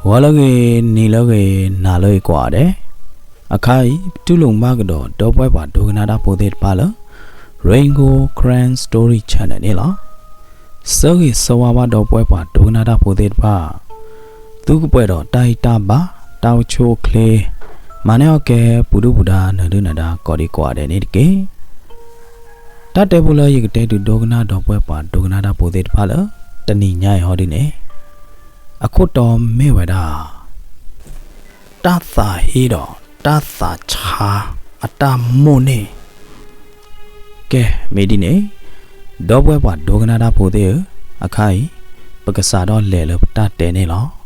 ဂီၤလၢအဂ့ၤ, နံၤလၢအဂ့ၤ, နၤလၢအဂ့ၤကိးဂၤဒဲး, အခါအံၤ ပတူၢ်လိာ်မုာ်ကဒီး ဒီပုၢ်ဝဲၢ်ပှၤဒိကနၣ်တၢ်ဖိသ့ၣ်တဖၣ်လၢ Rain Gold Karen Story Channel န့ၣ်လီၤ. ဆၢဂ့ၤဆၢဝါဘၣ်ဒီပုၢ်ဝဲၢ်ပှၤဒိကနၣ်တၢ်ဖိသ့ၣ်တဖၣ်, သုကပှဲၤဒီးတၢ်ဟံၣ်တၢ်ဘါ, တၢ်အိၣ်ဆူၣ်အိၣ်ချ့, မၤန့ၢ်အီၣ်ကဲ ပူၤဒုၣ်ပူၤဒါ နၢၤဒုၣ်နၢၤဒါ ကိးဒံကိးဂၤဒဲးန့ၣ်တက့ၢ်. တၢ်တဲဖိလၢယကတဲဒုးဒိကနၣ်ဒီပုၢ်ဝဲၢ်ပှၤဒိကနၣ်တၢ်ဖိသ့ၣ်တဖၣ်လၢ တနံၤညါအံၤဟီဒုန့ၣ်, အခိၣ်တီမ့ၢ်ဝဲဒၣ် တၢ်သးဟ့ဒီးတၢ်သးဆါအတၢ်မိၣ်န့ၢ်. ကဲ, မ့ၢ်ဒ်န့ၣ်, ဒီပုၢ်ဝဲၢ်ပှၤဒိကနၣ်တၢ်ဖိသ့ၣ်ဧၢ, အခါအံၤ ပကစးထီၣ်လဲၤလၢပတၢ်တဲန့ၣ်လီၤ.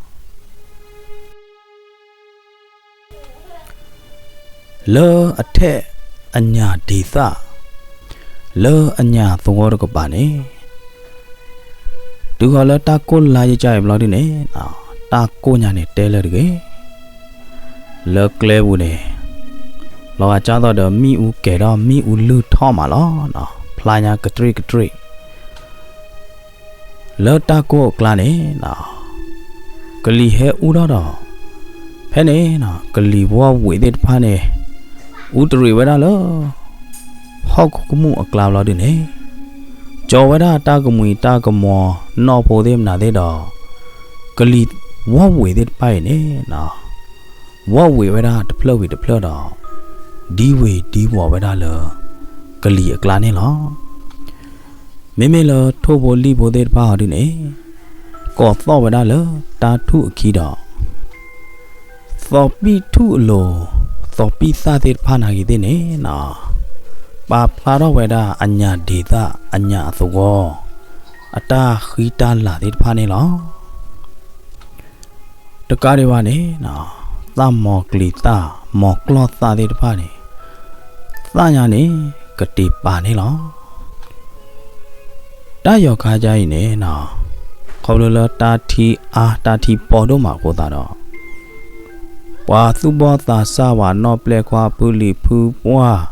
လၢအထဲအညၣ်ဒံးသၣ်, လၢအညၣ်သဝီတကပၤန့ၣ်, တုၤဃီၤလၢတၢ်ကိၢ်လါယကၢ်အံၤဘျီဒုန့ၣ်, တၢ်ကိၢ်ညါန့ၣ်တဲလၢတဂ့ၤ. လၢကျဲပူၤန့ၣ်, လီၤဂာ်ကၢ်သိးဒီးမ့ၣ်အူကဲၤထီၣ်မ့ၣ်အူလုၢ်ထီၣ်မးလီၤ. ဖျါညါကတြ့ၣ်ကတြ့ၣ် လၢတၢ်ကိၢ်အကျါန့ၣ်, ကလံၤဟဲအူထီၣ်ဒီး, ဖဲန့ၣ်, ကလံၤဝီၢ်ဝ့းသ့ၣ်တဖၣ်န့ၣ်, အူတရံးဝဲဒၣ်လၢ ဟီၣ်ခိၣ်ကမူၣ်အကျါဘျီဒုန့ၣ်, ကၠီၤဝဲဒၣ်တၢ်ကမှံၤတၢ်ကမီၤနီၢ်ဖိသ့ၣ်မနုၤသ့ၣ်ဒီး, ကလံၤဝီၢ်ဝ့းသ့ၣ်တဖၣ်အံၤန့ၣ်, ဝီၢ်ဝ့းဝဲဒၣ်တဖျၢၣ်ဝံၤတဖျၢၣ်ဒီး, ဒံဝ့ၤဒံဝီၤဝဲဒၣ်လၢ ကလံၤအကျါန့ၣ်လီၤ. မ့မ့ၢ်လၢထိၣ်ဖိလံၣ်ဖိသ့ၣ်တဖၣ်ဟီဒုန့ၣ်, ကိးသီၣ်ဝဲဒၣ်လၢတၢ်ထူၣ်အခံဒီး, သီၣ်ပံၣ်ထူၣ်အလိၤ, သီၣ်ပံၣ်သၣ်သ့ၣ်တဖၣ်နာ်ဂ့ၤသ့ၣ်န့ၣ်, ပာ်ဖျါထီၣ်ဝဲဒၣ်အညၣ်ဒံးသၣ်အညၣ်အသဝီ, အတၢ်ဃံတၢ်လၤသ့ၣ်တဖၣ်န့ၣ်လီၤ. တကးဒံးဘၣ်န့ၣ်, သၣ်မီၤကျံၤသၣ်, မီၤကျီၢ်သၣ်သ့ၣ်တဖၣ်န့ၣ်, သၣ်ညါန့ၣ် ကတ့ၤပာ်န့ၣ်လီၤ. တၢ်ယီၤခါကါအံၤန့ၣ်, ခီဖျိလၢတၢ်ထံအါတၢ်ထံပီဒိၣ်မးအဃိသတးဒီး, ပှၤသူၣ်ဘီၣ်သးစၢ်ဝဲနီၣ်ပျဲၢ်ခွါပုၢ်လံၤဖုပှၢ်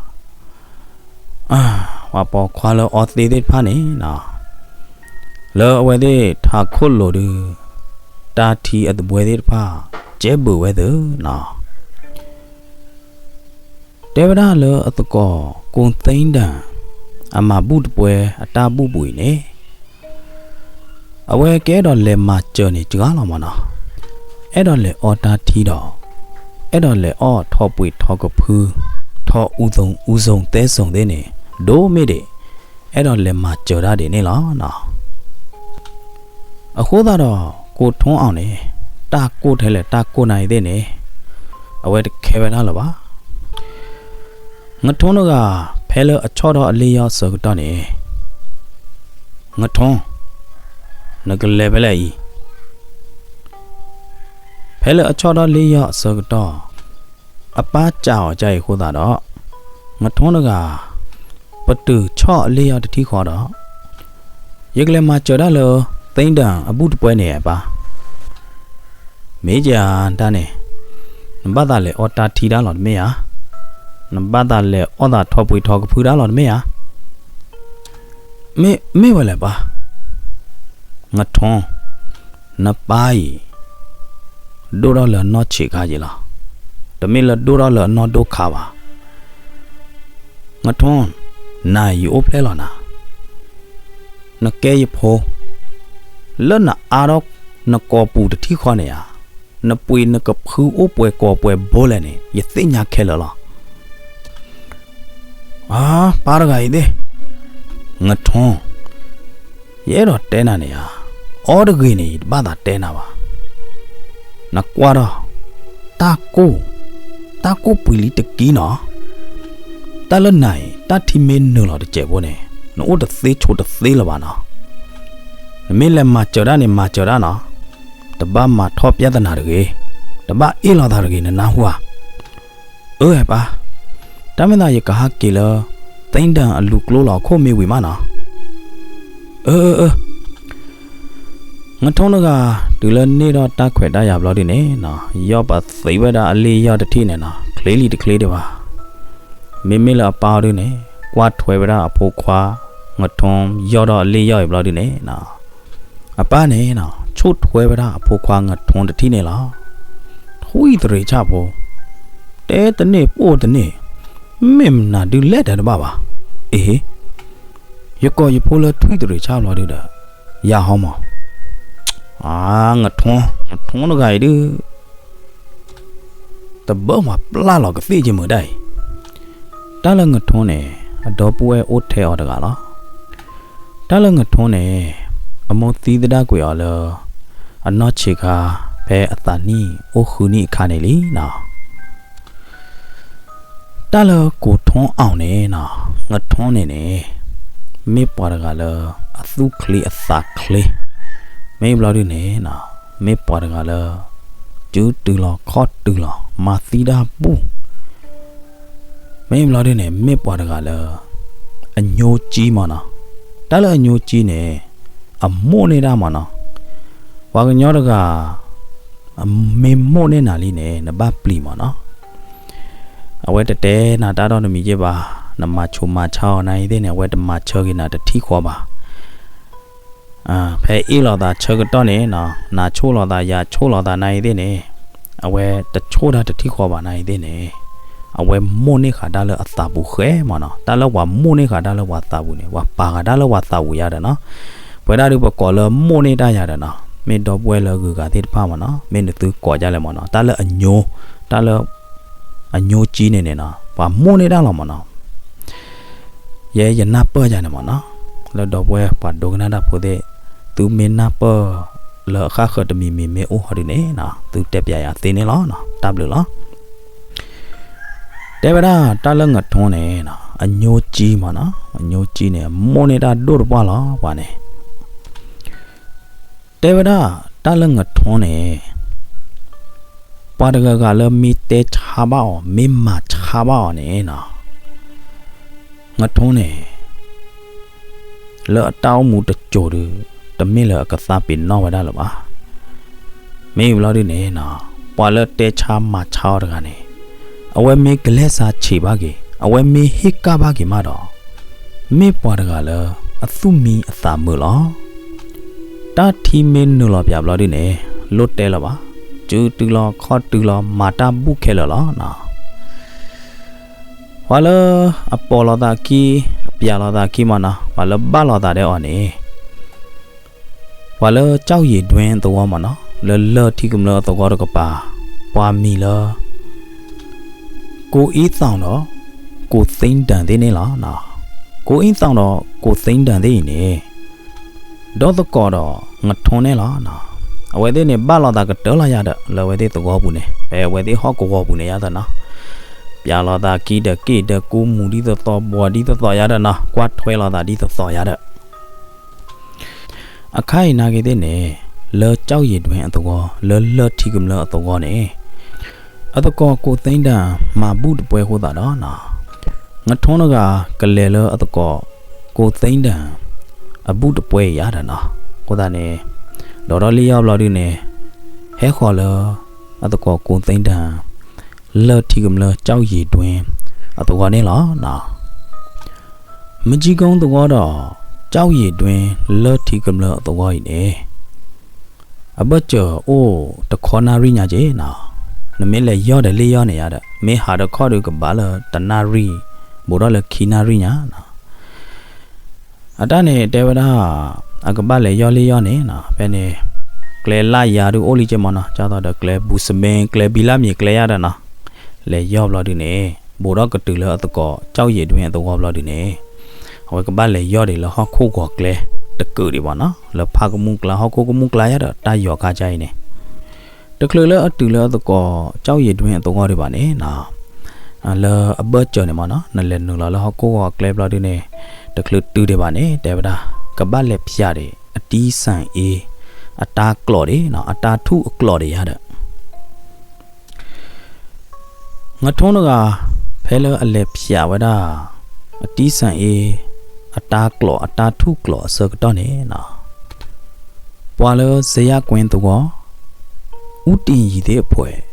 ပှၤပိာ်ခွါလၢအီသ့ၣ်သ့ၣ်တဖၣ်န့ၣ်, လၢအဝဲသ့ၣ်ထးခိၣ်လိၤဒု, တၢ်ထံအသဘှဲသ့ၣ်တဖၣ်, ကဲဘုးဝဲသ့ၣ်, တဲဝဲဒၣ်လၢအသကိး ကိၣ်သ့ဒၢၣ် အမၤဘူၣ်တပှဲၤအတၢ်ဘူၣ်ဘှံးန့ၣ်, အဝဲကအဲၣ်ဒိးလဲၤမၤစၢၤန့ၣ်စှၤလီၤမးနီၤ, အဲၣ်ဒိးလဲၤအီတၢ်ထံဒီး, အဲၣ်ဒိးလဲၤအီၣ်ထီၣ်ပှ့ၤထီၣ်ကဖု, ထီၣ်အူ, အူစိၤသဲစိၤသ့ၣ်န့ၣ်, ဒိၣ်မ့ၢ်ဒံး, အဲၣ်ဒိးလဲၤမၤစၢၤတၢ်ဒ်န့ၣ်လီၤ. အဃိသတးဒီး, ကိၣ်ထိအီၤန့ၣ်, တၢ်ကိၢ်ထဲလဲၣ်တၢ်ကိၢ်နၤအံၤသ့ၣ်န့ၣ်, အဝဲတခဲဝဲဒၣ်လၢၤဘၣ်. ငထိနဂၤ, ဖဲလၢအဆီၣ်ထီၣ်အလ့ၣ်ယီၢ်အဆၢကတီၢ်န့ၣ်, ငထိ, နကလဲၤဖဲလဲၣ်အံၤ, ဖဲလၢအဆီၣ်ထီၣ်လ့ၣ်ယီၢ်အဆၢကတီၢ်, အပၢ်စံးအီၤကအံၤအဃိသတးဒီး, ငထိနဂၤ, ပတုာ်ဆီၣ်အလ့ၣ်ယီၢ်တထံၣ်ဃီဒီး, ယကလဲၤမၤစၢၤဒၣ်လၢ သ့ဒၢၣ်အဘူၣ်တပှဲၤန့ၣ်အပၢ်. မ့ၢ်ကတၢၢ်န့ၣ်, နဘၣ်သးလဲၤအီတၢ်ထံဒၣ်လီၤတမ့ၢ်ဧါ. နဘၣ်သးလဲၤအီၣ်သးထီၣ်ပှ့ၤထီၣ်ကဖုဒၣ်လီၤတမ့ၢ်ဧါ. မ့ၢ်ဝဲလဲၣ်ပၢ်. ငထိ, နပၢ်အံၤ, ဒိၣ်ထီၣ်လၢအနီၢ်ဆံးခါက့ၤလီၤ. တမ့ၢ်လၢဒိၣ်ထီၣ်လၢအနီၢ်ဒိၣ်ခါဘၣ်. ငထိ, နၤယအိၣ်ဖျဲၣ်လီၤနၤ. နကဲယဖိ, လၢနအါထီၣ်နကိာ်ပူၤတထံၣ်ဃီန့ၣ်ဧါ. နပှ့ၤနကဖုအိၣ်ပှဲၤကိာ်ပှဲၤဘိလဲၣ်န့ၣ် ယသ့ၣ်ညါခဲလၢာ်လီၤ. အါ, ပၢ်တဂၤအံၤသ့ၣ်, ငထိ, ယအဲၣ်ဒိးတဲနၤန့ၣ်ဧါ. အီတဂ့ၤန့ၣ် ယတဘၣ်သးတဲနၤဘၣ်. နကွၢ်ဒီး, တၢ်ကိၢ်, တၢ်ကိၢ်ပှံၤလံတက့ၢ်နီၤ. တၢ်လၢနၤအံၤ တၢ်ထံမ့ၢ်နုာ်လီၤတစဲးဖိန့ၣ် နအိၣ်တသ့ဆိးတသ့လၢၤဘၣ်နီၤ. နမ့ၢ်လဲၤမၤစၢၤတၢ်န့ၣ် မၤစၢၤတၢ်နီၤ. တဘၣ်မၤထီၣ်ပြဿနာတဂ့ၤ, တဘၣ်အ့ၣ်လိာ်သးတဂ့ၤ နနၢ်ဟူဧါ. အၢ ပၢ်, တၢ်မ့ၢ်သးယကဟးက့ၤလၢ သ့ဒၢၣ်အလူၤကျိလီၤခိၣ်မ့ၢ်ဝံၤမးနီၤ. အၢ အၢ အၢ. ငထိနဂၤ တုၤလၢန့ၢ်ထီၣ်တၢ်ခွဲးတၢ်ယာ်ဘျီဒုန့ၣ်နီၤ, ယီၢ်ပသံဝဲဒၣ်အလ့ၣ်ယီၢ်တထံၣ်န့ၣ်နီၤ, ချ့လံတချ့ဒံးဘၣ်. မ့မ့ၢ်လၢအပၢ်အီၤဒုန့ၣ် ကွၢ်ထွဲဝဲဒၣ်အဖိခွါ ငထိ ယီၢ်ထီၣ်အလ့ၣ်ယီၢ်အံၤဘျီဒုန့ၣ်နီၤ, အပၢ်န့ၣ်နီၤ ဆိၣ်ထွဲဝဲဒၣ်အဖိခွါငထွန်းတထံၣ်န့ၣ်လီၤ. ထွံၣ်သရ့ၤဆၣ်ဖိ, တဲတန့ၢ်ပိၢ်တန့ၢ်, မ့ၢ်မနုၤဒုးလဲၤတၢ်တဘၣ်ဘၣ်. အ့, ယကိးယဖိလၢထွံၣ်သရ့ၤဆၣ်ဘျီဒုဒီး, ယၤဟီမး, အါ, ငထွန်း, ငထွန်းတဂၤအံၤဒု တဘၣ်မၤပျၢ်လီၤကသ့ၣ်က့ၤမုာ်ဒၣ်အံၤ. တၢ်လၢငထွန်းန့ၣ် အဒီပုၢ်ဝဲၢ်အိၣ်ထဲအီၤတဂၤလီၤ. တၢ်လၢငထွန်းန့ၣ် အမိၢ်သံသဒၣ်ကွံာ်အီၤလၢ အနီၢ်ဆံးခါ ဖဲအသးနံၣ်အိၣ်ဃုနံၣ်အခါန့ၣ်လံနီၤ. တၢ်လၢကိးထွန်းအောင်န့ၣ်နီၤ, ငထွန်းန့ၣ်န့ၣ် မ့ၢ်ပှၤတဂၤလၢ အသူၣ်ချ့အသးချ့, မ့ၢ်ဘျီဒုန့ၣ်နီၤ, မ့ၢ်ပှၤတဂၤလၢ စုတုၤလီၤခီၣ်တုၤလီၤ မၤသံတၢ်ဘူၣ်, မ့ၢ်ဘျီဒုန့ၣ် မ့ၢ်ပှၤတဂၤလၢ အညိုကြီးမးနီၤ. တၢ်လၢအညိုကြီးန့ၣ် အမိၣ်န့ၢ်တၢ်မးနီၤ. ပှၤကညီတဂၤ မ့ၢ်မိၣ်န့ၢ်နၤလံန့ၣ် နဘၣ်ပျံၤမးနီၤ. အဝဲတတဲနၤတၢ်ဒီတမံၤက့ဘၣ်, နမၤဆူးမၤဆါအီၤနၤအံၤသ့ၣ်န့ၣ် အဝဲတမၤဆၢက့ၤနၤတထံၣ်ဃီဘၣ်. ဖဲအ့ၣ်လိာ်သးဆၢကတီၢ်န့ၣ်နီၤ, နၤဆိၣ်လိာ်သး ယၤဆိၣ်လိာ်သးနၤအံၤသ့ၣ်န့ၣ်, အဝဲတဆိၣ်တၢ်တထံၣ်ဃီဘၣ်နၤအံၤသ့ၣ်န့ၣ်, အဝဲမိၣ်န့ၢ်ဃာ်တၢ်လၢအသးပူၤဃဲမးနီၤ. တၢ်လၢပှၤမိၣ်န့ၢ်ဃာ်တၢ်လၢပှၤသးပူၤန့ၣ် ပှၤပာ်ဃာ်တၢ်လၢပှၤသးပူၤယၤဒီးနီၤ. ပဝဲဒၣ်ဒုပကိးလၢမိၣ်န့ၢ်တၢ်ယၤဒီးနီၤ, မ့ၢ်ဒီပုၢ်ဝဲၢ်လၢအဂုၤအဂၤသ့ၣ်တဖၣ်မးနီၤ, မ့ၢ်နသုကိးဒ်လဲၣ်မးနီၤ, တၢ်လၢအညိ, တၢ်လၢ အညိကြီးန့ၣ်န့ၣ်နီၤ, ပှၤမိၣ်န့ၢ်တၢ်လီၤမးနီၤ. ယဲယနၢ်ပၢၢ်ယၤန့ၣ်မးနီၤ, လၢဒီပုၢ်ဝဲၢ်ပှၤဒိကနၣ်တၢ်ဖိသ့ၣ်, သုမ့ၢ်နၢ်ပၢၢ်လၢအဃၣ်ဃၢၤတမံၤမံၤမ့ၢ်အိၣ်ဟီဒုန့ၣ်နီၤ, သုတဲပၠးယၤသ့န့ၣ်လီၤ. တၢ်ဘျုးလီၤ. တဲဝဲဒၣ်တၢ်လၢငထွန်းန့ၣ်နီၤ, အညိကြီးမးနီၤ, အညိကြီးန့ၣ် မိၣ်န့ၢ်တၢ်ဒိၣ်တပှၢ်လီၤ ပှၤန့ၣ်. တဲဝဲဒၣ်တၢ်လၢငထွန်းန့ၣ်, ပှၤတဂၤဂၤလၢမ့ၢ်တဲဆါဘၣ်အီၤ မ့ၢ်မၤဆါဘၣ်အီၤန့ၣ်နီၤ, ငထွန်းန့ၣ် လၢအတၢ်အိၣ်မူတစိၤဒု, တမ့ၢ်လၢအကသါပ့ၤနီၣ်ဝဲဒၣ်လၢၤဘၣ်. မ့ၢ်ဘျီဒုန့ၣ်နီၤ, ပှၤလၢတဲဆါမၤဆါအီၤတဂၤန့ၣ်, အဝဲမ့ၢ်ကလဲၤစါဆံးဘၣ်က့ၤ, အဝဲမ့ၢ်ဟ့ၣ်ကၣ်ဘၣ်က့ၤမးဒီး, မ့ၢ်ပှၤတဂၤလၢအသူၣ်မံအသးမုာ်လီၤ. တၢ်ထံမ့ၢ်နုာ်လီၤပၠးဘျီဒုန့ၣ်, လိၣ်တဲလၢၤဘၣ်, စုတုၤလီၤခီၣ်တုၤလီၤ မၤတၢ်ဘူၣ်ခဲလၢာ်လီၤနီၤ. ပှၤလၢအပိာ်လိာ်သးခံ, အပျးလိာ်သးခံမးနီၤ, ပှၤလၢဘၣ်လိာ်သးဒီးအီၤန့ၣ်, ပှၤလၢကၠီၣ်ယံာ်ဒွဲသဝီမးနီၤ, လၢလၢၢ်ထံကမျၢၢ်အသဝီတကပၤ, ပှၤမံၤလၢ ကိၣ်အ့သီၣ်ဒီး ကိၣ်သ့ဒၢၣ်သ့ၣ်န့ၣ်လီၤ. ကိၣ်အ့သီၣ်ဒီးကိၣ်သ့ဒၢၣ်သ့ၣ်အံၤန့ၣ်, ဒီသကိးဒီးငထွန်းန့ၣ်လီၤ. အဝဲသ့ၣ်န့ၣ် ဘၣ်လိာ်သးကတၢၢ်လီၤယၤဒီး လၢအဝဲသ့ၣ်သဝီပူၤန့ၣ်, ဖဲအဝဲသ့ၣ်ဟီၣ်ကဝီၤပူၤန့ၣ်ယၤဒီးနီၤ, ပျးလိာ်သးခံဒီးက့ၣ်ဒီးကူမူၤဒ်သိးသိး ဘှီးဒ်သိးသိးယၤဒီးနီၤ, ကွၢ်ထွဲလိာ်သးဒ်သိးသိးယၤဒီး အခါအံၤနာ်က့သ့ၣ်န့ၣ်, လၢကၠီၣ်ယံာ်ဒွဲအသဝီ, လၢလၢၢ်ထံကမျၢၢ်အသဝီန့ၣ်, အသကိးကိၣ်သ့ဒၢၣ်မၤဘူၣ်တပွဲအဃိသတးဒီးနီၤ, ငထွန်းတဂၤကလဲၤလၢအသကိးကိၣ်သ့ဒၢၣ် အဘူၣ်တပွဲအံၤယၤဒီးနီၤ, အဃိသတးန့ၣ်, ဒီးထီၣ်လံယီၢ်ဘျီဒုန့ၣ်, ဟဲဃီၤလၢအသကိးကိၣ်သ့ဒၢၣ် လၢၢ်ထံကမျၢၢ်ကၠီၣ်ယံာ်ဒွဲအသဝီန့ၣ်လီၤ. မကၠံကိသဝီဒီး ကၠီၣ်ယံာ်ဒွဲလၢၢ်ထံကမျၢၢ်အသဝီအံၤန့ၣ်, အဘၢၣ်စၢၤအိၣ်တခီနၣ်ရံၣ်ညါက့နီၤ, နမ့ၢ်လဲၤယီၢ်ဒီးလံယီၢ်န့ၣ်ယၤဒီး မ့ၢ်ဟးဒီးခီၣ်ဒီးကဘၣ်လၢတနၣ်ရံၣ်, ဘူးဒီးလၢခံနၣ်ရံၣ်ညါနီၤ. အတၢ်န့ၣ်တဲဝဲဒၣ်, အကဘၣ်လဲၤယီၢ်လံယီၢ်န့ၣ်နီၤ, ဖဲန့ၣ်, ကျဲလၢယၤဒုအိၣ်လံက့မးနီၤ, ကၢ်သိးဒီးကျဲဘူစဘ့ၣ် ကျဲဘံလၢမံၤကျဲယၤဒီးနီၤ, လဲၤယီၢ်ဘျီဒုန့ၣ်, ဘူးဒီးကတုၤလၢအသကိးကၠီၣ်ယံာ်ဒွဲအသဝီဘျီဒုန့ၣ်, အဝဲကဘၣ်လဲၤယီၢ်ဒံးလၢဟီၣ်ခိၣ်ဂီၤကျဲတကုာ်ဒံးဘၣ်နီၤ, လၢဖးကမူၣ်ကျါ ဟီၣ်ခိၣ်ကမူၣ်ကျါယၤဒီးတၢ်ယီၤခါကါအံၤန့ၣ်, တချုးလၢအတုၤလၢအသကိးကၠီၣ်ယံာ်ဒွဲအသဝီဒံးဘၣ်န့ၣ်နီၤ, လၢအဘၢၣ်စၢၤန့ၣ်မးနီၤ, နလဲၤနုာ်လီၤလၢဟီၣ်ခိၣ်ဂီၤကျဲဘျီဒုန့ၣ်, တချုးတုၤဒံးဘၣ်န့ၣ် တဲဝဲဒၣ်, ကဘၣ်လဲၤဖျးဒံး အတံၢ်စၣ်အ့ အတၢ်ကျိးဒံးနီၤ, အတၢ်ထူၣ်အကျိးဒံးယၤဒီး ငထွန်းတဂၤ ဖဲလၢအလဲၤဖျးဝဲဒၣ် အတံၢ်စၣ်အ့ အတၢ်ကျိး အတၢ်ထူၣ်ကျိးအဆၢကတီၢ်န့ၣ်နီၤ, ပှၤလၢစယၢ်ကွ့သဝီ အူတ့ၢ်ယံၤသ့ၣ်အဖှဲး ခီ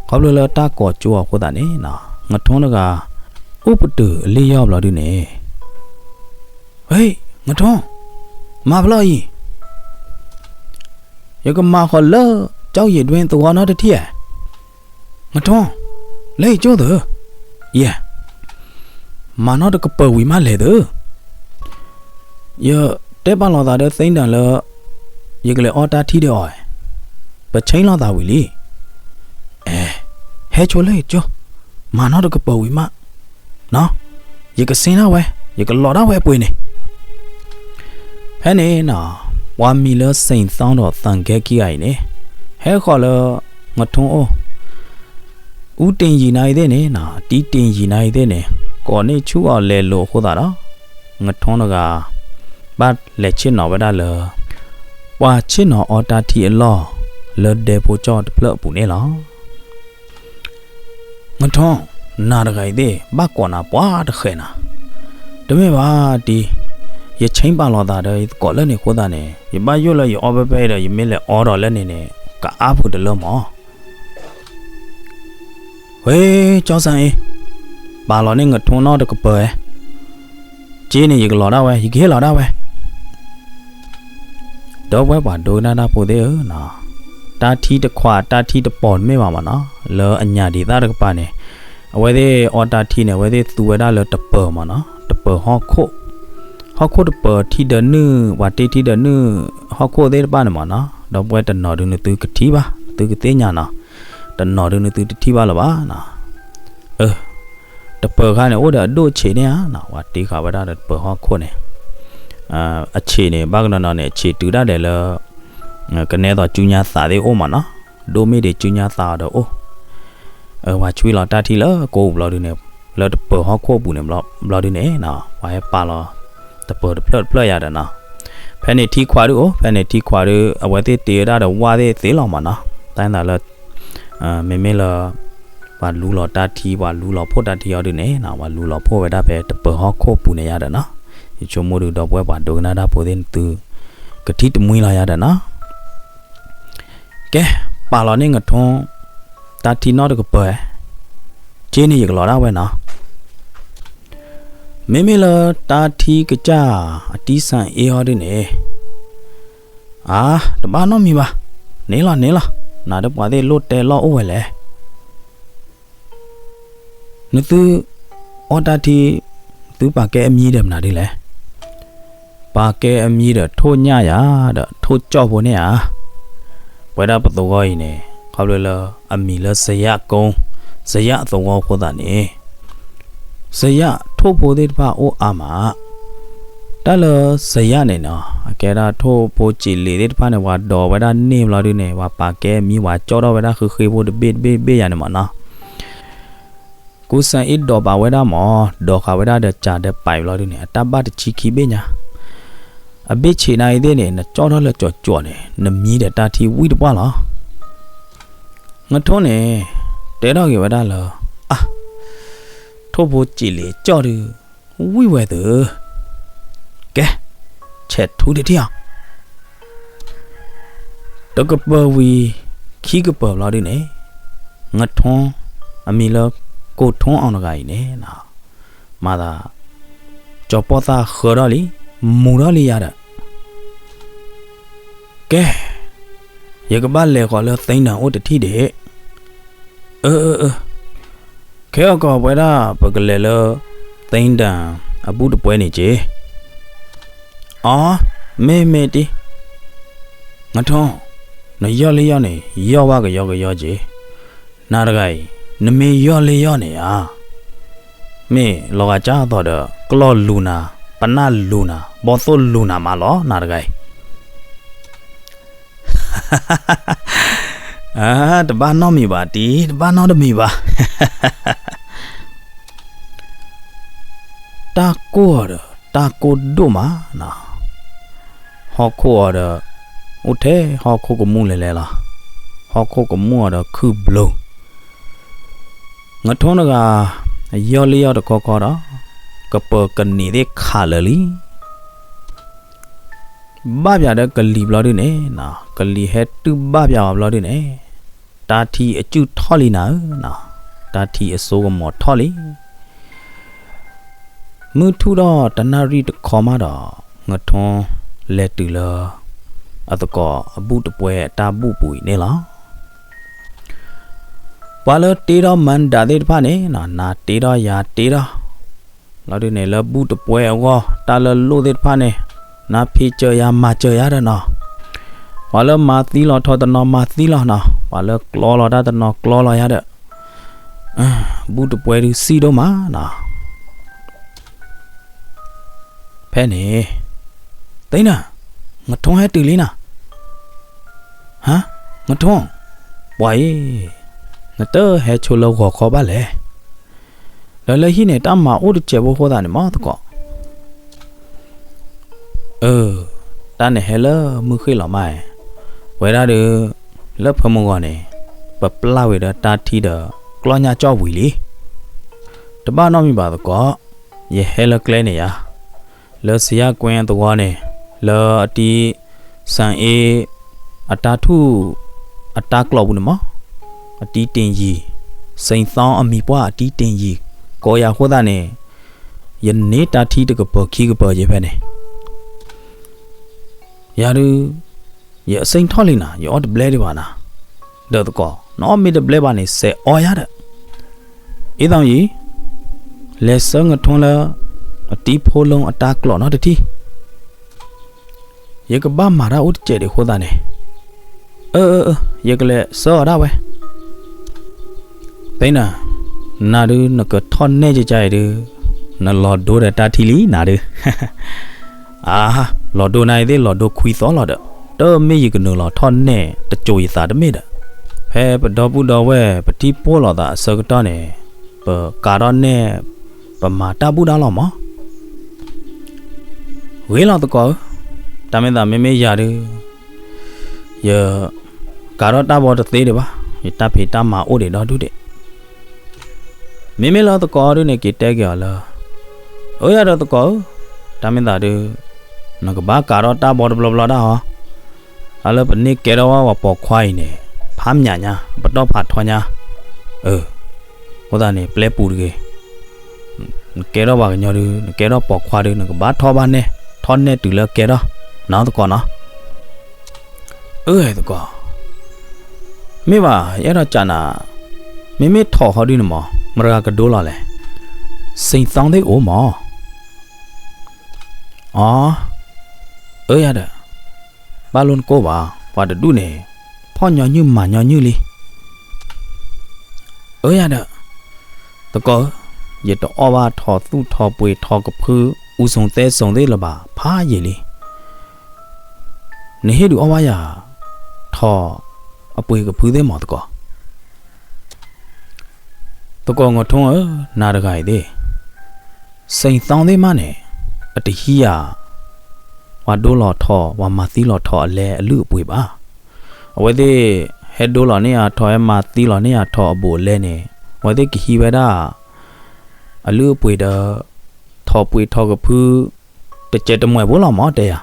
ဖျိလၢတၢ်ကိးကၠိအဃိသတးန့ၣ်နီၤ, ငထွန်းတဂၤ အိၣ်ပတုာ်အလံာ်ယီၢ်ဘျီဒုန့ၣ်, ဟ့, ငထွန်း, မၤဖျီၣ်အံၤ နကမၤဃီၤလၢ ကၠီယံာ်ဒွဲသဝီနီတထံၣ်ဧါ. ငထွံ, လၢယကၠိသု, ယဲ, မၤနီတကပၢၤဝံၤမးလဲၣ်သု. ယတဲပာ်လီၤသးဒီးသ့ၣ်ဒၣ်လၢ ယကလဲၤအီတၢ်ထံဒီးအီၤ, ပဆ့လိာ်သးဝံၤလံ. အဲ, ဟဲဆိလၢယကၠိ, မၤနီတကပၢၤဝံၤမး, ယကစ့ဒၣ်ဝဲ, ယကလီၤဒၣ်ဝဲပှ့ၤန့ၣ်. ဖဲန့ၣ်နီၤ, ပှၤမံၤလၢစ့ၣ်သီဒီးသၣ်ကဲခံဂၤအံၤန့ၣ်, ဟဲဃီၤလၢ ငထွံအိၣ် အူတ့ၢ်ယံာ်နၤအံၤသ့ၣ်န့ၣ်နီၤ, တံတ့ၢ်ယံာ်နၤအံၤသ့ၣ်န့ၣ်, ကိးန့ၢ်ဆူၣ်အီၤလဲၤလိာ်အဃိသတးဒီး, ငထွံတဂၤ ဘၣ်လဲၤဆ့ၣ်နီၤဝဲဒၣ်လၢ ပှၤဆ့ၣ်နီၤအီတၢ်ထံအလီၢ် လၢဒဲဖိကၠီတဖျၢၣ်အပူၤန့ၣ်လီၤ. ငထွံ, နၤတဂၤအံၤသ့ၣ် ဘၣ်ကိးနၤပှၤတဃဲးနၤ, တမ့ၢ်ဘၣ်တံ, ယဆ့ပာ်လီၤသးဒီးယသကိးလၢန့ၣ်အဃိသတးန့ၣ် ယဘၣ်ယိၣ်လၢယအီဖဲဖဲဒီး ယမ့ၢ်လဲၤအီဒီးလၢန့ၣ်န့ၣ် ကအါဖုးတလၢမၢ်. ဝဲ, ကၠီစၣ်အ့, ပာ်လီၤန့ၢ်ငထွံနီတကပၢၤဧါ, က့န့ၣ်ယကလီၤဒၣ်ဝဲ, ယကဟ့ၣ်လီၤဒၣ်ဝဲ. ဒီပုၢ်ဝဲၢ်ပှၤဒိကနၣ်တၢ်ဖိသ့ၣ်ဧၢ, တၢ်ထံတခွးတၢ်ထံတပီၤတမ့ၢ်ဘၣ်မၢ်နီၤ, လၢအညၣ်ဒံးသၣ်တကပၤန့ၣ်, အဝဲသ့ၣ်အီတၢ်ထံန့ၣ် အဝဲသ့ၣ်သူဝဲဒၣ်လၢတပၢၤမၢ်နီၤ, တပၢၤဟီၣ်ခိၣ်, ဟီၣ်ခိၣ်တပၢၤထံဒၢနုၢ်, ပှၤတ့ထံဒၢနုၢ်, ဟီၣ်ခိၣ်သ့ၣ်တဖၣ်န့ၣ်မၢ်နီၤ, ဒီပုၢ်ဝဲၢ်တနီၤဒုးနသုကထံၣ်ဘၣ်, သုကသ့ၣ်ညါနီၤ, တနီၤဒုးနသုတထံၣ်ဘၣ်လၢၤဘၣ်နီၤ. အၢ တပၢၤခါန့ၣ် အိၣ်ဒီးအဒိၣ်ဆံးန့ၣ်ဧါနီၤ, ပှၤတ့ဃာ်ဝဲဒၣ်ဒီးတပၢၤဟီၣ်ခိၣ်န့ၣ်, အဆံးန့ၣ် ဘၣ်ကနီၤနီၤန့ၣ် အဆံးတုၤဒၣ်ဒဲးလၢ ကနဲသိးစုညါသးသ့ၣ်အိၣ်မၢ်နီၤ, ဒိၣ်မ့ၢ်ဒံးစုညါသးအီၤဒီးအိၣ်, ပှၤဆွံလီၤတၢ်ထံလၢကိးပူၤဘျီဒုန့ၣ်, လၢတပၢၤဟီၣ်ခိၣ်ပူၤန့ၣ်ဘျီဒုန့ၣ်နီၤ, ပှၤဟဲပာ်လီၤ တပၢၤတဖျၢၣ်တဖျၢၣ်ယၤဒီးနီၤ, ဖဲန့ၣ်ထံခွးဒုအိၣ်, ဖဲန့ၣ်ထံခွးဒု အဝဲသ့ၣ်တ့ဝဲဒၣ်ဒီးဝၣ်သ့ၣ်သ့လီၤမၢ်နီၤ, တၢ်သးလၢ မ့မ့ၢ်လၢ ပှၤလူလီၤတၢ်ထံ ပှၤလူလီၤဖှိၣ်တၢ်ထံအီၤဒုန့ၣ်နီၤ, ပှၤလူလီၤဖှိၣ်ဝဲဒၣ်ဖဲတပၢၤဟီၣ်ခိၣ်ပူၤန့ၣ်ယၤဒီးနီၤ, ယဆိကမိၣ်ဒုဒီပုၢ်ဝဲၢ်ပှၤဒိကနၣ်တၢ်ဖိသ့ၣ်န့ၣ်သု ကထံၣ်တမှံလီၤယၤဒီးနီၤ. ကဲ, ပာ်လီၤန့ၢ်ငထွံ တၢ်ထံနီတကပၢၤ, က့န့ၣ်ယကလီၤဒၣ်ဝဲနီၤ. မ့မ့ၢ်လၢတၢ်ထံကစၢ်အတံၢ်စၣ်အ့အီၤဒုန့ၣ်, အါ, တဘၣ်နီတမံၤဘၣ်, န့ၣ်လီၤန့ၣ်လီၤ, နၤဒီးပှၤသ့ၣ်လိၣ်တဲလီၢ်အိၣ်ဝဲလဲၣ်. နသု အီတၢ်ထံ, သုပာ်ကဲအမံၤဒီးမနုၤဒ်လဲၣ်. ပာ်ကဲအမံၤဒီးထိၣ်ညၣ်ယၤ, ဒီးထိၣ်ကၠီၣ်ဖိန့ၣ်ဧါ. ပဝဲဒၣ်ပသဝီအံၤန့ၣ် ခီဖျိလၢအမံၤလၢစယၣ်ကိ, စယၣ်သဝီအဃိသတးန့ၣ် စယၣ်ထိၣ်ဖိသ့ၣ်တဖၣ်အိၣ်အါမး. တၢ်လၢစယၣ်န့ၣ်နီၤ, အကဲဒၣ်ထိၣ်ဖိစံးလ့ၤသ့ၣ်တဖၣ်န့ၣ် ပှၤဒိးဝဲဒၣ်န့ၢ်ဘျီဒုန့ၣ် ပှၤပာ်ကဲမံၤ ပှၤကၠီၣ်ထီၣ်ဝဲဒၣ်ဃ့ဃ့ဖိတဘ့ၣ်တဘ့ၣ်တဘ့ၣ်ယၤန့ၣ်မးနီၤ. ကူစၣ်အ့ဒိးပာ်ဝဲဒၣ်မး, ဒိးဃာ်ဝဲဒၣ်ဒီးစၢ်ဒီးပာ်ဘျီဒုန့ၣ် အတၢ်ဘၣ်တဆံခံဘ့ၣ်ညါ. အဘ့ၣ်ဆံးနၤအံၤသ့ၣ်န့ၣ် နကၠီၣ်ထီၣ်လၢကၠီၤကၠီၤန့ၣ် နမံၤဒီးတၢ်ထံဝံၣ်တပှၢ်လီၤ. ငထွံန့ၣ် တဲထီၣ်က့ၤဝဲဒၣ်လၢ အါ, ထိၣ်ဖိစံးလ့ၤကၠီၣ်ဒု ဝံၣ်ဝဲသု, ကဲ, ဆဲးထူတထံၣ်အီၤ. တကပၢၤဝံၤ ခံကပၢၤဘျီဒုန့ၣ် ငထွံ အမံၤလၢ ကိးထွံအီၤတဂၤအံၤန့ၣ် မၤသး ကၠီၤပီၣ်သၣ်ဃၢထီၣ်လံ, မူၤထီၣ်လံယၤဒီး ကဲ, ယကဘၣ်လဲၤဃီၤလၢသ့ၣ်နၢၣ်အိၣ်တထံၣ်ဒံး. အၢ အၢ အၢ, ခဲအကီၢ်ပဝဲဒၣ် ပကလဲၤလၢ သ့ၣ်နၢၣ်အဘူၣ်တပှဲၤန့ၣ်က့ၤ. အီ, မ့ၢ်မ့ၢ်တံၢ်, ငထွံ, နယီၢ်လၢယီၢ်န့ၣ် ယီၢ်ဝဲကယီကယီက့ၤ. နၤတဂၤအံၤ နမ့ၢ်ယီၢ်လၢယီၢ်န့ၣ်ဧါ, မ့ၢ်လီၤဂာ်ကၢ်အသီၣ်ဒီး ကျီၢ်လူၤနၤ, ပနၢ်လူၤနၤ, ဘီၣ်သိၣ်လူၤနၤမးလီၤ နၤတဂၤအံၤ. တဘၣ်နီတမံၤဘၣ်တံၢ်, တဘၣ်နီတမံၤဘၣ်. တၢ်ကိၢ်အီၤဒီး တၢ်ကိၢ်ဒိၣ်မး, ဟီၣ်ခိၣ်အီၤဒီး အိၣ်ထဲဟီၣ်ခိၣ်ကမူၣ်လဲၤလဲၤလီၤ. ဟီၣ်ခိၣ်ကမူၣ်အီၤဒီးခုၣ်ဘျိ, ငထွံတဂၤ ယီၢ်လၢယီၢ်တခီခီဒီး ကပၢၤကန့ၢ်သ့ၣ်ခးလၢာ်လံ. ဘၣ်ပၠးဒီးကလံၤဘျီဒုန့ၣ်, ကလံၤဟဲတုၤဘၣ်ပၠးအီၤဘျီဒုန့ၣ်, တၢ်ထံအစုၣ်ထီၣ်လံနၤဧၢ, တၢ်ထံအစိကမီၤထီၣ်လံ. မုၢ်ထူၣ်ဒီးတနၣ်ရံၣ်တခီမးဒီး ငထွံလဲၤတုၤလၢ အသကိးအဘူၣ်တပှဲၤအတၢ်ဘူၣ်ပူၤအံၤန့ၣ်လီၤ. ပှၤလၢတ့ထီၣ်မၤဒၣ်သ့ၣ်တဖၣ်န့ၣ် နၤတ့ထီၣ်ယၤတ့ထီၣ် လီၤဒုးန့ၣ် လၢဘူၣ်တပှဲၤအဂီၢ် တၢ်လၢလိၣ်သ့ၣ်တဖၣ်န့ၣ် နၤဖံးစၢၤယၤမၤစၢၤယၤဒီးနီၤ, ပှၤလၢမၤသံလီၤထီၣ်တနီၤမၤသံလီၤနီၤ, ပှၤလၢကျီလီၤတၢ်တနီၤကျီလီၤယၤဒီး ဘူၣ်တပှဲၤဒုးစံၣ်ဒိၣ်မးနီၤ. ဖဲန့ၣ် သ့နၤ, ငထိဟဲတုၤလံနၤ, ဟါ, ငထိ, ပှၤအံၤ, နတဟဲဆိလၢဂီၤခီဘၣ်လဲၣ်. ဒီးလၢဟံၣ်န့ၣ် တၢ်မၤအိၣ်တစဲးဖိအဃိသတးန့ၣ်မးသကိး အၢ တၢ်န့ၣ်ဟဲလၢမုၢ်ဃ့ၢ်လီၤမး, ဝဲဒၣ်ဒီး လၢဖၢမုၢ်ဂီၤန့ၣ် ပပျၢ်ဝံၤဒီးတၢ်ထံဒီး ကျီၢ်ညၣ်ကၠီၣ်ဝံၤလံ. တဘၣ်နီတမံၤဘၣ်သကိး, ယဟဲလၢကျဲန့ၣ်ယါ, လၢစယၢ်ကွဲသဝီန့ၣ်, လၢအတံၤ စၣ်အ့ အတၢ်ထူၣ် အတၢ်ကျိာ်ပူၤန့ၣ်မး, အတံၤတ့ၢ်ယံၤ, စ့ၣ်သီအမံၤပှၢ်အတံၤတ့ၢ်ယံၤ, ကိးယၤအဃိသတးန့ၣ် ယန့ၢ်တၢ်ထံတကပၤခံကပၤယဲဖဲန့ၣ် ယၤဒုး ယအစ့ၣ်ထီၣ်လံနၤ, ယအီၣ်တဘျဲဒံးဘၣ်နၤ, ဒီးသကိး နအီၣ်မ့ၢ်တဘျဲဘၣ်န့ၣ် စဲးအီယၤဒီး, အ့ၣ်သီယံၤ, လဲၤဆှၢငထိလၢ အတံၤဖိလၢအတၢ်ကျိာ်နီတထံၣ်, ယကဘၣ်မၤတၢ်အိၣ်တစဲးဒံးအဃိသတးန့ၣ်, အၢ အၢ အၢ ယကလဲၤဆှၢအီၤဒၣ်ဝဲ သ့နၤ, နၤဒုးနကထီၣ်နဲၣ်ကကါအံၤဒုး, နလီၤဒိဒီးတၢ်ထံလံနၤဒုး, အါ, လီၤဒိနၤအံၤသ့ၣ်လီၤဒိခွံသီလီၤဒီး, တမ့ၢ်ယကနုာ်လီၤထီၣ်နဲၣ်တစိၤယသးတမ့ၢ်ဒီး, ဖဲပဒီပုၢ်ဒီဝဲၢ် ပထံၣ်ပိၢ်လိာ်သးအဆၢကတီၢ်န့ၣ်, ပကးထီၣ်နဲၣ်, ပမၤတၢ်ဘူၣ်တၢ်လီၢ်မး ဂ့ၤလီၤသကိးဧၢ, တၢ်မ့ၢ်သးမ့မ့ၢ်ယၤဒုး, ယကးထီၣ်တၢ်ဘီတသ့ဒံးဘၣ်, ယတၢ်ဖံးတၢ်မၤအိၣ်ဒံးဒီဒူၣ်ဒံး, မ့မ့ၢ်လၢသကိးဒုးန့ၣ် က့ၤတဲက့ၤအီၤလၢ, အၢ ယၤဒီးသကိးဧၢ, တၢ်မ့ၢ်သးဒုး, နကဘၣ်ကးထီၣ်တၢ်ဘီတဘျီဘျီဒၣ်ဟီ, အလၢပန့ၢ်ကဲထီၣ်ဝဲပှၤပိာ်ခွါအံၤန့ၣ်, ဖးမၠးညါ, ပတီၢ်ဖးထီညါ, အၢ, အဃိသတးန့ၣ် ပျဲပူၤတဂ့ၤ နကဲထီၣ်ပှၤကညီဒုး, နကဲထီၣ်ပိာ်ခွါဒုး, နကဘၣ်ထီၣ်ဘၣ်နဲၣ်, ထီၣ်နဲၣ်တုၤလၢကဲထီၣ်, နသကိးနီၤ, အၢ သကိး, မ့ၢ်ဘၣ် ယအဲၣ်ဒိးကးနၤ, မ့မ့ၢ်ထိးဃီဒုးန့ၣ်မး မတၤဂၤကဒိလီၤလဲၣ်, စ့ၣ်သီသ့ၣ်အိၣ်မး, အၢ ယၤဒီး, ဘၣ်လိၣ်နကိၢ်ဘၣ်, ပှၤတဒူၣ်န့ၣ်, ဖီၣ်ညီနုၢ်မၤညီနုၢ်လံ အၢ ယၤဒီး, သကိးဧၢ, ယတအီၣ်ဘၣ်ထိးသူၣ်ထိးပှ့ၤထိးကဖု, အူစိၤသဲစိၤသ့ၣ်လၢၤဘၣ် ဖးယံာ်လံ, နဟ့ၣ်ဒုးအီၣ်ဘၣ်ယၤ, ထိး, အပှ့ၤကဖုသ့ၣ်မးသကိး သကိးငိးထိဧၢ, နၤတဂၤအံၤသ့ၣ်, စ့ၣ်သီသ့ၣ်မးန့ၣ်, အတဟံးယၤ, ပှၤဒိလီၤထိး ပှၤမၤသံလီၤထိးအလဲအလုၢ်အပှ့ၤဘၣ်. အဝဲသ့ၣ်, ဟဲဒိလီၤန့ၢ်ယၤထိး ဟဲမၤသံလီၤန့ၢ်ယၤထိးအဘူးအလဲန့ၣ်, အဝဲသ့ၣ်ကဟံးဝဲဒၣ် အလုၢ်အပှ့ၤဒီး ထိးပှ့ၤထိးကဖု တစဲးတမှဲာ်ဖိလီၤမးတဲယၤ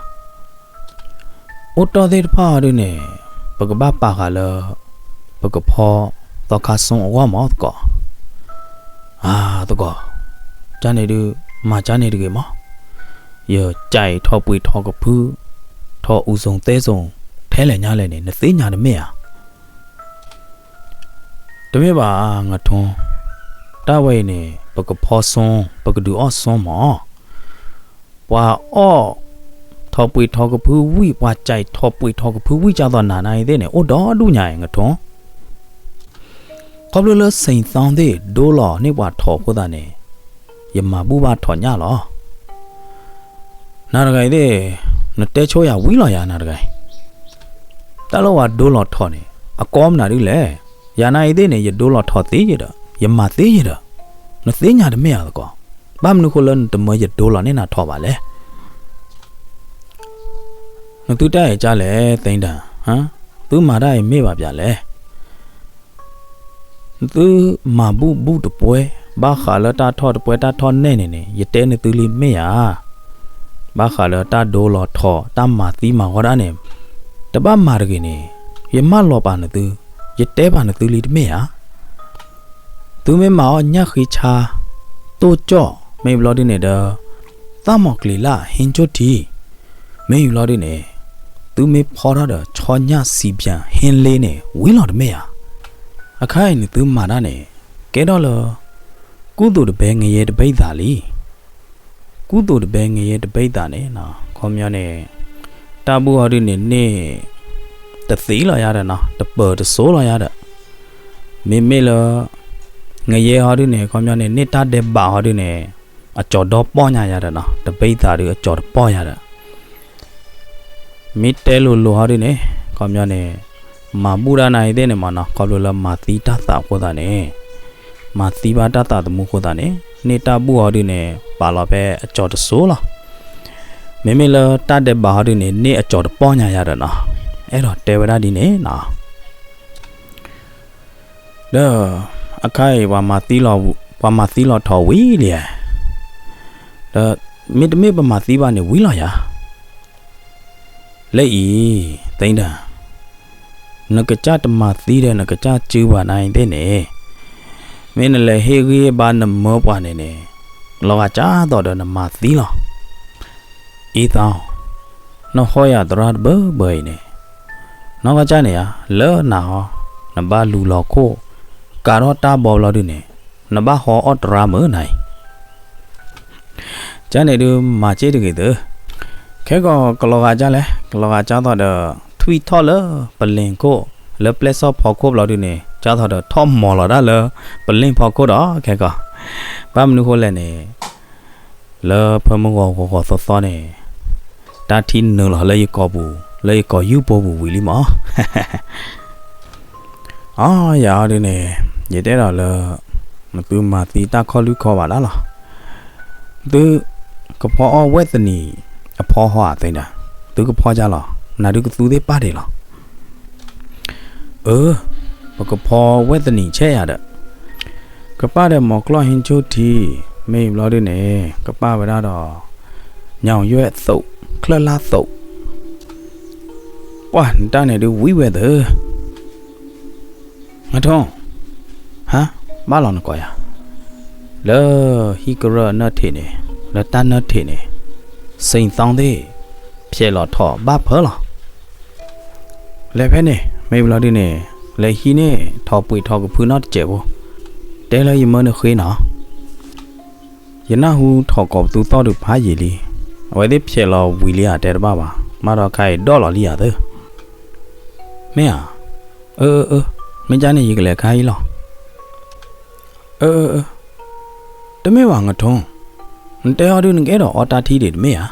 အိၣ်တီၢ်သ့ၣ်တဖၣ်အီၤဒုးန့ၣ်, ပကဘၣ်ပာ်ဃာ်လၢ ပကဖီသီခါစိအဂီၢ်မးသကိး. အၢ သကိး, ကန့ၣ်ဒုး, မၤကန့ၣ်တဂ့ၤမး. ယကးအံၤထိးပှ့ၤထိးကဖု, ထိးအူစိၤသဲစိၤ ထဲလဲၣ်ညါလဲၣ်န့ၣ် နသ့ၣ်ညါတမ့ၢ်ဧါ. တမ့ၢ်ဘၣ်ဧါ ငါထွန်း, တၢ်ဝဲအံၤန့ၣ် ပကဖီစိ, ပကဒုးအီၣ်စိမး. ပှၤအီၣ်ထိးပှ့ၤထိးကဖုဝံၣ်, ပှၤကးအံၤထိးပှ့ၤထိးကဖုဝံၣ် ကၢ်သိးနၤနၤအံၤသ့ၣ်န့ၣ် အိၣ်ဒီဒူၣ်ညါအံၤ ငါထွန်း. ခီဖျိလၢစ့ၣ်သီသ့ၣ်ဒိလီၤန့ၢ်ပှၤထိးအဃိသတးန့ၣ်, ယမၤဘူၣ်ဘၣ်ထိးညၣ်လီၤ. နၤတဂၤအံၤသ့ၣ်, နတဲဆိယၤဝံၤလီၤယၤနၤတဂၤအံၤ. တၢ်လၢပှၤဒိလီၤထိးန့ၣ် အကီမနုၤဒ်လဲၣ်. ယၤနၤအံၤသ့ၣ်န့ၣ် ယဒိလီၤထိးသ့ယဒီး ယမၤသ့ယဒီး, နသ့ၣ်ညါတမ့ၢ်ဧါသကိး. ဘၣ်မနုၤဃိလၢနတမၢယဒိလီၤန့ၢ်နၤထိးဘၣ်လဲၣ်. နသုတၢ်အဲၣ်ကၢ်လဲၣ် သ့ၣ်ဒၣ်, သုမၤတၢ်အံၤမ့ၢ်ဘၣ်ပၠးလဲၣ်. သုမၤဘူၣ်ဘူၣ်တပှဲၤ, ဘၣ်ဃးလၢတၢ်ထီၣ်တပှဲၤတၢ်ထီၣ်နဲၣ်န့ၣ်န့ၣ် ယတဲနသုလံတမ့ၢ်ဧါ. ဘၣ်ဃးလၢတၢ်ဒိလီၤထိး တၢ်မၤသံမၤဝီဒၣ်န့ၣ်, တဘၣ်မၤတဂ့ၤန့ၣ်, ယမၢလီၤပာ်နသု, ယတဲပာ်နသုလံတမ့ၢ်ဧါ. သုမ့ၢ်မၤအီၣ်ညၣ်ဃ့ဆါ, တိၢ်ကၠီၣ်, မ့ၢ်ဘျီဒ်န့ၣ်ဒီး, သၣ်မီၤကျံၤလၢ်ဟ့ကၠိၣ်ထံ, မ့ၢ်ဘျီဒ်န့ၣ်, သုမ့ၢ်ဖီထီၣ်ဒီး ဆီညၣ်စံးပၠးဟ့လ့န့ၣ် ဝံၤလီၤတမ့ၢ်ဧါ. အခါအံၤန့ၣ်သုမၤတၢ်န့ၣ် ကဲထီၣ်လၢ ကူသိးတဘဲငရဲတဘ့ၣ်သးလံ. ကူသိးတဘဲငရဲတဘ့ၣ်သးန့ၣ် ခီပညီန့ၣ် တၢ်ဘူၣ်ဟီဒုန့ၣ် န့ၢ်တသံလီၤယၤဒီးနီၤ, တပၢၤတစိၤလီၤယၤဒီး, မ့မ့ၢ်လၢ ငရဲဟီဒုန့ၣ် ခီပညီန့ၣ် န့ၢ်တၢ်ဒဲးဘးဟီဒုန့ၣ် အကၠီၤဒီပီၢ်ညါယၤဒီးနီၤ, တဘ့ၣ်သးဒုအကၠီၤတပီၢ်ယၤဒီး မ့ၢ်တဲလိၤလိၤဟီဒုန့ၣ် ခီပညီန့ၣ် မၤဘူၣ်တၢ်နၤအံၤသ့ၣ်န့ၣ်မးနီၤ, ခီဖျိလၢမၤသံတၢ်သးအဃိသတးန့ၣ်, မၤသံဘၣ်တၢ်သးသမူအဃိသတးန့ၣ် န့ၢ်တၢ်ဘူၣ်ဟီဒုန့ၣ် ပာ်လီၤဖဲအကၠီၤတစိၤလီၤ. မ့မ့ၢ်လၢတၢ်ဒဲးဘးဟီဒုန့ၣ် န့ၢ်အကၠီၤတပီၢ်ညါယၤဒီးနီၤ, အဲၣ်ဒိးတဲဝဲဒၣ်ဒ်န့ၣ်နီၤ. ဒီး အခါအံၤ ပှၤမၤသံလီၤထီၣ်ဝံၤလံ, ဒီး မ့တမ့ၢ်ပမၤသံဘၣ်န့ၣ်ဝံၤလီၤယၤ. လၢအံၤ သ့ၣ်ဒၣ် နကစၢ်တမၤသံဒီးနကစၢ်စုပှၤနၤအံၤသ့ၣ်န့ၣ်, မ့ၢ်နလဲၤဟ့ၣ်ဂံၢ်ဘါနမၢပှၤန့ၣ်န့ၣ်, လီၤဂာ်ကၢ်သိးဒီးနမၤသံလီၤ. အံသီ, နဟီၣ်ယၤသရၣ်တဘၢဘၢအံၤန့ၣ်, နီၢ်ကစၢ်န့ၣ်ဧါ, လၢနၤဟီ, နဘၣ်လူၤလီၤခိၣ်, ကးထီၣ်တၢ်ဘီဘျီဒုန့ၣ်, နဘၣ်ဟီအီၣ်သရၣ်မုၢ်နၤအံၤ ကန့ၣ်ဒုးမၤစ့ၢ်တဂ့ၤသု, ခဲကီးကလီၤဂာ်ကၢ်လဲၣ်, ကလီၤဂာ်ကၢ်သိးဒီး ထွံၣ်ထီၣ်လၢပလ့ၣ်ခိၣ်, လၢပျဲၢ်စီၣ်ဖီခိၣ်ဘျီဒုန့ၣ် ကၢ်သိးဒီးထီၣ်မီၤလီၤတၢ်လၢပလ့ၣ်ဖီခိၣ်ဒီးခဲကီး, ဘၣ်မနုၤဃိလဲၣ်န့ၣ်, လၢဖၢမုၢ်ဂီၤဂီၤဂီၤသီသီန့ၣ်, တၢ်ထံနုာ်လီၤလၢယကိာ်ပူၤ, လၢယကိာ်ယူၢ်ဖိပူၤဝံၤလံမး အ ယၤအီၤဒုန့ၣ်, ယတဲဒီးလၢ မသုမၤသံတၢ်ခီၣ်လွံၢ်ခီဘၣ်ဒၣ်လီၤ. သုကဖီအီၣ်ဝဲၢ်သနံၤအဖီဟီဧါသ့ၣ်ဒၣ်, သုကဖီကၢ်လီၤ, နၤဒုကသူသ့ၣ်ပၢ်ဒ့ၣ်လီၤ. အၢ, ပကဖီဝဲၢ်သနံၤဆဲးယၤဒီး, ကပၢ်ဒီးမီၤကျီၢ်ဟ့ၣ်ဆူၣ်ထံ, မ့ၢ်ဘျီဒုန့ၣ် ကပၢ်ဝဲဒၣ်ဒီး ညောင်ရွက်သုတ်, ချၢၣ်လါသုတ်, ပှၢ်နတၢ်န့ၣ်ဒုးဝံၤဝဲသၢ ငါထွန်း, ဟါ, ဘၣ်လီၤနကိးယၤ, လၢဟံၣ်ကရၢၢ်အနၢၣ်ထံးန့ၣ်, လၢတၢ်နၢၣ်ထံးန့ၣ်, စိန်သောင်းသ့ၣ် ဖျဲးလီၤထီၣ်ဘၣ်ဖၢလီၤ. လဲၤဖဲန့ၣ် မ့ၢ်ဘျီဒုန့ၣ်, လဲၤဟံးန့ၢ်ထီၣ်ပှ့ၤထီၣ်ကဖုနီတစဲးဖိ, တဲလၢယမၢနဃ့နီၤ. ယနၢ်ဟူထီၣ်ကိးပသူသီၣ်ဒုးဖးယံာ်လံ, အဝဲသ့ၣ်ဖျဲးလီၤဝံၤလံဧါတဲတဘၣ်ဘၣ်, မ့ၢ်ဒီးခါအံၤဒီၣ်လီၤလံဧါသၢ မ့ၢ်ဧါ, အၢ အၢ အၢ, မ့ၢ်ကန့ၣ် ယကလဲၤခါအံၤလီၤ. အၢ အၢ အၢ, တမ့ၢ်ဘၣ် ငထွန်း, နတဲအီၤဒုး နကအဲၣ်ဒိးအီတၢ်ထံဒံးတမ့ၢ်ဧါ.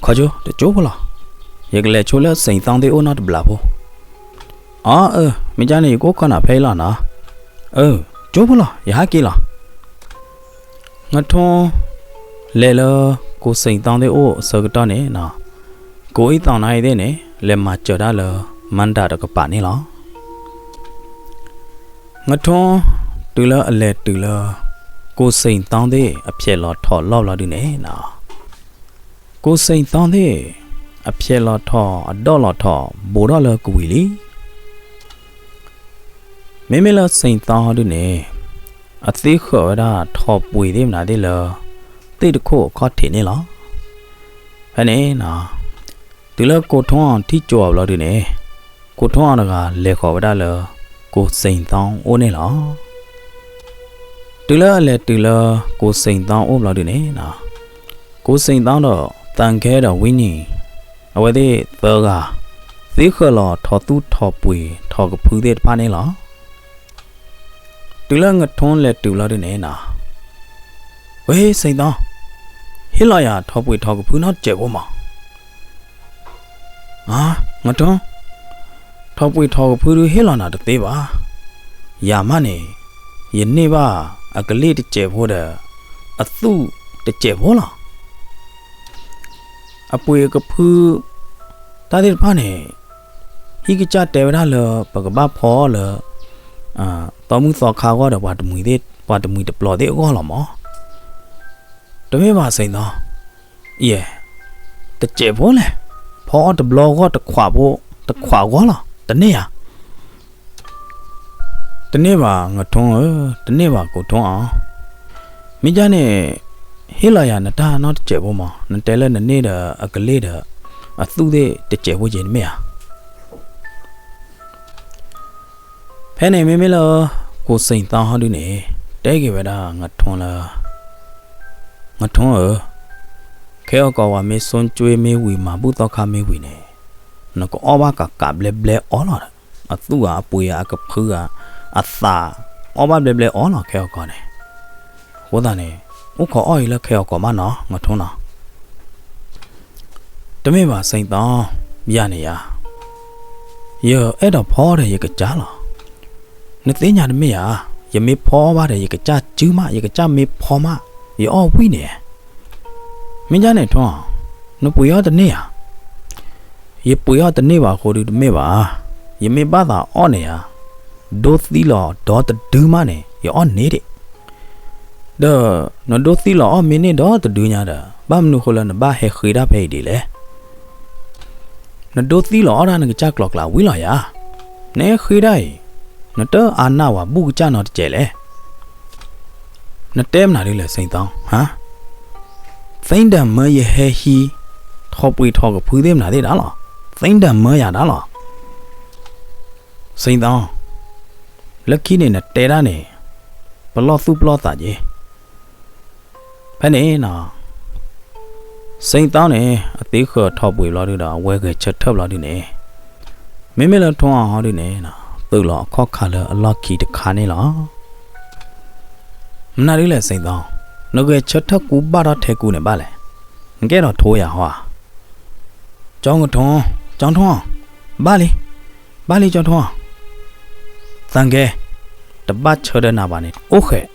ခီကၠိ တကၠိဖိလီၤ, ယကလဲၤဆိလၢစ့ၣ်သီသ့ၣ်အိၣ်နီတဘျီဖိ. အၢ အၢ, မ့ၢ်ကန့ၣ် ယကအိၣ်ခိးနၤဖဲအံၤလီၤနီၤ. အၢ ကၠိဖိလီၤ, ယဟဲက့ၤလီၤ. ငထွန်း လဲၤလၢ ကိၣ်စ့ၣ်သီသ့ၣ်အိၣ်အဆၢကတီၢ်န့ၣ်, ကိၣ်အံသီနါအံၤသ့ၣ်န့ၣ် လဲၤမၤစၢၤတၢ်လၢ မၤတၢ်တကပၤန့ၣ်လီၤ. ငထွန်း တုၤလၢအလဲၤတုၤလၢ ကိၣ်စ့ၣ်သီသ့ၣ်အဖျဲးလီၤထီၣ်လီၢ်ဘျီဒုန့ၣ်, ကိၣ်စ့ၣ်သီသ့ၣ် အဖျဲးလီၤထီၣ်အဒီၣ်လီၤထီၣ်ဘူးထီၣ်လၢကဝံၤလံ. မ့မ့ၢ်လၢစ့ၣ်သီဒုန့ၣ်, အသ့ဃၢၤဝဲဒၣ်ထီၣ်ပှ့ၤသ့ၣ်မနုၤသ့ၣ်လၢ သ့ၣ်တခိၣ်အခီၣ်ထံးန့ၣ်လီၤ. ဖဲန့ၣ်, တုၤလၢကိၣ်ထွန်းအီၤထံၣ်ကၠိအီၤဘျီဒုန့ၣ်, ကိၣ်ထွန်းအီၤတဂၤလဲၤဃီၤဝဲဒၣ်လၢ ကိၣ်စ့ၣ်သီအိၣ်န့ၣ်လီၤ. တုၤလၢအလဲၤတုၤလၢ ကိၣ်စ့ၣ်သီအိၣ်ဘျီဒုန့ၣ်, ကိၣ်စ့ၣ်သီဒီး သၣ်ခဲဒီးဝံနံၤ အဝဲသ့ၣ်သၢဂၤ သ့ဃၢၤလီၤထီၣ်သူၣ်ထီၣ်ပှ့ၤထီၣ်ကဖုသ့ၣ်တဖၣ်န့ၣ်လီၤ. တုၤလၢငထွန်းလဲၤတုၤဘျီဒုန့ၣ်, ဝဲစ့ၣ်သီ, ဟ့ၣ်လီၤယၤထီၣ်ပှ့ၤထီၣ်ကဖုနီတစဲးဖိမး. ငထွန်း, ထီၣ်ပှ့ၤထီၣ်ကဖုဒုးဟ့ၣ်လီၤနၤတသ့ဘၣ်. ယၤမးန့ၣ်, ယန့ၢ်ဘၣ်အကလ့ၢ်တစဲးဖိဒီး အသူၣ်တစဲးဖိလီၤ. အပှ့ၤအကဖု တၢ်သ့ၣ်တဖၣ်န့ၣ်, ဟံၣ်ကစၢ်တဲဝဲဒၣ်လၢ ပကဘၣ်ဖီလၢ သီမုၣ်သီခါအဂီၢ်ဒီး ပှၤတမှံၤတပျီၤသ့ၣ်အဂီၢ်လီၤမး. တမ့ၢ်ဘၣ်စ့ၣ်သီ, ယဲ, တစဲးဖိလဲၣ်, ဖီအီၣ်တဘျီအဂီၢ်တခွးဖိ, တခွးအဂီၢ်လီၤ, တန့ၢ်ဧါ. တန့ၢ်ဘၣ်ငထွန်းဧၢ, တန့ၢ်ဘၣ်ကိၣ်ထွန်းအီၤ. မ့ၢ်ကန့ၣ်, ဟ့ၣ်လီၤယၤနတၢ်နီတစဲးဖိမး, နတဲလၢနန့ၢ်ဒီးအကလ့ၢ်ဒီး အသူၣ်သ့ၣ်တစဲးဖိက့ၤတမ့ၢ်ဧါ. ဖဲန့ၣ်မ့မ့ၢ်လၢ ကိးစ့ၣ်သီဟီဒုန့ၣ် တဲက့ၤဝဲဒၣ် ငထွန်းလၢ ငထွန်းဧၢ, ခဲအကီးဝဲမ့ၢ်စိကၠွ့မ့ၢ်ဝံၤ မၤဘူၣ်သီခါမ့ၢ်ဝံၤန့ၣ် နကအီၣ်ဘၣ်ကးကးဘျဲဘျဲအီၣ်လီၤဒီး အသူၣ်ဂၤအပှ့ၤဂၤအကဖုဂၤ အသး အီၣ်ဘၣ်ဘျဲဘျဲအီၣ်လီၤခဲအကီးန့ၣ်. အဃိသတးန့ၣ် အိၣ်ခိးအီၣ်အံၤလၢခဲအကီးမးနီၤ ငထွန်းနီၤ. တမ့ၢ်ဘၣ်စ့ၣ်သီ, ယၤန့ၣ်ယၤ, ယအဲၣ်ဒိးဖီဒီးယကစၢ်လီၤ. နသ့ၣ်ညါတမ့ၢ်ဧါ, ယမ့ၢ်ဖီအီၣ်ဘၣ်ဒီး ယကစၢ်စုမး, ယကစၢ်မ့ၢ်ဖီမး, ယအီၣ်ဝံၣ်န့ၣ်. မ့ၢ်ဒ်န့ၣ်ထွန်း, နပှ့ၤအီၣ်တန့ၢ်ဧါ. ယပှ့ၤအီၣ်တန့ၢ်ဘၣ်အဃိဒုတမ့ၢ်ဘၣ်, ယမ့ၢ်ဘၣ်သးအီၣ်န့ၣ်ဧါ, ဒိသံလီၤဒီတဒုမးန့ၣ် ယအီၣ်န့ၢ်ဒံး. ဒီးနဒိသံလီၤအီၣ်မ့ၢ်န့ၢ်ဒီတဒုညါဒီး ဘၣ်မနုၤဃိလၢနဘၣ်ဟဲဃ့တၢ်ဖဲအံၤဒ်လဲၣ်. နဒိသံလီၤအီၣ်ဒၣ်နကစၢ်ကျိၤကျါဝံၤလီၤယၤ. နဟဲဃ့တၢ်အံၤ, နတအါနၢ်ဝဲဘူၣ်ကစၢ်နီတစဲးလဲၣ်. နတဲမနုၤဒ်လဲၣ်စ့ၣ်သီ, ဟါ. သ့ဒၣ်မၢယဟဲဟံး ထီၣ်ပှ့ၤထီၣ်ကဖုသ့ၣ်မနုၤသ့ၣ်ဒၣ်လီၤ. သ့ဒၣ်မၢယၤဒၣ်လီၤ. စ့ၣ်သီ, လၢခံန့ၣ်နတဲဒၣ်န့ၣ် ပလီၢ်သူၣ်ပလီၢ်သးက့ၤ. ဖဲန့ၣ်နီၤ, စ့ၣ်သီန့ၣ် အသံဃၢၤထီၣ်ပှ့ၤဘျီဒုဒီး အဝဲဂဲၤဆၢထၢၣ်ဘျီဒုန့ၣ်, မ့မ့ၢ်လၢထွန်းအီၤဟီဒုန့ၣ် သုးလီၤအခီၣ်ခါလၢအလီၢ်ခံတခါန့ၣ်လီၤ. မနုၤဒ်လဲၣ်စ့ၣ်သီ, နဂဲၤဆၢထၢၣ်ကူဘၣ်ထီၣ်ထဲကူန့ၣ်ဘၣ်လဲၣ်. နကအဲၣ်ဒိးထိယၤဟီဧါ. ကၠီကထွန်း, ကၠီထွန်း, ဘၣ်လံ, ဘၣ်လံကၠီထွန်း. သံခဲ, တဘၣ်ဆၢဒီးနၤဘၣ်န့ၣ် အိၣ်ဃဲး,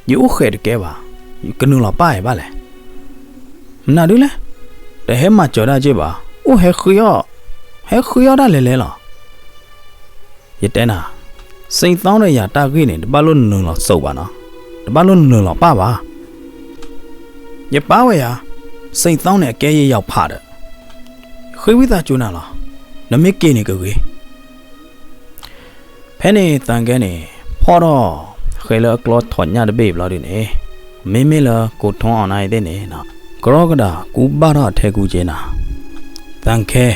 ယအိၣ်ဃဲးတကဲဘၣ်, ယကနုာ်လီၤပၢ်အံၤဘၣ်လဲၣ်. မနုၤဒ်လဲၣ်, တဟဲမၤစၢၤဒၣ်က့ၢ်ဘၣ်, အိၣ်ဟဲဃ့အီၣ်, ဟဲဃ့အီၣ်ဒၣ်လဲၤလဲၤလီၤ. ယတဲနၤ, စ့ၣ်သီဒီးယၤတၢ်ဂ့ၢ်န့ၣ် တဘၣ်လိၣ်နုာ်လီၤစိးဘၣ်နီၤ, တဘၣ်လိၣ်နုာ်လီၤပၢ်ဘၣ်. ယပၢ်ဝဲယၤ, စ့ၣ်သီန့ၣ်အကဲယယီၤဖးဒီး, ဃ့ဝံသးစူၤနၤလီၤ, နမ့ၢ်က့ၤန့ၣ်ကဂ့ၤ. ဖဲန့ၣ်သံခဲန့ၣ် ဖီၣ်ထီၣ်ဃဲလၢအကျီထီၣ်ညၣ်တဘ့ၣ်ဘျီဒုန့ၣ်, မ့မ့ၢ်လၢကိးထွန်းအီၤနၤအံၤသ့ၣ်န့ၣ်, ကရီကဒၣ်ကူဘၣ်ထီၣ်ထဲကူက့ၤနၤ. သံခဲ,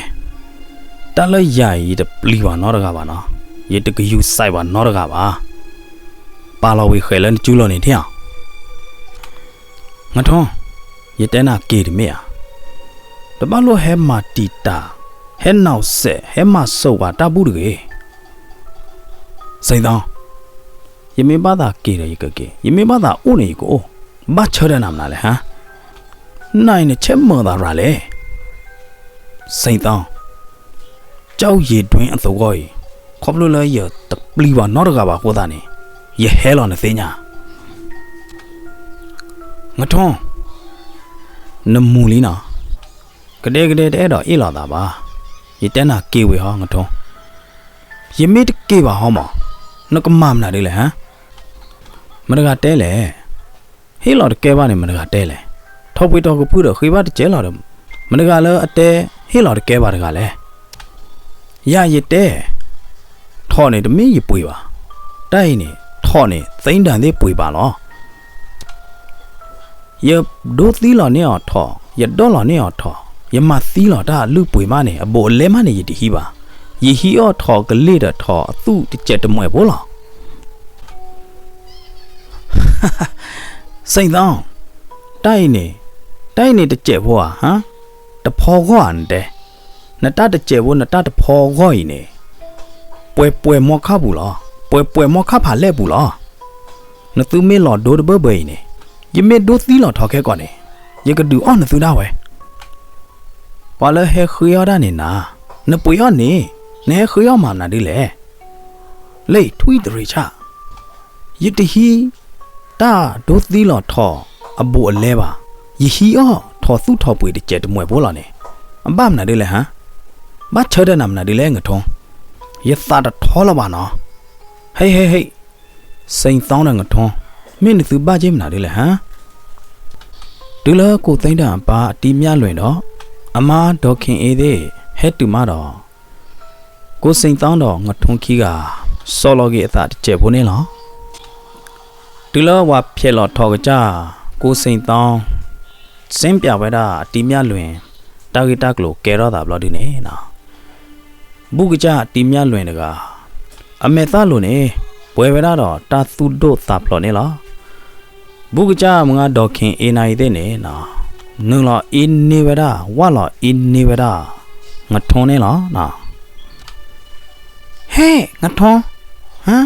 တၢ်လၢယၤအံၤ ယတပျံၤဘၣ်နီတဂၤဘၣ်နီၤ, ယတကယူၤစဲးဘၣ်နီတဂၤဘၣ်. ပာ်လီၤဝံၤဃဲလၢနစုလိၤန့ၣ်ထံၣ်ဧါ. ငထွန်း, ယတဲနၤက့ၤတမ့ၢ်ဧါ. တဘၣ်လိၣ်ဟဲမၤတံာ်တာ်, ဟဲနီၣ်စဲး, ဟဲမၤစိးဘၣ်တၢ်ဘူၣ်တဂ့ၤ. စ့ၣ်သီ, ယမ့ၢ်ဘၣ်သးက့ၤဒီးယကက့ၤ, ယမ့ၢ်ဘၣ်သးအိၣ်န့ၣ်ယကအိၣ်, ဘၣ်ဆၢဒီးနၤမနုၤလဲၣ်ဟါ. နၤအံၤနဆဲးမုာ်သးရၤလဲၣ်. စ့ၣ်သီ, ကၠီယ့ၣ်ဒွံအသဝီအံၤ, ခီဖျိလၢယတပျံၤဘၣ်နီတဂၤဘၣ်အဃိသတးန့ၣ်, ယဟဲလီၤနသ့ၣ်ညါ. ငထွန်း, နမူၤလံနီၤ, ကဒဲကဒဲတအဲၣ်ဒိးအ့ၣ်လိာ်သးဘၣ်. ယတဲနၤက့ၤဝံၤဟီ ငထွန်း. ယမ့ၢ်တက့ၤဘၣ်ဟီမး, နကမၤမနုၤဒ်လဲၣ်ဟါ. မတဂၤတဲလဲၣ်. ဟ့ၣ်လီၤတကဲဘၣ်န့ၣ် မတဂၤတဲလဲၣ်. ထီၣ်ပှ့ၤထီၣ်ကဖုဒီးဃ့ဘၣ်တစဲးလီၤဒီး, မတဂၤလၢအတဲဟ့ၣ်လီၤတကဲဘၣ်တဂၤလဲၣ်. ယၤယတဲ, ထီၣ်န့ၣ်တမ့ၢ်ယပှ့ၤဘၣ်. တၢ်အံၤန့ၣ် ထီၣ်န့ၣ် သ့ဒၣ်သ့ၣ်ပှ့ၤဘၣ်လီၤ. ယဒိသံလီၤန့ၢ်အီၤထီၣ်, ယဒီၣ်လီၤန့ၢ်အီၤထီၣ်, ယမၤသံလီၤတၢ်အလုၢ်ပှ့ၤမးန့ၣ် အဘူးအလဲမးန့ၣ် ယတဟံးဘၣ်. ယဟံးအီၣ်ထီၣ်ကလ့ၢ်ဒီးထီၣ်အသူၣ်တစဲးတမှဲးဖိလီၤ. စ့ၣ်သီ, တၢ်အံၤန့ၣ်, တၢ်အံၤန့ၣ်တစဲးဖိဧါ, ဟါ, တဖီဂီၢ်ဧါနတဲ, နတၢ်တစဲးဖိ နတၢ်တဖီဂီၢ်အံၤန့ၣ်, ပှဲၤပှဲၤမီခါပူၤလီၤ, ပှဲၤပှဲၤမီခါဖးလဲၢ်ပူၤလီၤ. နသုမ့ၢ်လီၤဒိတဘၢဘၢအံၤန့ၣ်, ယမ့ၢ်ဒိသံလီၤထီၣ်ခဲကီးန့ၣ်, ယကဒုးအီၣ်နသုဒၣ်ဝဲ ပှၤလၢဟဲဃ့အီၣ်ဒၣ်န့ၣ်နၤ, နပှ့ၤအီၣ်န့ၣ်, နဟဲဃ့အီၣ်မၤမနုၤဒ်လဲၣ်. လၢထွံၣ်တရံးဆၣ်, ယတဟံးတၢ်ဒိသံလီၤထီၣ်အဘူးအလဲဘၣ်, ယဟံးအီၣ်ထီၣ်သူၣ်ထီၣ်ပှ့ၤတစဲးတမှဲးဖိလီၤန့ၣ်, အဘၣ်မနုၤဒ်လဲၣ်ဟါ, ဘၣ်ဆၢထၢၣ်နၤမနုၤဒ်လဲၣ် ငထွန်း, ယသးတထီလၢၤဘၣ်နီၤ, ဟ့ၣ်ဟ့ၣ်ဟ့ၣ်, စ့ၣ်သီဒီးငထွန်း, မ့ၢ်နသုဘၣ်က့ၢ်မနုၤဒ်လဲၣ်ဟါ. တုၤလၢကိးသ့ဒၣ်အပၢ်အတံၤမၠၣ်လွံၢ်ဒီး, အမါဒီးခ့အ့သ့ၣ် ဟဲတုၤမးဒီး, ကိးစ့ၣ်သီဒီးငထွန်းခံဂၤ, စီလီၤက့ၤအသးတစဲးဖိန့ၣ်လီၤ. တုၤလၢပှၤဖျဲးလီၤထီၣ်ကစၢ်, ကိးစ့ၣ်သီ, စ့ပၠးဝဲဒၣ်အတံၤမၠၣ်လွံၢ်, တၢ် တၢ်ဂ့ၢ်တၢ်ကျိၤကဲထီၣ်သးဘျီဒုန့ၣ်နီၤ, ဘူၣ်ကစၢ်တံၤမၠၣ်လွံၢ်တဂၤ အမဲာ်သၣ်လိၤန့ၣ် ပှဲၤဝဲဒၣ်ဒီးတၢ်သူၣ်ဒိၣ်သးဖျိးန့ၣ်လီၤ. ဘူၣ်ကစၢ်မုၢ်ဂၢ်ဒီးခ့ၣ်အ့နၤအံၤသ့ၣ်န့ၣ်နီၤ, နုာ်လီၤအ့န့ၢ်ဝဲဒၣ် ဝၢ်လီၤအ့န့ၢ်ဝဲဒၣ် ငထွံန့ၣ်လီၤနီၤ. ဟဲ ငထွံ, ဟါ,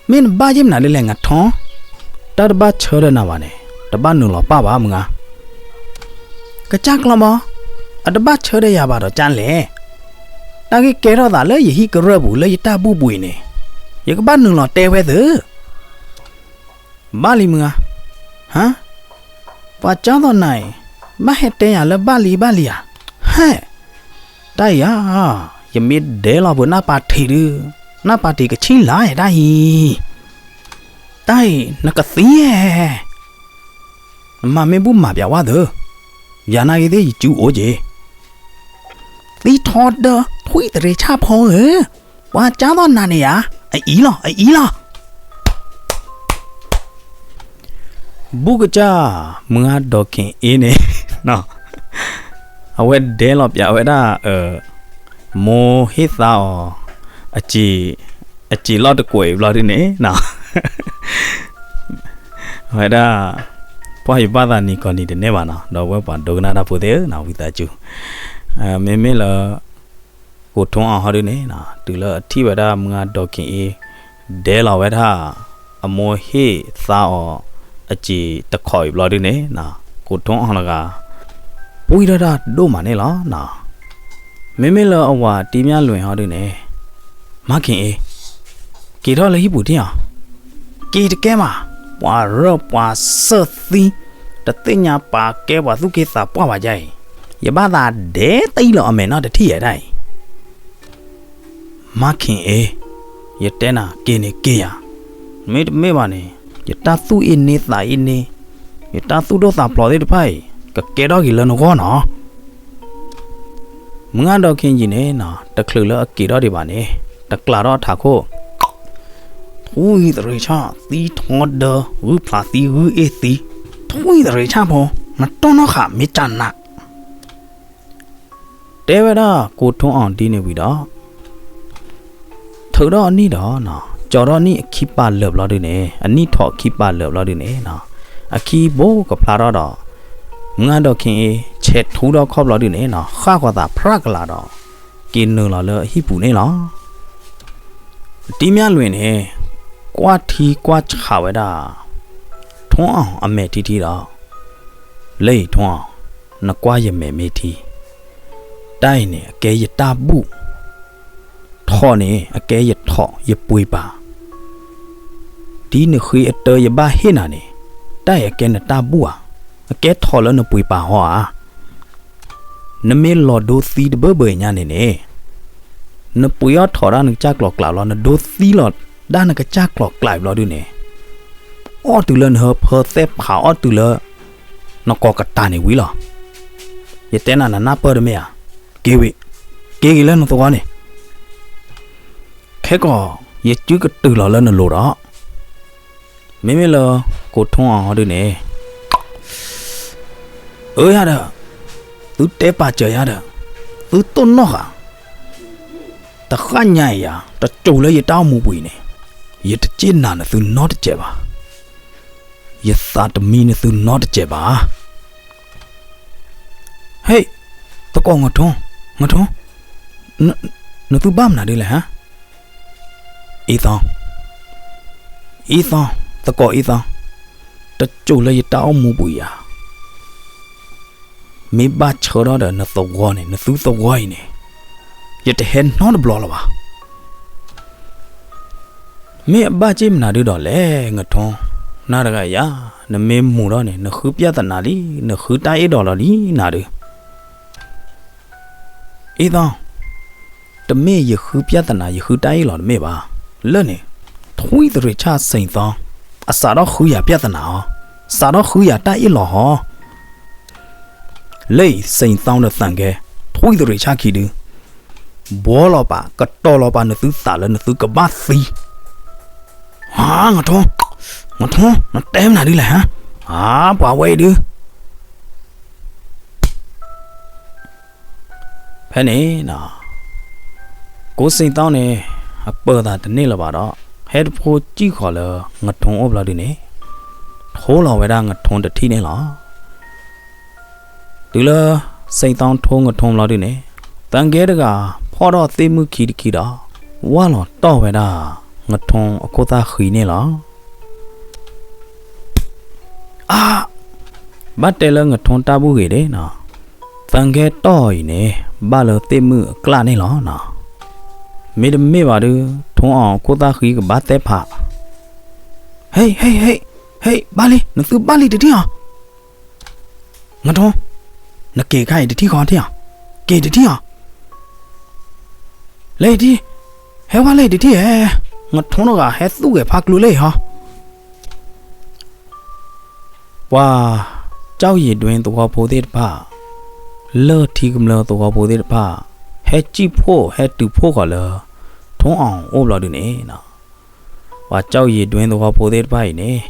မ့ၢ်နဘၣ်ယ့ၢ်မနုၤဒ်လဲၣ် ငထွံ, တၢ်တဘၣ်ဆၢဒီးနၤဘၣ်န့ၣ် တဘၣ်နုာ်လီၤပၢ်ဘၣ်မုၢ်ဂၢ်. ကစၢ်ကျီဘီ, အတဘၣ်ဆၢဒီးယၤဘၣ်ဒီးကၢ်လဲၣ်. တၢ်ဂ့ၢ်ကဲထီၣ်သးလၢယဟံၣ်ကရၢၢ်ပူၤလၢယတၢ်ဘူၣ်ပူၤအံၤန့ၣ် ယကဘၣ်နုာ်လီၤတဲဝဲသ့ ဘၣ်လံမုၢ်ဂၢ်, ဟါ, ပှၤကၢ်သိးနၤအံၤ ဘၣ်ဟဲတဲယၤလၢဘၣ်လံဘၣ်လံဧါ, ဟဲ, တၢ်အံၤဧါ, ယမ့ၢ်ဒဲလီၤပှၤနၢ်ပၤထံးဒု, နၢ်ပၤထံးကဆံၣ်လါဧါတၢ်အံၤ, တၢ်အံၤနကသံဧါ, နမၤမ့ၢ်ဘူၣ်မၤပျးဝဲသ့, ယၤနာ်က့ၤသ့ၣ်ယစုအိၣ်က့ၤ သံထီဒၢ ထွံၣ်သရ့ၤဆၣ်ဖိဧၢ, ပှၤကၢ်သိးနၤန့ၣ်ဧါ, အအံၤလီၤ အအံၤလီၤ. ဘူၣ်ကစၢ်မုၢ်ဂၢ်ဒီးခ့ၣ်အ့န့ၣ် အဝဲဒဲလီၤပျးဝဲဒၣ် မိၢ်ဟ့ၣ်သါအီၤ အစ့ၤလီၢ်တကွဲးအံၤဘျီဒုန့ၣ် အဝဲဒၣ် ပှၢ်ယဘၣ်သးနံၤကီၢ်နံၤတန့ၢ်ဘၣ်နီၤ ဒီးဝဲပှၤဒိကနၣ်တၢ်ဖိသ့ၣ်ဧၢနီၤ ဝံသးစူၤ မ့မ့ၢ်လၢ ကိးထူအီၤဟီဒုန့ၣ် တုၤလၢအထံၣ်ဝဲဒၣ်မုၢ်ဂၢ်ဒီးခ့ၣ်အ့ ဒဲလီၤဝဲဒၣ် အမိၢ်ဟ့ၣ်သါအီၤ အစ့ၤတခီအံၤဘျီဒုန့ၣ် ကိးထူအီၤတဂၤ ပှံၢ်ထီၣ်တၢ်ဒိၣ်မးန့ၣ်လီၤ. မ့မ့ၢ်လၢအဝၤတံၤမၠၣ်လွံၢ်ဟီဒုန့ၣ် မါခ့ၣ်အ့ က့ၤထီၣ်လၢဟံၣ်ပူၤထံၣ်အီၤ, က့ၤတကဲမး, ပှၤရၢၢ်ပှၤစၢၢ်သံ တသ့ၣ်ညါပာ်ကဲပှၤသူၣ်က့သးပှၢ်ဘၣ်ယါအံၤ, ယဘၣ်သးဒဲတံၢ်လီၤအမဲာ်နီၢ်တထံၣ်ယဲဒၣ်အံၤ မါခ့ၣ်အ့, ယတဲနၤက့ၤန့ၣ်က့ၤယၤ, မ့တမ့ၢ်ဘၣ်န့ၣ် ယတၢ်သူၣ်အ့န့သးအ့န့, ယတၢ်သူၣ်ဒိၣ်သးဖျိးသ့ၣ်တဖၣ်အံၤ ကကဲထီၣ်က့ၤလၢနဂီၢ်နီၤ. မုၢ်ဂၢ်ဒီးခ့ၣ်အ့န့ၣ် တချုးလၢအက့ၤထီၣ်ဒံးဘၣ်န့ၣ် တကျးထီၣ်အထးခိၣ်, ထွံၣ်သရ့ၤဆၣ် သံထီဒၢ ဂုၢ်ဖျးသံဂုၢ်အ့ၣ်သံ, ထွံၣ်သရ့ၤဆၣ်ဖိ နတီၢ်နီၣ်ဃာ်မ့ၢ်ကနး တဲဝဲဒၣ်ကိးထူအီၤဒ်န့ၣ်ဝံၤဒီး ထုးထီၣ်အနံၣ်ဒီး ကၠီထီၣ်အနံၣ်အခံပာ်လၢာ်ဘျီဒုန့ၣ် အနံၣ်ထီၣ်အခံပာ်လၢာ်ဘျီဒုန့ၣ် အခံဘိကဖျါထီၣ်ဒီး မုၢ်ဂၢ်ဒီးခ့ၣ်အ့ ဆဲးထူထီၣ်ခီၣ်ဘျီဒုန့ၣ် ဃၣ်ဃီၤသးဖြးကလာ်ဒီး က့ၤနုာ်လီၤလၢအဟံၣ်ပူၤန့ၣ်လီၤ. တံၤမၠၣ်လွံၢ်န့ၣ် ကွၢ်ထံကွၢ်ဆးဝဲဒၣ် ထူအီၤအမဲာ်ထံထံဒီး လၢအံၤထူအီၤ, နကွၢ်ယမဲာ်မ့ၢ်ထံ, တၢ်အံၤန့ၣ် အကဲယတၢ်ဘူၣ်, ထီၣ်န့ၣ် အကဲယထီၣ်ယပှ့ၤပၤ, ဒ်နဃ့အတၢယဘၣ်ဟ့ၣ်နၤန့ၣ် တၢ်အံၤအကဲနတၢ်ဘူၣ်ဧါ, အကဲထီၣ်လၢနပှ့ၤပၤဟီဧါ. နမ့ၢ်လီၤဒိသံတဘၢဘၢအံၤညါန့ၣ်န့ၣ် နပှ့ၤအီၣ်ထီၣ်ဒၣ်နကစၢ်ကျီၤကျးလီၤ နဒိသံလီၤဒၣ်နကစၢ်ကျီၤကျးဘျီဒုန့ၣ် အီၣ်တုၤလၢနဟၢဖၢသဲဖးအီၣ်တုၤလၢ နကိးကတၢၢ်န့ၣ်ဝံၤလီၤ. ယတဲနၤနနၢ်ပၢၢ်တမ့ၢ်ဧါ. က့ၤဝံၤ, က့ၤက့ၤလၢနသဝီန့ၣ် ခဲကီး ယစုကတုၤလီၤလၢနလိၤဒီး မ့မ့ၢ်လၢ ကိးထူအီၤဟီဒုန့ၣ် အၢယၤဒီး သုတဲပာ်စၢၤယၤဒီး သုတိၢ်နီၣ်ဃာ် တဃၣ်ညါအံၤယၤ တစိၤလၢယတၢ်အိၣ်မူပူၤအံၤန့ၣ် ယတစ့ၢ်နာ်နသုနီတစဲးဘၣ်, ယသးတမံနသုနီတစဲးဘၣ်. ဟဲ, သကိးငထွံ, ငထွံ, နသုဘၣ်မနုၤဒ်လဲၣ်ဟါ. အ့သီ, အ့သီ, သကိးအ့သီ, တစိၤလၢယတၢ်အိၣ်မူပူၤယၤ မ့ၢ်ဘၣ်ဆၢထီၣ်ဒီးနသဝီန့ၣ် နသုသဝီအံၤန့ၣ် ယတဟဲနီတဘျီလၢၤဘၣ်. မ့ၢ်အဘၣ်စ့ၢ်မနုၤဒုဒီးလဲၣ် ငထွံ, နၤတဂၤယၤ, နမ့ၢ်မူၤထီၣ်န့ၣ် နဃုပြဿနာလံ, နဃုတၢ်အ့ၣ်ဒိးလီၤလံနၤဒုး. အ့သီ, တမ့ၢ်ယဃုပြဿနာ ယဃုတၢ်အ့ၣ်လီၤတမ့ၢ်ဘၣ်. လၢန့ၣ် ထွံၣ်သရ့ၤဆၣ်စ့ၣ်သီ, အစးထီၣ်ဃုယၤပြဿနာဟီ, စးထီၣ်ဃုယၤတၢ်အ့ၣ်လီၤဟီ. လၢအံၤ စ့ၣ်သီဒီးသၣ်ကဲ, ထွံၣ်သရ့ၤဆၣ်ခံဒု, ဘှီလီၤပာ် ကတီၤလီၤပာ်နသုသးလၢနသုကဘၣ်သံ. ဟါ, ငထွံ, ငထွံ, နတဲမနုၤဒ်လဲၣ်ဟါ. ဟါ, ပှၤဝဲအံၤဒုး ဟဲ, ဖဲန့ၣ်နီၤ ကိးစ့ၣ်သီန့ၣ် အပၢၢ်သးတန့ၢ်လၢၤဘၣ်ဒီး ဟဲတဖိစံၣ်ဃီၤလၢ ငထိအိၣ်ဘျီဒုန့ၣ် ထိလီၤဝဲဒၣ်ငထိတထံၣ်န့ၣ်လီၤ. တုၤလၢ စ့ၣ်သီထိငထိဘျီဒုန့ၣ် သၣ်ကဲတဂၤ ဖီၣ်ထီၣ်သ့ၣ်မုၣ်ခံတခံဒီး ဝၢ်လီၤတီၢ်ဝဲဒၣ် ငထိအခိၣ်သၣ်ဃံန့ၣ်လီၤ. အါ, ဘၣ်တဲလၢငထိတၢ်ဘူၣ်ဂ့ၤဒၣ်နီၤ, သၣ်ကဲတီၢ်အံၤန့ၣ် ဘၣ်လၢသ့ၣ်မုၣ်အကျၣ်န့ၣ်လီၤနီၤ. မ့တမ့ၢ်ဘၣ်ဒုး ထိအီၤအခိၣ်သၣ်ဃံကဘၣ်သဲဖး, ဟ့ၣ် ဟ့ၣ် ဟ့ၣ် ဟ့ၣ် ဘၣ်လံ နသုဘၣ်လံတထံၣ်အီၤ ငထိ, နက့ၤခါအံၤတထံၣ်ဃီထံၣ်အီၤ, က့ၤတထံၣ်အီၤ, လၢအံၤတထံၣ်, ဟဲဝဲလၢအံၤတထံၣ်ဧဲ, ငထိတဂၤဟဲသူၣ်ဂဲၤဖးကျူလၢအံၤဟီ. ပှၤ ကၠီယံာ်ဒွဲသဝီဖိသ့ၣ်တဖၣ်, လၢၢ်ထံကမျၢၢ်သဝီဖိသ့ၣ်တဖၣ်, ဟဲစံၣ်ဖှိၣ်ဟဲတုၤဖှိၣ်ဃီၤလၢ ထိအီၤအိၣ်ဘျီဒုန့ၣ် ပှၤကၠီယံာ်ဒွဲသဝီဖိသ့ၣ်တဖၣ်အံၤန့ၣ်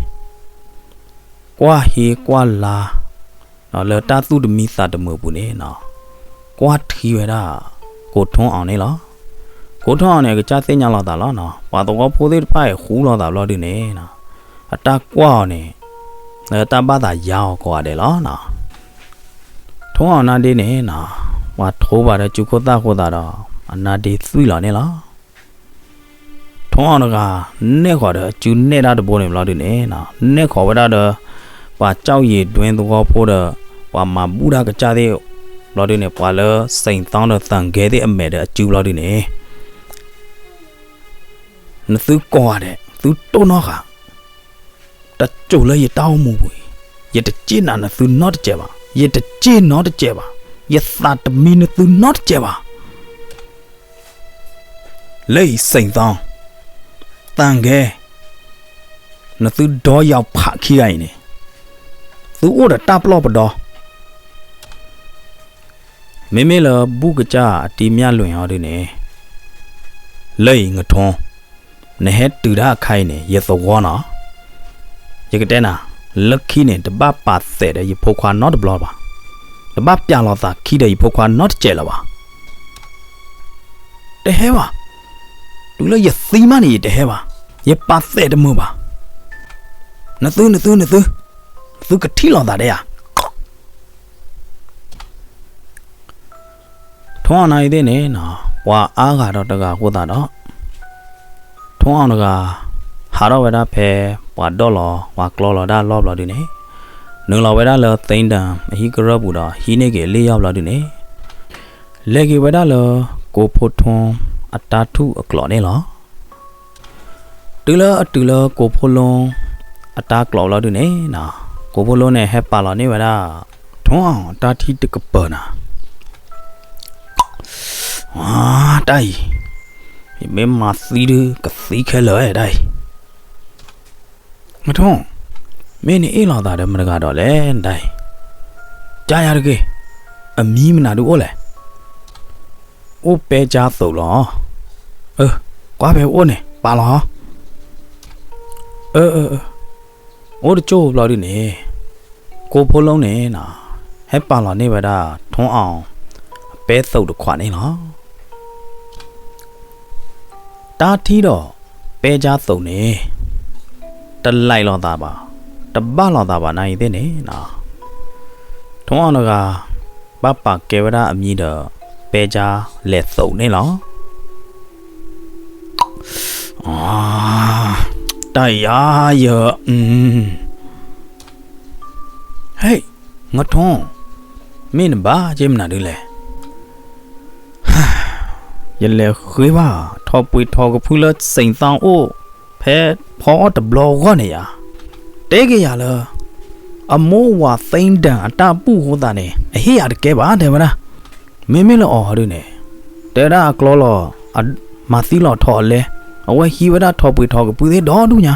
ကွၢ်ဟ့ကွၢ်လါ လၢတၢ်သူၣ်တမံသးတမုာ်အပူၤန့ၣ် ကွၢ်ထံဝဲဒၣ် ကိးထိအီၤန့ၣ်လီၤ. ကိးထိအီၤန့ၣ် အကစၢ်သ့ၣ်ညါလီၤသးလီၤနီၤ, ပှၤသဝီဖိသ့ၣ်တဖၣ်အံၤဃူလိာ်သးဘျီဒုန့ၣ် အတၢ်ကွၢ်အီၤန့ၣ် လၢတၢ်ဘၣ်သးယါအီၤကိးဂၤဒဲးလီၤနီၤ. ထိအီၤနါဒ့န့ၣ် ပှၤထိဘၣ်ဒီးစုခိၣ်သၣ်ဃိသးဒီး အနါဒ့သွံၣ်လီၤန့ၣ်လီၤ. ထိအီၤတဂၤ နဲၣ်ဃီၤဒီးအစုနဲၣ်တၢ်တဘိန့ၣ်ဘျီဒုန့ၣ် နဲၣ်ဃီၤဝဲဒၣ်ဒီး ပှၤကၠီယံာ်ဒွဲသဝီဖိဒီး ပှၤမၤဘူၣ်တၢ်ကစၢ်သ့ၣ်ဘျီဒုန့ၣ် ပှၤလၢစ့ၣ်သီဒီးသၣ်ကဲသ့ၣ်အမဲာ်ဒီးအစုဘျီဒုန့ၣ် နသုကိးဂၤဒဲး သုတိၢ်နီၣ်ဃာ် တစိၤလၢယတၢ်အိၣ်မူပူၤအံၤ ယတစ့ၣ်နာ်နသုနီတစဲးဘၣ်, ယတစ့ၣ်နီတစဲးဘၣ်, ယသးတမံနသုနီတစဲးဘၣ်. လၢအံၤစ့ၣ်သီ, သၣ်ကဲ, နသုဒီယီၤဖးခံဂၤအံၤန့ၣ် သုအိၣ်ဒီးတၢ်ပလီၢ်ပဒီ မ့မ့ၢ်လၢဘူၣ်ကစၢ်အတံၤမၠၣ်လွံၢ်အီၤဒုန့ၣ် လၢအံၤငထိ နဟဲတုၤတၢ်အခါအံၤန့ၣ် ယသဝီနီၤ, ယကတဲနၤ, လၢခံန့ၣ် တဘၣ်ပာ်သဲးဒီးယဖိခွါနီတဘျီဘၣ်, တဘၣ်ပျးလိာ်သးခံဒီးယဖိခွါနီတစဲးလၢၤဘၣ်. တဟဲဘၣ်, တုၤလၢယသံမးန့ၣ် ယတဟဲဘၣ်, ယပာ်သဲးတမုာ်ဘၣ်. နသု နသု နသု, နသုကထံၣ်လိာ်သးဒ်ဧါ. ထိအီၤနါအံၤသ့ၣ်န့ၣ် ပှၤအါဂၤဒီးတဂၤအဃိသတးဒီး ထိအီၤတဂၤ ဟးထီၣ်ဝဲဒၣ်ဖဲ ပှၤဒီၣ်လီၤ ပှၤကျီလီၤဒၣ်လီၢ်ဘျီဒုန့ၣ် နုာ်လီၤဝဲဒၣ်လၢသ့ဒၣ်အဟံၣ်ကရၢၢ်ပူၤဒီး ဟံးန့ၢ်က့ၤအလ့ၣ်ယီၢ်ဘျီဒုန့ၣ် လဲၤက့ၤဝဲဒၣ်လၢ ကိးဖိထိအတၢ်ထူၣ်အကျိးန့ၣ်လီၤ. တုၤလၢအတုၤလၢကိးဖိလီ အတၢ်ကျိးလီၤဒုန့ၣ် ကိးဖိလီန့ၣ် ဟဲပာ်လီၤန့ၢ်ဝဲဒၣ် ထိအီၤတၢ်ထံၣ်တကပၤနၤ, တၢ်အံၤ ယမ့ၢ်မၤသံဒုကသံခဲလၢာ်ဝဲဒၣ်အံၤ. မထိ, မ့ၢ်နအ့ၣ်လိာ်သးဒီးမတၤတဂၤဒီးလဲၣ်နတၢ်အံၤ, ကၢ်ယၤတဂ့ၤ, အမံၤမနုၤဒုအိၣ်လဲၣ်. အိၣ်ပဲကၠၢ်သိးလီၤ. အၢ, ကွၢ်ဖဲအိၣ်န့ၣ် ပာ်လီၤ. အၢ, အိၣ်တကၠိၢ်ဘျီဒုန့ၣ် ကိးဖိလီန့ၣ် ဟဲပာ်လီၤန့ၢ်ဝဲဒၣ် ထိအီၤ ပဲသိးတခွးန့ၣ်လီၤ. တၢ်ထံၣ်ဒီးပဲကၠၢ်သိးန့ၣ် တလဲလိာ်သးဘၣ်, တဘၣ်လိာ်သးဘၣ်နၤအံၤသ့ၣ်န့ၣ် ထိအီၤတဂၤ ဘၣ်ပာ်ကဲဝဲဒၣ်အမံၤဒီး ပဲကၠၢ်လဲၤသိးန့ၣ်လီၤ. တၢ်အံၤယၤယ, ဟဲ, ငထိ, မ့ၢ်နဘၣ်က့ၤမနုၤဒုလဲၣ်. ယလဲၤဃ့ဘၣ် ထီၣ်ပှ့ၤထီၣ်ကဖုလၢစ့ၣ်သီအိၣ် ဖဲဖီအီၣ်တဘျီဂီၢ်န့ၣ်ယၤ, တဲက့ၤယၤလၢ အမိၢ်ဝၤသ့ဒၣ်အတၢ်ဘူၣ်အဃိသတးန့ၣ် အဟ့ၣ်ယၤတကဲဘၣ် တဲဝဲဒၣ်. မ့မ့ၢ်လၢအီၤဒုန့ၣ် တဲဝဲဒၣ်အကျီလီၤ, မၤသံလီၤထီၣ်အလဲ, အဝဲဟံးဝဲဒၣ်ထီၣ်ပှ့ၤထီၣ်ကဖုသ့ၣ်ဒီဒူၣ်ညါ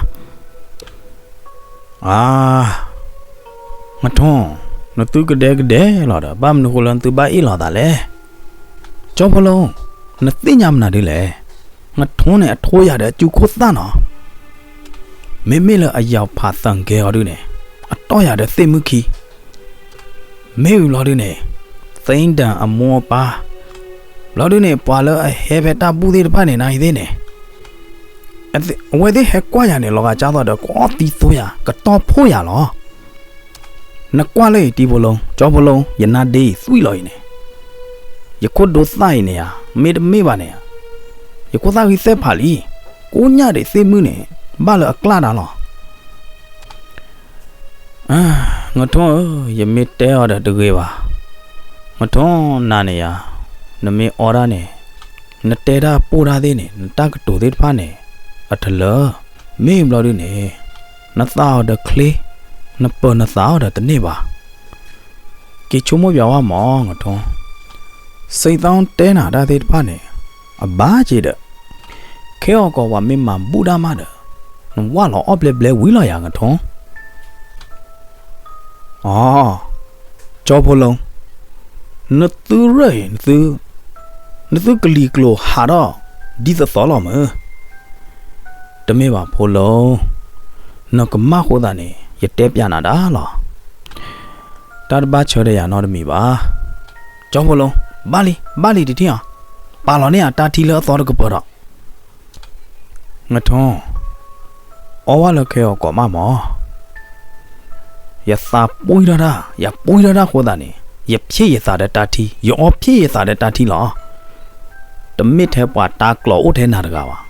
အါ, ငထိ, နသုကဒဲကဒဲလီၤဒီး ဘၣ်မနုၤဃိလၢနသုဘၣ်အ့ၣ်လိာ်သးလဲၣ်. ကၠီဖိလီ, နသ့ၣ်ညါမနုၤဒ်လဲၣ်. ငထိန့ၣ်အထိယၤဒီးအစုခိၣ်သၣ်နီၤ, မ့မ့ၢ်လၢအယီၤဖးသၣ်ကဲအီၤဒုန့ၣ် အတီၢ်ယၤဒီးသ့ၣ်မုၣ်ခံ မ့ၢ်အုၤလီၤဒုန့ၣ် သ့ဒၣ်အမိၢ်အပၢ် ဘျီဒုန့ၣ် ပှၤလၢအဟဲဖဲတၢ်ဘူၣ်သ့ၣ်တဖၣ်န့ၣ် နအံၤသ့ၣ်န့ၣ် အဝဲသ့ၣ်ဟဲကွၢ်ယၤန့ၣ် လီၤဂာ်ကၢ်သိးဒီး ကအီၣ်သံသိယၤ ကတီၢ်ဖိယၤလီၤ. နကွၢ်လၢအံၤ တံၤဖိလီၤ ကၠီဖိလီၤ ယနါဒ့အံၤသွံၣ်လီၤအံၤန့ၣ်, ယခိၣ်ဒိသၣ်အံၤန့ၣ်ဧါ, မ့တမ့ၢ်ဘၣ်န့ၣ်ဧါ, ယခိၣ်သၣ်ဂံၢ်သဲၣ်ဖးလံ, ကိညၣ်ဒံးသ့ၣ်မုၢ်န့ၣ် ဘၣ်လၢအကျၣ်တၢ်လီၤ. ငထိဧၢ, ယမ့ၢ်တဲအီၤဒီးတဂ့ၤဘၣ်. ငထိနၤန့ၣ်ယၤ, နမ့ၢ်အီဒၣ်န့ၣ်, နတဲတၢ်ပိၢ်တၢ်သ့ၣ်န့ၣ် နတၢ်ကတိၤသ့ၣ်တဖၣ်န့ၣ် အတလၢ, မ့ၢ်ဘျီဒုန့ၣ် နသးအီၤဒီးချ့, နပၢၤနသးအီၤဒီးတန့ၢ်ဘၣ်. က့ၤဆိကမိၣ်ပၠးဝဲမၢ် ငထိ, စံးသီတဲနၤတၢ်သ့ၣ်တဖၣ်န့ၣ် အဘၣ်က့ၤဒီး ခဲအံၤကီးပှၤမ့ၢ်မၤဘူၣ်တၢ်မးဒီး နဝၢ်လီၤအီၣ်ဘျဲဘျဲဝံၤလီၤယၤ ငထိ. အီ, ကၠီဖိလီၤ, နသုရၢၣ်အံၤ နသုကလံၤကျိၤဟးထီၣ်ဒ်သိးသိးလီၤမုၢ်. တမ့ၢ်ဘၣ်ဖိလီၤ, နကမၣ်ဃိသးန့ၣ် ယတဲပၠးနၤဒၣ်လီၤ. တၢ်တဘၣ်ဆၢဒီးယၤနီတမံၤဘၣ်. ကၠီဖိလီၤ, ဘၣ်လံ ဘၣ်လံတထံၣ်အီၤ, ပာ်လီၤန့ၢ်အတၢ်ထံလၢအသီတကပၤဒီး ငထိ, အီဝဲလၢခဲအံၤကီးမးမၢ်. ယသးပှံၢ်ထီၣ်တၢ်, ယပှံၢ်ထီၣ်တၢ်ဃိသးန့ၣ် ယဖျ့ယသးဒီးတၢ်ထံ, ယအီဖျ့ယသးဒီးတၢ်ထံလီၤ. တမ့ၢ်ထဲပှၤတၢ်ကျီၤအိၣ်ထဲနၤတဂၤဘၣ်,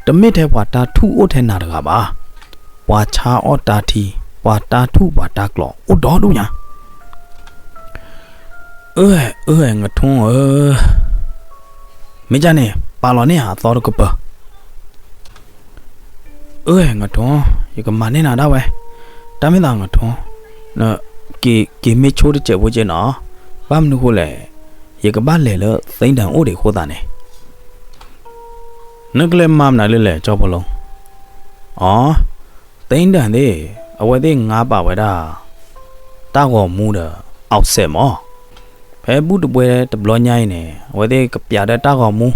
တမ့ၢ်ထဲပှၤတၢ်ထူၣ်အိၣ်ထဲနၤတဂၤဘၣ်. ပှၤဆါအီၣ်တၢ်ထံ, ပှၤတၢ်ထူၣ်ပှၤတၢ်ကျီၤအိၣ်ဒီဒူၣ်ညါ. အၢ အၢ ငထိဧၢ, မ့ၢ်ဒ်န့ၣ် ပာ်လီၤန့ၢ်အသီတကပၤ. အၢ ငထိ, ယကမၤန့ၢ်နၤဒၣ်ဝဲ, တၢ်မ့ၢ်သးငထိ, က့ၤမ့ၢ်ဆိတစဲးဖိက့နီၤ, ဘၣ်မနုၤဃိလဲၣ်, ယကဘၣ်လဲၤလၢသ့ဒၢၣ်အိၣ်ဒံးဃိသးန့ၣ် နကလဲၤမၤမနုၤလဲၣ်လဲၣ် ကၠီဖိလီၤ. အီ, သ့ဒၢၣ်သ့ၣ်, အဝဲသ့ၣ်ငါပာ်ဝဲဒၣ် တၢ်ဂီၤမူဒီး အီၣ်စဲးမၢ်. ဖဲဘူၣ်တဘှဲတဘျီညါအံၤန့ၣ် အဝဲသ့ၣ်ကပျးဒီးတၢ်ဂီၤမူ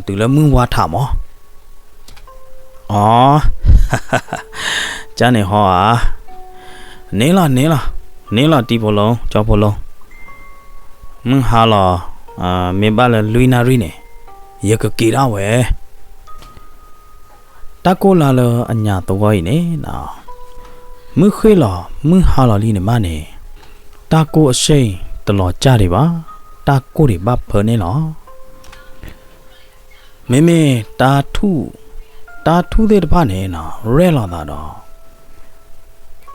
တုၤလၢမုၢ်ဝါထးမၢ်. အီ, ကန့ၣ်ဟီဧါ, န့ၣ်လီၤ န့ၣ်လီၤ, န့ၣ်လီၤ တံၤဖိလီၤ ကၠီဖိလီၤ. မုၢ်ဟါလီၤ, မ့ၢ်ဘၣ်လၢလွံၢ်နၣ်ရံၣ်န့ၣ် ယကက့ၤဒၣ်ဝဲ တၢ်ကိၢ်လါလၢအညၣ်သဝီအံၤန့ၣ်, မုၢ်ဃ့ၢ်လီၤ မုၢ်ဟါလီၤလံန့ၣ်မးန့ၣ်, တၢ်ကိၢ်အဆ့ၣ်တလီၤကၢ်ဒံးဘၣ်, တၢ်ကိၢ်ဒံးဘၣ်ဖၢန့ၣ်လီၤ. မ့မ့ၢ်တၢ်ထူၣ်, တၢ်ထူၣ်သ့ၣ်တဖၣ်န့ၣ် ရဲၣ်လီၤသးဒီး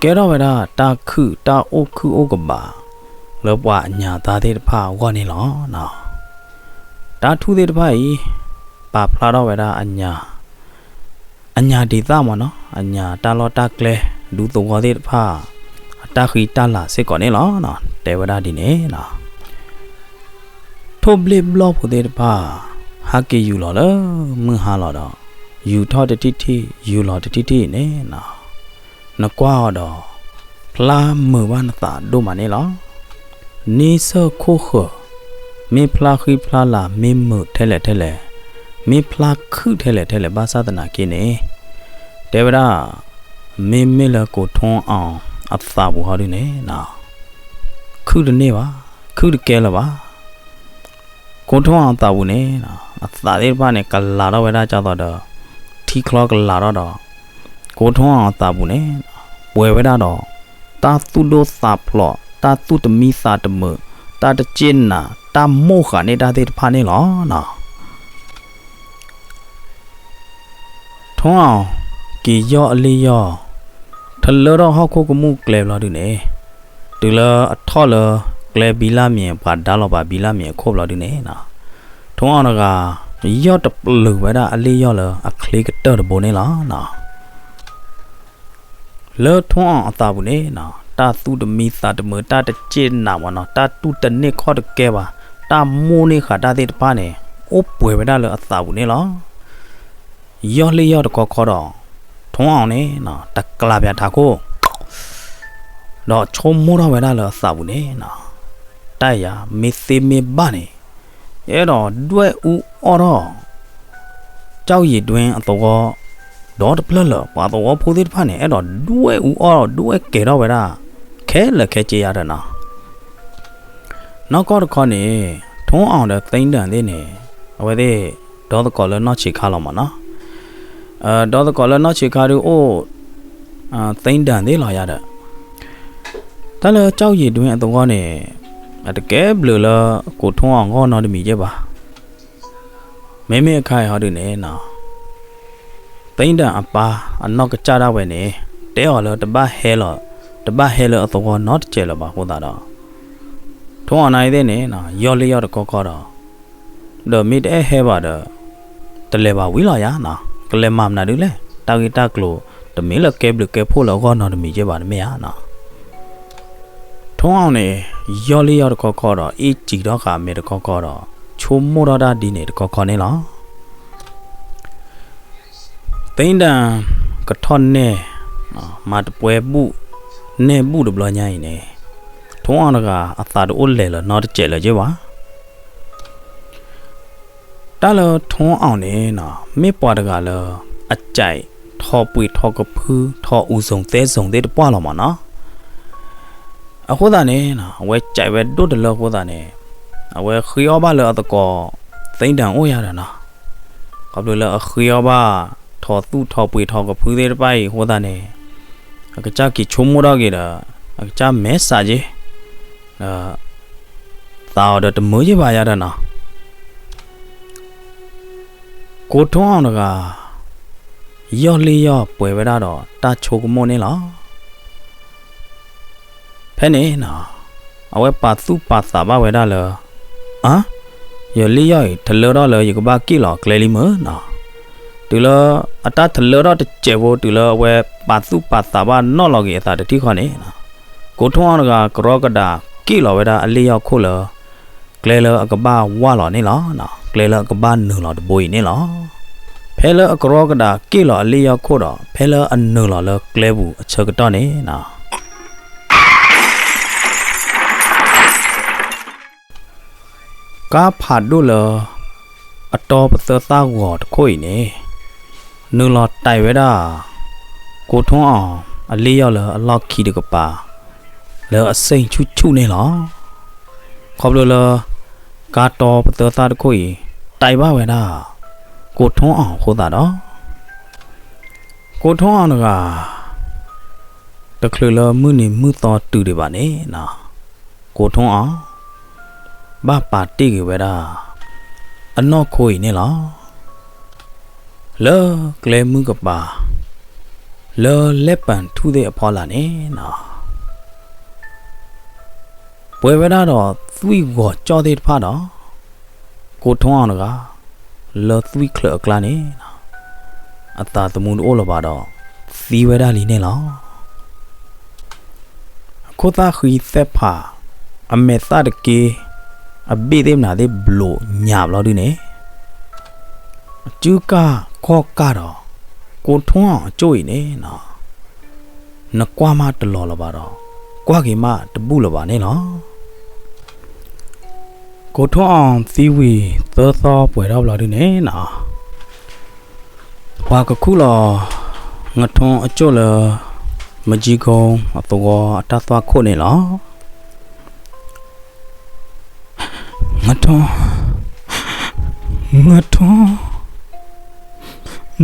ကဲထီၣ်ဝဲဒၣ်တၢ်ခုၣ်တၢ်အိၣ်ခုၣ်အိၣ်ကဘး လၢပှၤအညၣ်အသါသ့ၣ်တဖၣ်အဂီၢ်န့ၣ်လီၤ. တၢ်ထူၣ်သ့ၣ်တဖၣ်အံၤ ပာ်ဖျါထီၣ်ဝဲဒၣ်အညၣ်, အညၣ်ဒံးသၣ်မၢ်နီၤ, အညၣ်တၢ်လီၢ်တၢ်ကျဲ ဒူသဝီသ့ၣ်တဖၣ် အတၢ်ဃံတၢ်လၤစ့ၢ်ကီးန့ၣ်လီၤ. တဲဝဲဒၣ်ဒ်န့ၣ် ထိၣ်ဘျ့ၣ်ဘျီၣ်ဖိသ့ၣ်တဖၣ် ဟးက့ၤယူၤလီၤလၢမုၢ်ဟါလီၤဒီး ယူၤထီၣ်တထံၣ်ထံၣ် ယူၤလီၤတထံၣ်ထံၣ်အံၤန့ၣ်, နကွၢ်အီၤဒီး ဖျါမုာ်ဘၣ်နသးဒိၣ်မးန့ၣ်လီၤ. န့ဆၢၣ်ခိၣ်ဃၢၤ, မ့ၢ်ဖျါဃံဖျါလၤ မ့ၢ်မုာ်ထဲလဲၣ်ထဲလဲၣ်, မ့ၢ်ဖျါခုၣ်ထဲလဲၣ်ထဲလဲၣ် ဘၣ်ဆၣ်သနာ်က့န့ၣ်, တဲဝဲဒၣ် မ့မ့ၢ်လၢကိးထိအီၤအသးပူၤဟီဒုန့ၣ်, ခုၣ်တန့ၢ်ဘၣ်, ခုၣ်တကဲလၢၤဘၣ်. ကိးထိအီၤအသးပူၤန့ၣ်, အသးသ့ၣ်တဖၣ်န့ၣ် ကလၤထီၣ်ဝဲဒၣ်ကၢ်သိးဒီး ထံချီကလၤထီၣ်ဒီး ကိးထိအီၤအသးပူၤန့ၣ်, ပှဲၤဝဲဒၣ်ဒီး တၢ်သူၣ်ဒိၣ်သးဖျိး, တၢ်သူၣ်တမံသးတမုာ်, တၢ်တစ့ၣ်နး, တၢ်မိၣ်ဃာ်န့ၢ်တၢ်သ့ၣ်တဖၣ်န့ၣ်လီၤ. ထိအီၤက့ၤယီၢ်အလ့ၣ်ယီၢ်, ထလၢထီၣ်ဟီၣ်ခိၣ်ကမူၣ်ကျဲဘျီဒုန့ၣ်, တုၤလၢအထီၣ်လၢကျဲဘံလၢ်မံၤ ပှၤဒါလီၤပာ်ဘံလၢ်မံၤအခိၣ်ဘျီဒုန့ၣ်, ထိအီၤတဂၤ ယီၢ်တပျုာ်ဝဲဒၣ်အလ့ၣ်ယီၢ်လၢအချ့ကတၢၢ်တဘိန့ၣ်လီၤ. လၢထိအီၤအသးပူၤန့ၣ်, တၢ်သူၣ်တမံသးတမုာ်, တၢ်တစ့ၣ်နးမၢ်နီၤ, တၢ်တူၢ်တန့ၢ်ခီၣ်တကဲဘၣ်, တၢ်မိၣ်န့ၢ်ဃာ်တၢ်သ့ၣ်တဖၣ်န့ၣ် အိၣ်ပှဲၤဝဲဒၣ်လၢအသးပူၤန့ၣ်လီၤ. ယီၢ်လ့ၣ်ယီၢ်တခီခီဒီး ထိအီၤန့ၣ် တကျးပၠးထးခိၣ် ဒီးဆိကမိၣ်ထီၣ်ဝဲဒၣ်လၢအသးပူၤန့ၣ်, တၢ်ယၤမ့ၢ်သ့မ့ၢ်ဘၣ်န့ၣ်, ယအဲၣ်ဒိးဒွဲၣ်အူအီၣ်ထီၣ် ကၠီယံၤဒွဲအသဝီ ဒီတဖျၢၣ်လၢာ်, ပှၤသဝီဖိသ့ၣ်တဖၣ်န့ၣ် အဲၣ်ဒိးဒွဲၣ်အူအီၣ် ဒွဲၣ်ကဲၤထီၣ်ဝဲဒၣ် ခဲလၢာ်ခဲဆ့ယါဒီးနီၤ. နီၢ်ကီၢ်တခီန့ၣ်, ထိ ထိၣ်အီၣ်ဒီးသ့ၣ်ဒၢၣ်သ့ၣ်န့ၣ် အဝဲသ့ၣ် ဒီသကိးလၢနီၢ်ဆံးခါလီၤမၢ်နီၤ. ဒီသကိးလၢနီၢ်ဆံးခါဒုးအိၣ် သ့ၣ်ဒၢၣ်သ့ၣ်လီၤယၤဒီး တၢ်လၢကၠီယံၤဒွံအသဝီန့ၣ် အတကဲဘျုးလၢ ကိးထိၣ်အီၣ်ဂီၢ်နီတမံၤက့ဘၣ်. မ့မ့ၢ်အခါအံၤဟီဒုးန့ၣ်နီၤ သ့ၣ်ဒၢၣ်အပၢ်အနီၢ်ကစၢ်ဒၣ်ဝဲန့ၣ် တဲအီၤလၢတဘၣ်ဟဲလီၤ, တဘၣ်ဟဲလၢအသဝီနီတစဲးလၢၤဘၣ်အဃိသတးဒီး ထိၣ်အီၣ်နၤအံၤသ့ၣ်န့ၣ်နီၤ ယီၢ်လ့ၣ်ယီၢ်တခီခီဒီး ဒီးမ့ၢ်တအဲၣ်ဟဲဘၣ်ဒီး တလဲၤဘၣ်ဝံၤလီၤယၤနီၤ, ကလဲၤမၤမနုၤဒုးလဲၣ်, တၢ်ဂ့ၢ်တၢ်ကျိၤ တမ့ၢ်လၢကဲဘျုးကဲဖှိၣ်လၢအဂီၢ်နီတမံၤက့ဘၣ်တမ့ၢ်ဧါနီၤ. ထိၣ်အီၣ်န့ၣ် ယီၢ်လ့ၣ်ယီၢ်တခီခီဒီး အ့ၣ်စံးထီၣ်ဃာ်အမဲာ်တခီခီဒီး ဆိကမိၣ်ထီၣ်တၢ်ဒ်န့ၣ်တခီခီန့ၣ်လီၤ. သ့ၣ်ဒၢၣ်ကထီၣ်နဲၣ် မၤတပွဲဘူၣ် နဲၣ်ဘူၣ်တဘျီညါအံၤန့ၣ် ထိၣ်အီၣ်တဂၤအသးတအိၣ်လဲၤလၢၤနီတစဲးလၢၤက့ဘၣ်. တၢ်လၢထိၣ်အီၣ်န့ၣ်နီၤ မ့ၢ်ပှၤတဂၤလၢ အကြိုက်ထီၣ်ပှ့ၤထီၣ်ကဖု ထီၣ်အူစုံသဲစုံသ့ၣ်တပှၢ်လီၤမၢ်နီၤ. အဃိသတးန့ၣ်နီၤ အဝဲကြိုက်ဝဲဒိၣ်တလၢအဃိသတးန့ၣ် အဝဲဃ့အီၣ်ဘၣ်လၢအသကိး သ့ၣ်ဒၢၣ်အိၣ်ယၤဒီးနီၤ, ခီဖျိလၢအဃ့အီၣ်ဘၣ် ထီၣ်သူၣ်ထီၣ်ပှ့ၤထီၣ်ကဖုသ့ၣ်တဖၣ်အံၤအဃိသတးန့ၣ် အကစၢ်က့ၤဆိကမိၣ်ထီၣ်က့ၤဒီး အကစၢ်မဲာ်ဆှးက့ၤ ဒီး သးအီၤဒီးတမုာ်က့ဘၣ်ယၤဒီးနီၤ. ကိးထိၣ်အီၣ်တဂၤ ယီၢ်လ့ၣ်ယီၢ်ပှဲၤဝဲဒၣ်ဒီးတၢ်ဆိကမိၣ်န့ၣ်လီၤ. ဖဲန့ၣ်နီၤ အဝဲပာ်သူၣ်ပာ်သးဘၣ်ဝဲဒၣ်လၢ အါ ယီၢ်လ့ၣ်ယီၢ်အံၤ တလၢထီၣ်လၢယကဘၣ်က့ၣ်လီၤအကျဲလံမုၢ်နီၤ. တုၤလၢအတၢ်တလၢထီၣ်တစဲးဖိ တုၤလၢအဝဲပာ်သူၣ်ပာ်သးဘၣ်နီၣ်လီၤက့ၤအသးတထံၣ်ဃီန့ၣ် ကိးထိၣ်အီၣ်တဂၤကရီကဒးက့ၣ်လီၤဝဲဒၣ်အလ့ၣ်ယီၢ်ခိၣ်လၢ ကျဲလၢအကဘၣ်ဝၢ်လီၤန့ၣ်လီၤ. ကျဲလၢအကဘၣ်နုာ်လီၤတဘိအံၤန့ၣ်လီၤ. ဖဲလၢအကရီကဒးက့ၣ်လီၤအလ့ၣ်ယီၢ်ခိၣ်ဒီး ဖဲလၢအနုာ်လီၤလၢကျဲပူၤအဆၢကတီၢ်န့ၣ် ကါဖးဒိၣ်လၢ အတီပသၢသၣ်ဂီၤတခိၣ်အံၤန့ၣ် နုာ်လီၤတဲာ်ဝဲဒၣ် ကိးထိၣ်အီၣ်အလ့ၣ်ယီၢ်လၢအလီၢ်ခံတကပၤ လၢအစ့ၣ်ဆူၣ်ဆူၣ်န့ၣ်လီၤ. ခီဖျိလၢ ကါတီပသၢသၣ်တခိၣ်အံၤ တဲာ်ဘၣ်ဝဲဒၣ် ကိးထိၣ်အီၣ်အဃိသတးဒီး ကိးထိၣ်အီၣ်တဂၤ တချုးလၢမုၢ်နံၤမုၢ်သီတုၤဒံးဘၣ်န့ၣ် ကိးထိၣ်အီၣ် ဘၣ်ပာ်တ့ၢ်က့ၤဝဲဒၣ် အနီၢ်ခိအံၤန့ၣ်လီၤ. လၢကျဲမုၢ်ကပၤ လၢလဲၤပၣ်ထူၣ်သ့ၣ်အဖီလာ်န့ၣ် ပှဲၤဝဲဒၣ်ဒီးသွံၣ်ဂီၤကၠီၣ်သ့ၣ်တဖၣ်ဒီး ကိးထိၣ်အီၣ်တဂၤ လၢသွံၣ်ချၢးအကျါန့ၣ် အသးသမူတအိၣ်လၢၤဘၣ်ဒီး သံဝဲဒၣ်လံန့ၣ်လီၤ. အခိၣ်သၣ်ဃံသဲဖး အမဲာ်သၣ်တက့ အဘ့ၣ်သ့ၣ်မနုၤသ့ၣ်ဘျိးညၣ်ဘျီဒုန့ၣ် အစုကၢ်ခီၣ်ကၢ်ဒီး ကိးထိၣ်အီၣ်အကၠိၣ်အံၤန့ၣ် နကွၢ်မးတလီၤလၢၤဘၣ်ဒီး ကွၢ်က့ၤမးတဘူၣ်လၢၤဘၣ်န့ၣ်လီၤ. ကိးထိၣ်အီၣ်သံဝံၤသၢသီပှဲၤထီၣ်ဘျီဒုန့ၣ် ပှၤကခူၣ်လီၤ ငထိအကၠိၣ်လၢ မကၠံကိအသဝီအတၢ်သွၣ်ခိၣ်န့ၣ်လီၤ. ငထိ, ငထိ,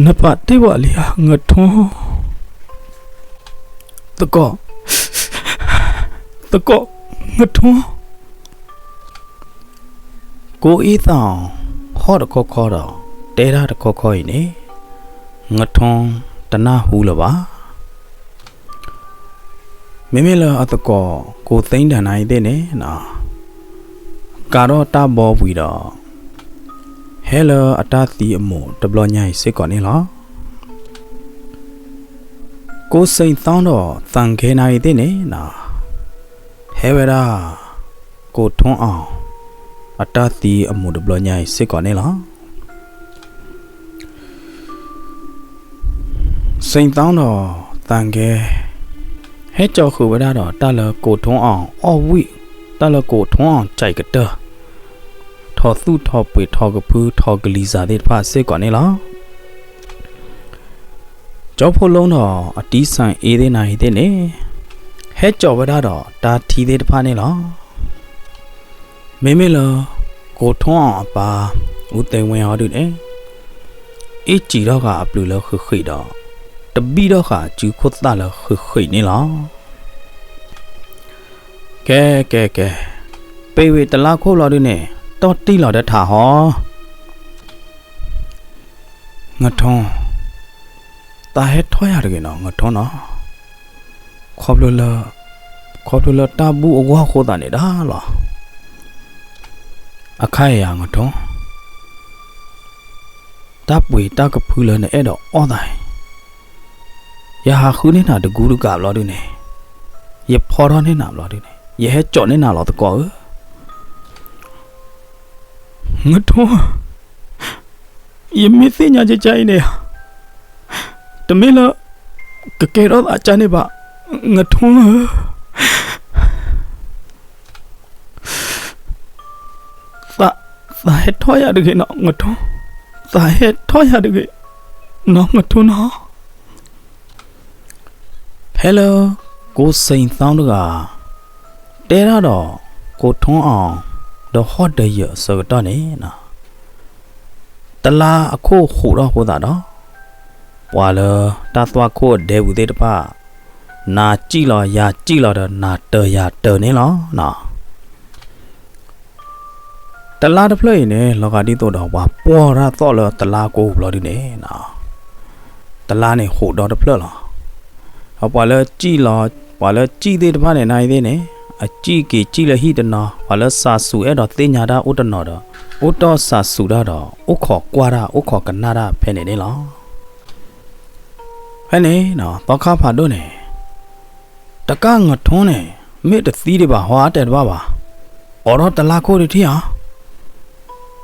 နပာ်တ့ၢ်ဝဲလံဧါ ငထိ, သကိး, သကိး, ငထိ. ကိးအ့ၣ်သးအီၤ ဟီၣ်တခီခီဒီး တဲတၢ်တခီခီအံၤန့ၣ် ငထိတနၢ်ဟူလၢၤဘၣ်. မ့မ့ၢ်လၢအသကိး ကိးသ့ၣ်ဒၣ်နၤအံၤသ့ၣ်န့ၣ် ကၤထီၣ်တၢ်ဘီဝံၤဒီး ဟဲလၢအတၢ်သံအမူးတဘျီညါအံၤစ့ၢ်ကီးန့ၣ်လီၤ. ကိးစ့ၣ်သီဒီးသၣ်ကဲနၤအံၤသ့ၣ်န့ၣ် ဟဲဝဲဒၣ် ကိးထိၣ်အီၣ် အတၢ်သံအမူးတဘျီညါအံၤစ့ၢ်ကီးန့ၣ်လီၤ. စ့ၣ်သီဒီးသၣ်ကဲ ဟဲကၠီဃုာ်ဝဲဒၣ်ဒီးတၢ်လၢကိးထိၣ်အီၣ်အီၣ်ဝံၣ်, တၢ်လၢကိးထိၣ်အီၣ်စဲးကတၢၢ်, ထီၣ်သူၣ်ထီၣ်ပှ့ၤထီၣ်ကဖုထီၣ်ကလံၤစၢ်သ့ၣ်တဖၣ်စ့ၢ်ကီးန့ၣ်လီၤ. ကၠီဖိလီဒီးအတံၢ်ဆၣ်အ့သ့ၣ်နၤအံၤသ့ၣ်န့ၣ် ဟဲကၠီဝဲဒၣ်ဒီးတၢ်ထံသ့ၣ်တဖၣ်န့ၣ်လီၤ. မ့မ့ၢ်လၢ ကိးထွန်းအောင်အပၢ် ဦးသိန်းဝင်း ဟီဒုန့ၣ် အ့ၣ်စံးထီၣ်ဃာ်အပျုၤလၢဃ့ၢ်ဃ့ၢ်ဒီး တဘံၣ်ထီၣ်ဃာ်စုခိၣ်သၣ်လၢဃ့ၢ်ဃ့ၢ်န့ၣ်လီၤ. ကဲ ကဲ ကဲ, ပ့ၤဝံၤတလါခိၣ်လီၤဒုန့ၣ် တီၢ်တံၢ်လီၤဒီးထးဟီ ငထွန်း, သးဟဲထီၣ်ယၤတဂ့ၤနီၤ ငထွန်းနီၤ, ခီဖျိလၢ ခီဖျိလၢတၢ်ဘူၣ်အဂီၢ်အဃိသးန့ၣ်ဒၣ်လီၤ. အခါအံၤယၤ ငထွန်း, တၢ်ပှ့ၤတၢ်ကဖုလၢနအဲၣ်ဒိးအီၣ်သးအံၤ ယဟးဃုန့ၢ်နၤတကူတကးဘျီဒုန့ၣ်, ယဖီထီၣ်န့ၢ်နၤဘျီဒုန့ၣ် ယဟဲကၠီးန့ၢ်နၤလီၤသကိးဧၢ. ငထွန်း, ယမ့ၢ်သ့ၣ်ညါကကါအံၤန့ၣ် တမ့ၢ်လၢ ကကဲထီၣ်သးကါန့ၣ်ဘၣ်, ငထွန်းဧၢ, သး သးဟဲထီၣ်ယၤတဂ့ၤနီၤ ငထွန်း, သးဟဲထီၣ်ယၤတဂ့ၤနီၤ ငထွန်းနီၤ. ဖဲလၢ ကိးစိန်သောင်းတဂၤ တဲတၢ်ဒီး ကိးထွန်းအောင် ဒီးဟီၣ်ဒီးယၢၢ်အဆၢကတီၢ်န့ၣ် တလါအခိၣ်ဟူးထီၣ်အဃိသတးဒီး ပှၤလၢတၢ်သွၣ်ခိၣ်အဒဲပူၤသ့ၣ်တဖၣ် နၤစံၣ်လီၤယၤစံၣ်လီၤဒီး နၤတၢၤယၤတၢၤန့ၣ်လီၤ. တလါတဖျၢၣ်အံၤန့ၣ် လီၤဂာ်ဒ်သိးဒီး ပှၤပှီၢ်တၢ်သီၣ်လၢတလါကိးဘျီဒုန့ၣ် တလါန့ၣ်ဟူးဒီတဖျၢၣ်လီၤ. ဒီးပှၤလၢစံၣ်လီၤ ပှၤလၢစံၣ်သ့ၣ်တဖၣ်န့ၣ် နၤအံၤသ့ၣ်န့ၣ် အစံၣ်က့ၤစံၣ်လၢဟံၣ်တနီၤ, ပှၤလၢစးစူၤအဲၣ်ဒိးသ့ၣ်ညါတၢ်အိၣ်တနီၤဒီး အိၣ်တီၢ်စးစူၤတၢ်ဒီး အိၣ်ခိးကွၢ်တၢ် အိၣ်ခိးကနၣ်တၢ်ဖဲန့ၣ်န့ၣ်လီၤ. ဖဲန့ၣ် သီခါဖးဒိၣ်န့ၣ် တကၣ်ငထွန်းန့ၣ် မ့ၢ်တသံဒံးဘၣ် ဟီအတဲတဘၣ်ဘၣ်, အိးထီၣ်တလါခိၣ်တထံၣ်ဧါ.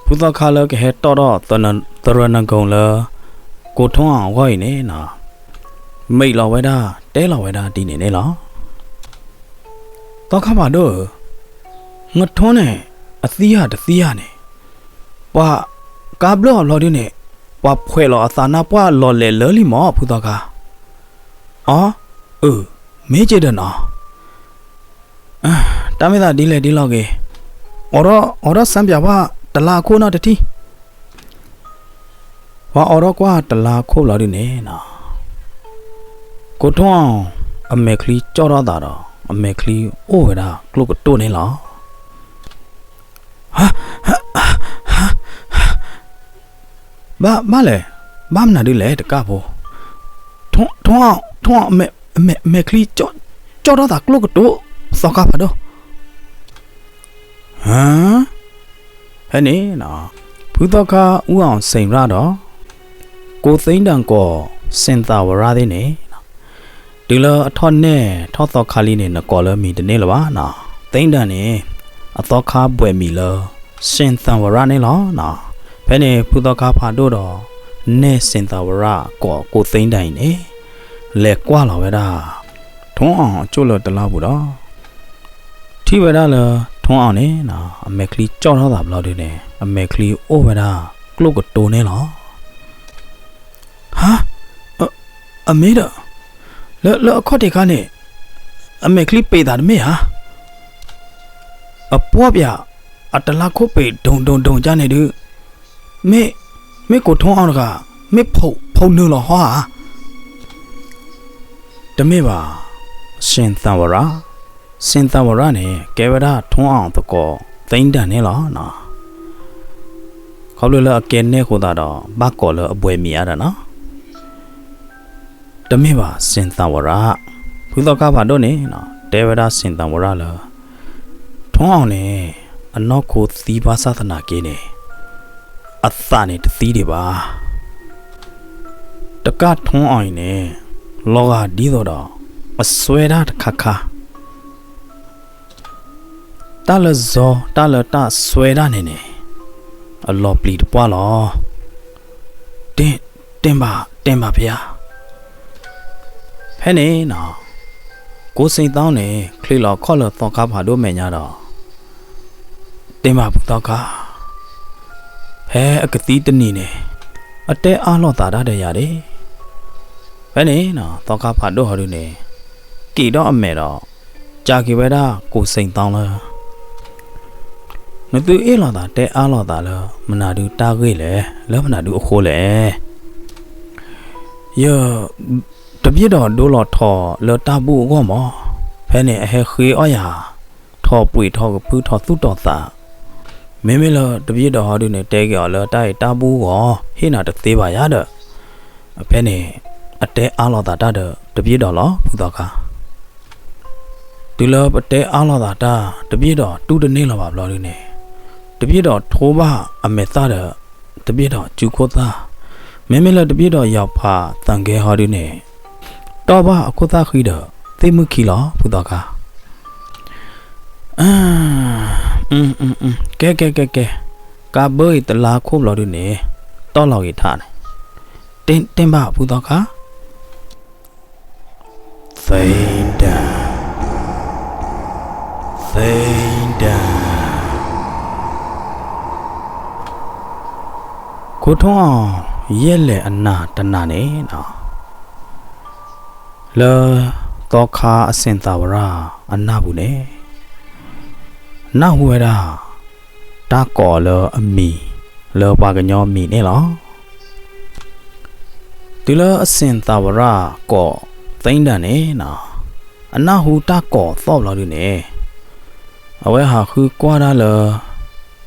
ဖုသီခါလၢကဟဲတီၢ်ထီၣ်သရၢနကိလၢ ကိးထွန်းအောင်အဂီၢ်အံၤန့ၣ် မ့ၢ်လီၤဝဲဒၣ် တဲလီၤဝဲဒၣ်ဒ်န့ၣ်န့ၣ်လီၤ. သီခါဖးဒိၣ်ဧၢ, ငထွန်းန့ၣ် အသံဧါတသံဧါန့ၣ် ပှၤကါဘျၢၣ်အီၤဘျီဒုန့ၣ် ပှၤဖှဲးလီၤအသးနါပှၢ်လီၤလဲၤလၢလံမး ဖုသီခါ. အီ, အၢ, မ့ၢ်က့ဒီးနီၤ, တၢ်မ့ၢ်သးဒ်လဲၣ်ဒ်လဲၣ်ဂ့ၤ, အိးထီၣ် အိးထီၣ်စၢပၠးပှၢ်တလါအခိၣ်နီတထံၣ်. ပှၤအိးထီၣ်ကွၢ်တလါအခိၣ်ဘျီဒုန့ၣ် ကိးထွန်းအောင် အမဲာ်ချံကၠီၣ်ထီၣ်သးဒီး အမဲာ်ချံအိၣ်ဝဲဒၣ်ကျိၣ်ကတိၢ်န့ၣ်လီၤ. ဘၣ် ဘၣ်လဲၣ်, ဘၣ်မနုၤဒ်လဲၣ်တကၣ်ဖိ, ထွန်း ထွန်းအောင် ထွန်းအောင် မဲာ် မဲာ် မဲာ်ချံ ကၠီၣ်ထီၣ်သးကျိၣ်ကတိၢ်, သီခါဖးဒိၣ်. ဟါ, ဖဲန့ၣ် ဖုသီခါ ဦးအောင်စိန်ရ ဒီး ကိုသိန်းတန် ကိး စင်သဝရ သ့ၣ်န့ၣ် တုၤလၢအထီၣ်နဲၣ်ထီၣ် သီခါလံန့ၣ် နကိးလၢမံၤတန့ၢ်လၢၤဘၣ်နီၤ. သိန်းတန် န့ၣ် အသီခါဘှဲးမံၤလၢ စင်သဝရ န့ၣ်လီၤ. ဖဲန့ၣ် ဖုသီခါဖးဒိၣ်ဒီး နဲၣ် စင်သဝရ ကိး ကိုသိန်းတန် အံၤန့ၣ် လဲၤကွၢ်လီၤဝဲဒၣ် ထွန်းအောင် အကၠိၣ်လၢတလါပူၤဒီး ထံၣ်ဝဲဒၣ်လၢ ထွန်းအောင် န့ၣ် အမဲာ်ချံကၠီၣ်ထီၣ်သးဘျီဒုန့ၣ် အမဲာ်ချံအိၣ်ဝဲဒၣ်ကျိၣ်ကတိၢ်န့ၣ်လီၤ. ဟါ, အမ့ၢ်ဒီး လၢ လၢအခီၣ်ထံးခါန့ၣ် အမဲာ်ချံပ့ၤသးတမ့ၢ်ဧါ. အပှီၢ်ပၠး အတလါခိၣ်ပ့ၤဒိၣ်ဒိၣ်ဒိၣ်ကၢ်န့ၣ်ဒုး မ့ၢ် မ့ၢ်ကိးထွန်းအောင်တဂၤ မ့ၢ်ဖီနုာ်လီၤဟီဧါ. တမ့ၢ်ဘၣ်, စင်သဝရ, စင်သဝရ န့ၣ် ကဲဝဲဒၣ်ထွန်းအောင် သကိး သိန်းတန် န့ၣ်လီၤ. ခီဖျိလၢအကဲနဲၣ်အဃိသတးဒီး ဘၣ်ကိးလၢအဘှဲးမံၤအါဒီးနီၤ. တမ့ၢ်ဘၣ် စင်သဝရ, ဖုသီခါဖးဒိၣ်န့ၣ် တဲဝဲဒၣ် စင်သဝရ လၢ ထွန်းအောင် န့ၣ် အနီၢ်ခိသံဘၣ်ဆၣ်သနာ်က့န့ၣ် အသးန့ၣ်တသံဒံးဘၣ်. တကၣ်ထွန်းအောင် အံၤန့ၣ် လီၤဂာ်ဒ်သိးဒီး အစွဲတၢ်တခါခါ တၢ်လၢဇီ တၢ်လၢတၢ်စွဲတၢ်န့ၣ်န့ၣ် အလီၤပျံၤတပှၢ်လီၤ. တ့ၢ် တ့ၢ်ဘၣ် တ့ၢ်ဘၣ်ဖဲယါ. ဖဲန့ၣ် ကိးစိန်သောင်း န့ၣ် ချံးလီၤခီၣ်လၢသီခါဖးဒိၣ်မဲာ်ညါဒီး တ့ၢ်ဘၣ်ဖုသီခါ, ဖဲအကသံတနံၤန့ၣ် အတဲအါလိာ်သးတၢ်ဒီးယၤဒၣ်. ဖဲန့ၣ် သီခါဖးဒိၣ်ဟီဒုန့ၣ် က့ၤဒီးအမဲာ်ဒီး ကးက့ၤဝဲဒၣ်ကိးစိန်သောင်းလၢ မ့ၢ် နသုအ့ၣ်လိာ်သးတဲအါလိာ်သးလၢမနုၤဒုတၢ်ဂ့ၢ်လဲၣ်, လၢမနုၤဒုအဃိလဲၣ်. ယ တပှ့ၤဒီးဒိလီၤထီၣ်လၢတၢ်ဘူၣ်အဂီၢ်မး, ဖဲန့ၣ်အဟဲဃ့အီၣ်ယၤ ထီၣ်ပှ့ၤထီၣ်ကဖုထီၣ်သူၣ်ထီၣ်သး, မ့မ့ၢ်လၢတပှ့ၤဒီးဟီဒုန့ၣ် တဲက့ၤအီၤလၢတၢ်အံၤတၢ်ဘူၣ်ဂီၢ် ဟ့ၣ်နၤတသ့ဘၣ်ယၤဒီး, ဖဲန့ၣ် အတဲအါလိာ်သးတၢ်ဒီးတပှ့ၤဒီးလီၤ ဖုသီခါ. တုၤလၢပတဲအါလိာ်သးတၢ် တပှ့ၤဒီးတူၢ်တန့ၢ်လၢၤဘၣ်ဘျီဒုန့ၣ်, တပှ့ၤဒီးထိဘၣ်အမဲာ်သၣ်ဒီး တပှ့ၤဒီးစုခိၣ်သၣ်, မ့မ့ၢ်လၢတပှ့ၤဒီးယီၤဖးသၣ်ကဲဟီဒုန့ၣ်, တီၢ်ဘၣ်အခိၣ်သၣ်ဃံဒီး သ့ၣ်မုၣ်ခံလီၤ ဖုသီခါ. ကဲ ကဲ ကဲ ကဲ, ကးဘၢအံၤတလါခိၣ်ဘျီဒုန့ၣ်, တီၢ်လီၤဂ့ၤထါန့ၣ်, တ့ၢ်ဘၣ်ဖုသီခါ. သ့ဒၣ်, သ့ဒၣ်. ခိၣ်ထိအီၤ ယဲၢ်လဲၣ်အနၢ်တနၢ်န့ၣ်, လၢသီခါအစ့ၣ်သးဝရၣ်အနၢ်ပူၤန့ၣ်, နၢ်ဟူဝဲဒၣ် တၢ်ကိးလၢအမံၤ လၢပှၤကညီမံၤန့ၣ်လီၤ. တုၤလၢအစ့ၣ်သးဝရၣ်ကိးသ့ဒၣ်န့ၣ်, အနၢ်ဟူတၢ်ကိးသီၣ်ဘျီဒုန့ၣ်, အဝဲဟးဃုကွၢ်ဒၣ်လၢ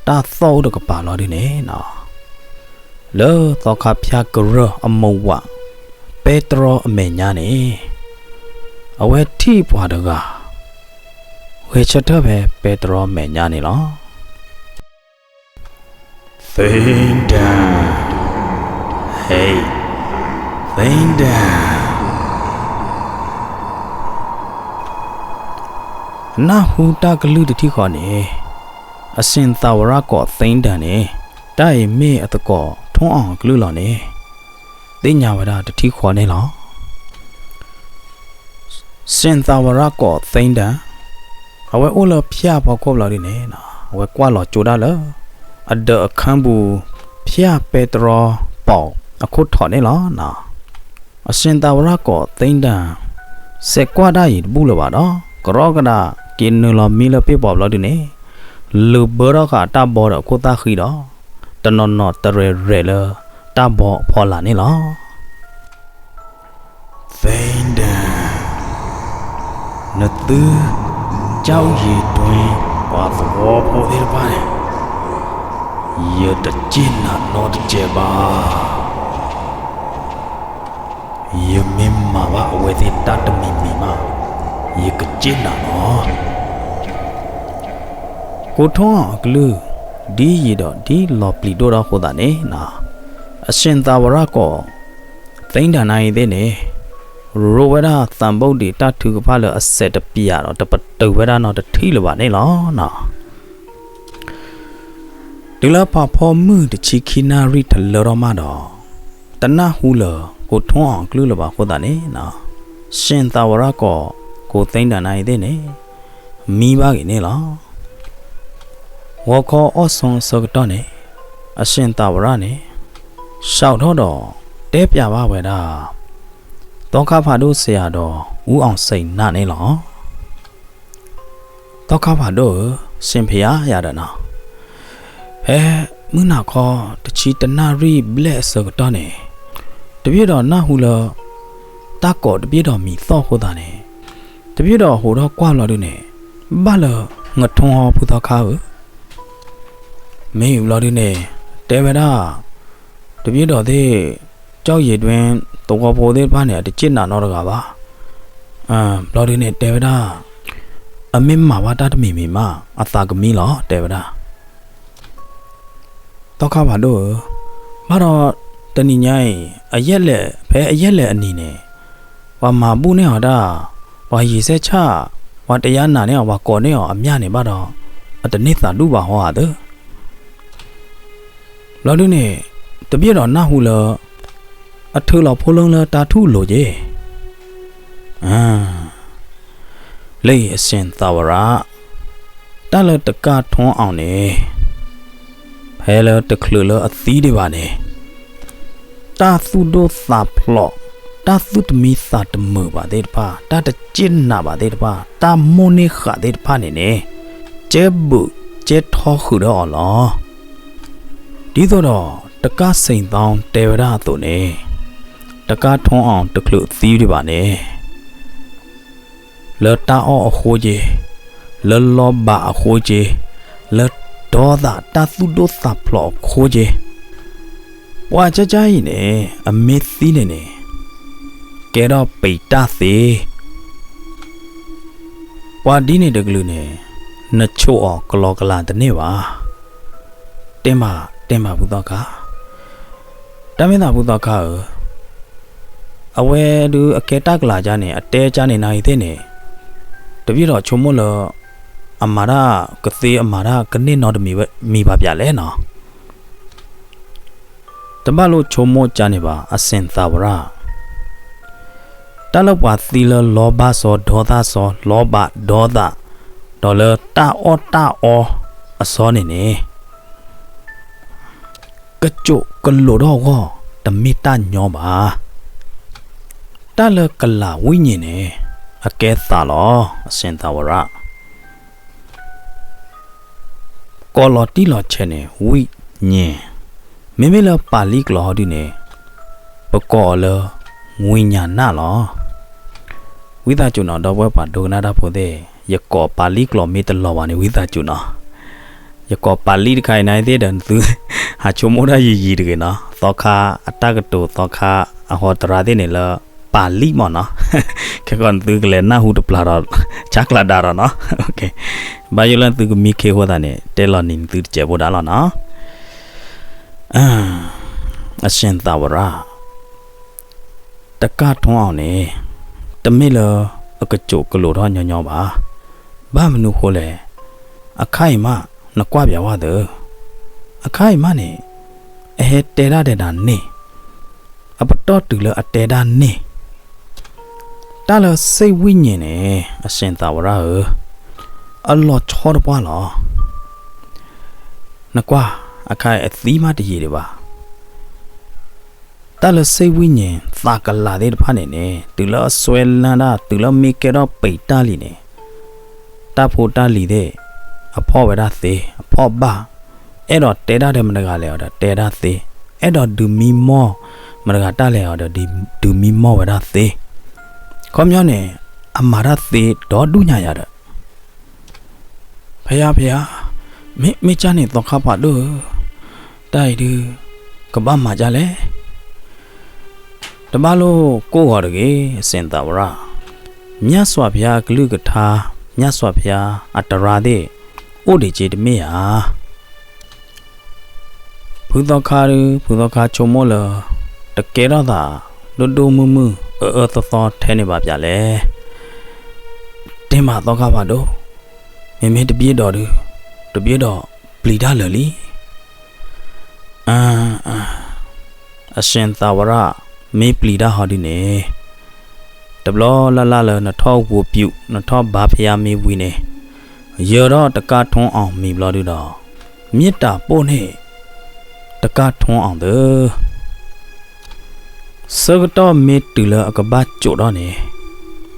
တၢ်သီၣ်အိၣ်တကပၤလီၤဒုန့ၣ်, လၢသီခါဖၠါကရၢၢ်အမိၢ်ဝး ပဲတြီအမဲာ်ညါန့ၣ်, အဝဲထံၣ်ပှၤတဂၤ ဂဲၤဆၢထၢၣ်ဖဲပဲတြီမဲာ်ညါန့ၣ်လီၤ. သ့ဒၣ်, ဟဲ, သ့ဒၣ်. နၢ်ဟူတၢ်ကလုၢ်တထံၣ်ဃီန့ၣ်, အစ့ၣ်သးဝရၣ်ကိးသ့ဒၣ်န့ၣ်, တၢ်အံၤမ့ၢ်အသကိးထိအီၤအကလုၢ်လီၤန့ၣ်, သ့ၣ်ညါဝဲဒၣ်တထံၣ်ဃီန့ၣ်လီၤ. စ့ၣ်သးဝရၣ်ကိးသ့ဒၣ်, အဝဲအိၣ်လၢဖၠါဖီခိၣ်ဘျီဒုန့ၣ်, အဝဲကွၢ်လီၤကၠိဒၣ်လၢ အဒၢးအခၢပူၤ ဖၠါပဲတြီပိာ်အခိၣ်ထိးန့ၣ်လီၤ. အစ့ၣ်သးဝရၣ်ကိးသ့ဒၣ် စဲးကွၢ်ဒၣ်အံၤတဘူၣ်လၢၤဘၣ်ဒီး ကရီကဒးက့ၤနုာ်လီၤမံလၢပ့ၣ်ပီၤဘျီဒုန့ၣ်, လုာ်ဘၢထီၣ်ဃာ်တၢ်ဘီဒီးအခိၣ်သၣ်ဃံဒီး တနီၤနီၤတရဲၣ်ရဲၣ်လၢတၢ်ဘီအဖီလာ်န့ၣ်လီၤ. သ့ဒၣ်, နသု ကၠီယံၤဒွဲ ပှၤသဝီဖိသ့ၣ်တဖၣ်န့ၣ် ယတစ့ၣ်နၤနီတစဲးဘၣ်. ယမ့ၢ်မၤဘၣ်အဝဲသ့ၣ်တၢ်တမံၤမံၤမး ယကစ့ၣ်နၤလီၤ. ကိးထိအီၤအကလုၢ် ဒ်ယံၤဒီးဒ်လီၤပျံၤဒိၣ်ထီၣ်အဃိသတးန့ၣ်, အစ့ၣ်သးဝရၣ်ကိးသ့ဒၣ်နၤအံၤသ့ၣ်န့ၣ်, ရိးဝဲဒၣ်သးဘိၣ်ဒံးတၢ်ထုကဖၣ်လၢအစဲးတပျးဒီး တပတုာ်ဝဲဒၣ်နီတထံၣ်လၢၤဘၣ်န့ၣ်လီၤ. တုၤလၢဖးဖီမုၢ်တဆံခံနၣ်ရံၣ်တလၢထီၣ်မးဒီး, တနၢ်ဟူလၢၤကိးထိအီၤအကလုၢ်လၢၤဘၣ်အဃိသတးန့ၣ်, စ့ၣ်သးဝရၣ်ကိး ကိးသ့ဒၣ်နၤအံၤသ့ၣ်န့ၣ် မံဘၣ်က့ၤန့ၣ်လီၤ. ဂီၤခီအီၣ်ဆိအဆၢကတီၢ်န့ၣ်, အစ့ၣ်သးဝရၣ်န့ၣ် စးထီၣ်ဒီးတဲပျးဘၣ်ဝဲဒၣ် သီခါဖးဒိၣ်ဆရာတော် ဦးအောင်စိန်နၢ်န့ၣ်လီၤ. သီခါဖးဒိၣ်ဧၢ, စ့ၣ်ဖယါယၤဒီးနီၤ, ဖဲမုၢ်နၤခီ တဆံတနၣ်ရံၣ်ဘျဲၣ်အဆၢကတီၢ်န့ၣ်, တပ့ၤဒီးနၢ်ဟူလၢ တၢ်ကိးတပ့ၤဒီးမံၤသီၣ်အဃိသတးန့ၣ်, တပ့ၤဒီးဟးထီၣ်ကွၢ်ဘျီဒုန့ၣ်, ဘၣ်လၢ ငထိအီၤဖုသီခါဧၢ, မ့ၢ်ဘျီဒုန့ၣ် တဲဝဲဒၣ် တပ့ၤဒီးသ့ၣ် ကၠီယံၤဒွဲ သဝီဖိသ့ၣ်တဖၣ်န့ၣ် အတစ့ၣ်နၤနီတဂၤဘၣ်. ဘျီဒုန့ၣ်တဲဝဲဒၣ် အမ့ၢ်မၤဘၣ်တၢ်တမံၤမံၤမး အသးကမံလီၤ တဲဝဲဒၣ်. သီခါဖးဒိၣ်ဧၢ, ဘၣ်ဒီးတနံၤညါအံၤ အယဲၢ်လဲၣ် ဖဲအယဲၢ်လဲၣ်အနံၤန့ၣ် ပှၤမၤဘူၣ်န့ၢ်အီၤဒၣ်, ပှၤယံၤစဲဆၣ်, ပှၤတယါနာ်န့ၢ်အီၤ ပှၤကိးန့ၢ်အီၤအမျၢ်န့ၣ်ဘၣ်ဒီး အတန့ၢ်သးဒူၣ်ဘၣ်ဟီဧါသၢ. ဘျီဒုန့ၣ် တပ့ၤဒီးနၢ်ဟူလၢ အထုးလီၤဖိလၢလၢတၢ်ထူၣ်လိၤက့ၤ လၢအံၤအစ့ၣ်သးဝရၣ်, တၢ်လၢတကၢ်ထွန်းအောင်န့ၣ် ဖဲလၢတချုးလၢအသံဒံးဘၣ်န့ၣ်, တၢ်သူၣ်ဒိၣ်သးဖျိး, တၢ်သူၣ်တမံသးတမုာ်ဘၣ်သ့ၣ်တဖၣ်, တၢ်တစ့ၣ်နၤဘၣ်သ့ၣ်တဖၣ်, တၢ်မိၣ်န့ၢ်ဃာ်သ့ၣ်တဖၣ်န့ၣ်န့ၣ်, ကဲဘုး ကဲထီၣ်ဃုာ်ဒီးအီၤလီၤ. ဒ်သိးဒီး တကၣ်စ့ၣ်သီတဲဝဲဒၣ်အသိးန့ၣ်, တကၣ်ထွန်းအောင်တချုးသံဒံးဘၣ်န့ၣ် လၢတၢ်အီၣ်အဃိက့, လၢလီၤဘၣ်အဃိက့, လၢဒီသးတၢ်သူၣ်ဒိၣ်သးဖျိးအဃိက့, ပှၤကၢ်ကၢ်အံၤန့ၣ် အမ့ၢ်သံန့ၣ်န့ၣ် ကဲထီၣ်ပံာ်တၢ်သ့, ပှၤဒ်န့ၣ်တကလုာ်န့ၣ် နဆိၣ်အီၤကလီကလီတန့ၢ်ဘၣ်. တဲမး, တဲမးဖုသီခါ, တၢ်မ့ၢ်သးဖုသီခါဧၢ, အဝဲဒုးအကဲတၢ်ကလၤကါန့ၣ် အတဲကါန့ၣ် နအံၤသ့ၣ်န့ၣ် တပ့ၢ်ဒီးဆိကမိၣ်လၢ အမၤတၢ်ကသ့ အမၤတၢ်ကန့ၢ်နီတမံၤဘၣ်ပၠးလဲၣ်နီၤ. တဘၣ်လိၣ်ဆိကမိၣ်ကါန့ၣ်ဘၣ် အစ့ၣ်သးဝရၣ်, တၢ်လၢပှၤသံလၢလီၤဘၣ်စီဒီသးစီ လီၤဘၣ်ဒီသး, ဒီးလၢတၢ်အီၣ်တၢ်အီအစီန့ၣ်န့ၣ် ကစိာ်ကလိာ်ထီၣ်အဂီၢ် တမ့ၢ်တၢ်ညီဘၣ်. တၢ်လၢကလၤဝံၣ်ညံၣ်န့ၣ် အကဲသးလီၤ အစ့ၣ်သးဝရၣ်. ကိးလီၤတံၢ်လီၤဆဲးန့ၣ် ဝံၣ်ညံၣ်, မ့မ့ၢ်လၢပၤလံကျိာ်ဟီဒုန့ၣ် ပကိးအီၤလၢ ဝံၣ်ညါနၣ်လီၤ. ဝံသးစူၤနီၤ ဒီပုၢ်ဝဲၢ်ပှၤဒိကနၣ်တၢ်ဖိသ့ၣ်, ယကိးပၤလံကျိာ်မ့ၢ်တလီၤဘၣ်န့ၣ် ဝံသးစူၤနီၤ. ယကိးပၤလံတခါအံၤ နသ့ၣ်ဒီးနသု ဟးဆိကမိၣ်တၢ်ယံာ်ယံာ်တဂ့ၤနီၤ. သီခါအတၢ်ကတိၤ သီခါအဟီတရါသ့ၣ်န့ၣ်လၢ ပၤလံမ့ၢ်နီၤ. ခဲကီးနသုကလဲၤနၢ်ဟူတပျၢ်ဒီး ဆါကျးဒါဒီးနီၤ. ဘၣ်ယိၣ်လၢသုကမံခ့အဃိသတးန့ၣ် တဲလီၤနံၤနသုတစဲးဖိဒၣ်လီၤနီၤ. အစ့ၣ်သးဝရၣ် တကၣ်ထွန်းအောင်န့ၣ် တမ့ၢ်လၢအကစိာ်ကလိာ်ထီၣ်ညီညီဘၣ်. ဘၣ်မနုၤဃိလဲၣ်, အခါအံၤမး နကွၢ်ပၠးဝဲသၢ, အခါအံၤမးန့ၣ် အဟဲတဲဒၣ်ဒဲးဒၣ်န့ၣ်, အပတီၢ်တုၤလၢအတဲဒၣ်န့ၣ်, တၢ်လၢစ့ၣ်ဝံၣ်ညံၣ်န့ၣ် အစ့ၣ်သးဝရၣ်ဧၢ, အလီၤဆီတပှၢ်လီၤ. နကွၢ်, အခါအံၤအသံမးတယံာ်ဒံးဘၣ်. တၢ်လၢစ့ၣ်ဝံၣ်ညံၣ် သးကလၤသ့ၣ်တဖၣ်န့ၣ်န့ၣ် တုၤလၢအစွဲလၢတၢ် တုၤလၢမ့ၢ်ကဲထီၣ်ပံာ်တၢ်လံန့ၣ်, တၢ်ဖိတၢ်လံၤသ့ၣ် အဖီၣ်ဝဲဒၣ်သ့, အဖီၣ်ဘၣ်, အဲၣ်ဒိးတဲဒၣ်ဒီးမတၤတဂၤလဲၣ်အီၤဒီးတဲဒၣ်သ့, အဲၣ်ဒိးဒုးမံမီၢ်မတၤတဂၤတၢ်လဲၣ်အီၤဒီး ဒုးမံမီၢ်ဝဲဒၣ်သ့. ခီပညီန့ၣ် အမၤတၢ်သ့ဒီဒူၣ်ညါယၤဒီး ဖယါဖယါ, မ့ၢ်မ့ၢ်ကၢ်န့ၣ်သီခါဖးဒိၣ်ဧၢ, တၢ်အံၤဒုး ကဘၣ်မၤဒ်လဲၣ်. တဘၣ်လိၣ်ကိၢ်ဂီၤတဂ့ၤ အစ့ၣ်သးဝရၣ်, မြတ်စွာဘုရားအကလုၢ်ကထါ, မြတ်စွာဘုရားအတရါသ့ၣ် အိၣ်ဒံးက့တမ့ၢ်ဧါ. ဖုသီခါဒုး ဖုသီခါဆိကမိၣ်လၢ တကဲထီၣ်သး ဒိၣ်ဒိၣ်မုၢ်မုၢ် အၢအၢသီသီထဲန့ၣ်ဘၣ်ပၠးလဲၣ်. တဲမးသီခါဖးဒိၣ်, မ့မ့ၢ်တဘျ့ဒီးဒုး တဘျ့ဒီးပျံၤတၢ်လၢာ်လံ. အစ့ၣ်သးဝရၣ် မ့ၢ်ပျံၤတၢ်ဟီဒုန့ၣ် တဘျီလၢ်လၢ်လၢနထီၣ်ဂိၤပျူး နထီၣ်ဘါဖယါမ့ၢ်ဝံၤန့ၣ် ယၢၤထီၣ်တကၣ်ထွန်းအောင်မံၤဘျီဒုဒီး မ့ၢ်တၢ်ပိၢ်န့ၣ် တကၣ်ထွန်းအောင်သၢ ဆၢကတီၢ်မ့ၢ်တုၤလၢအကဘၣ်စိာ်ထီၣ်န့ၣ်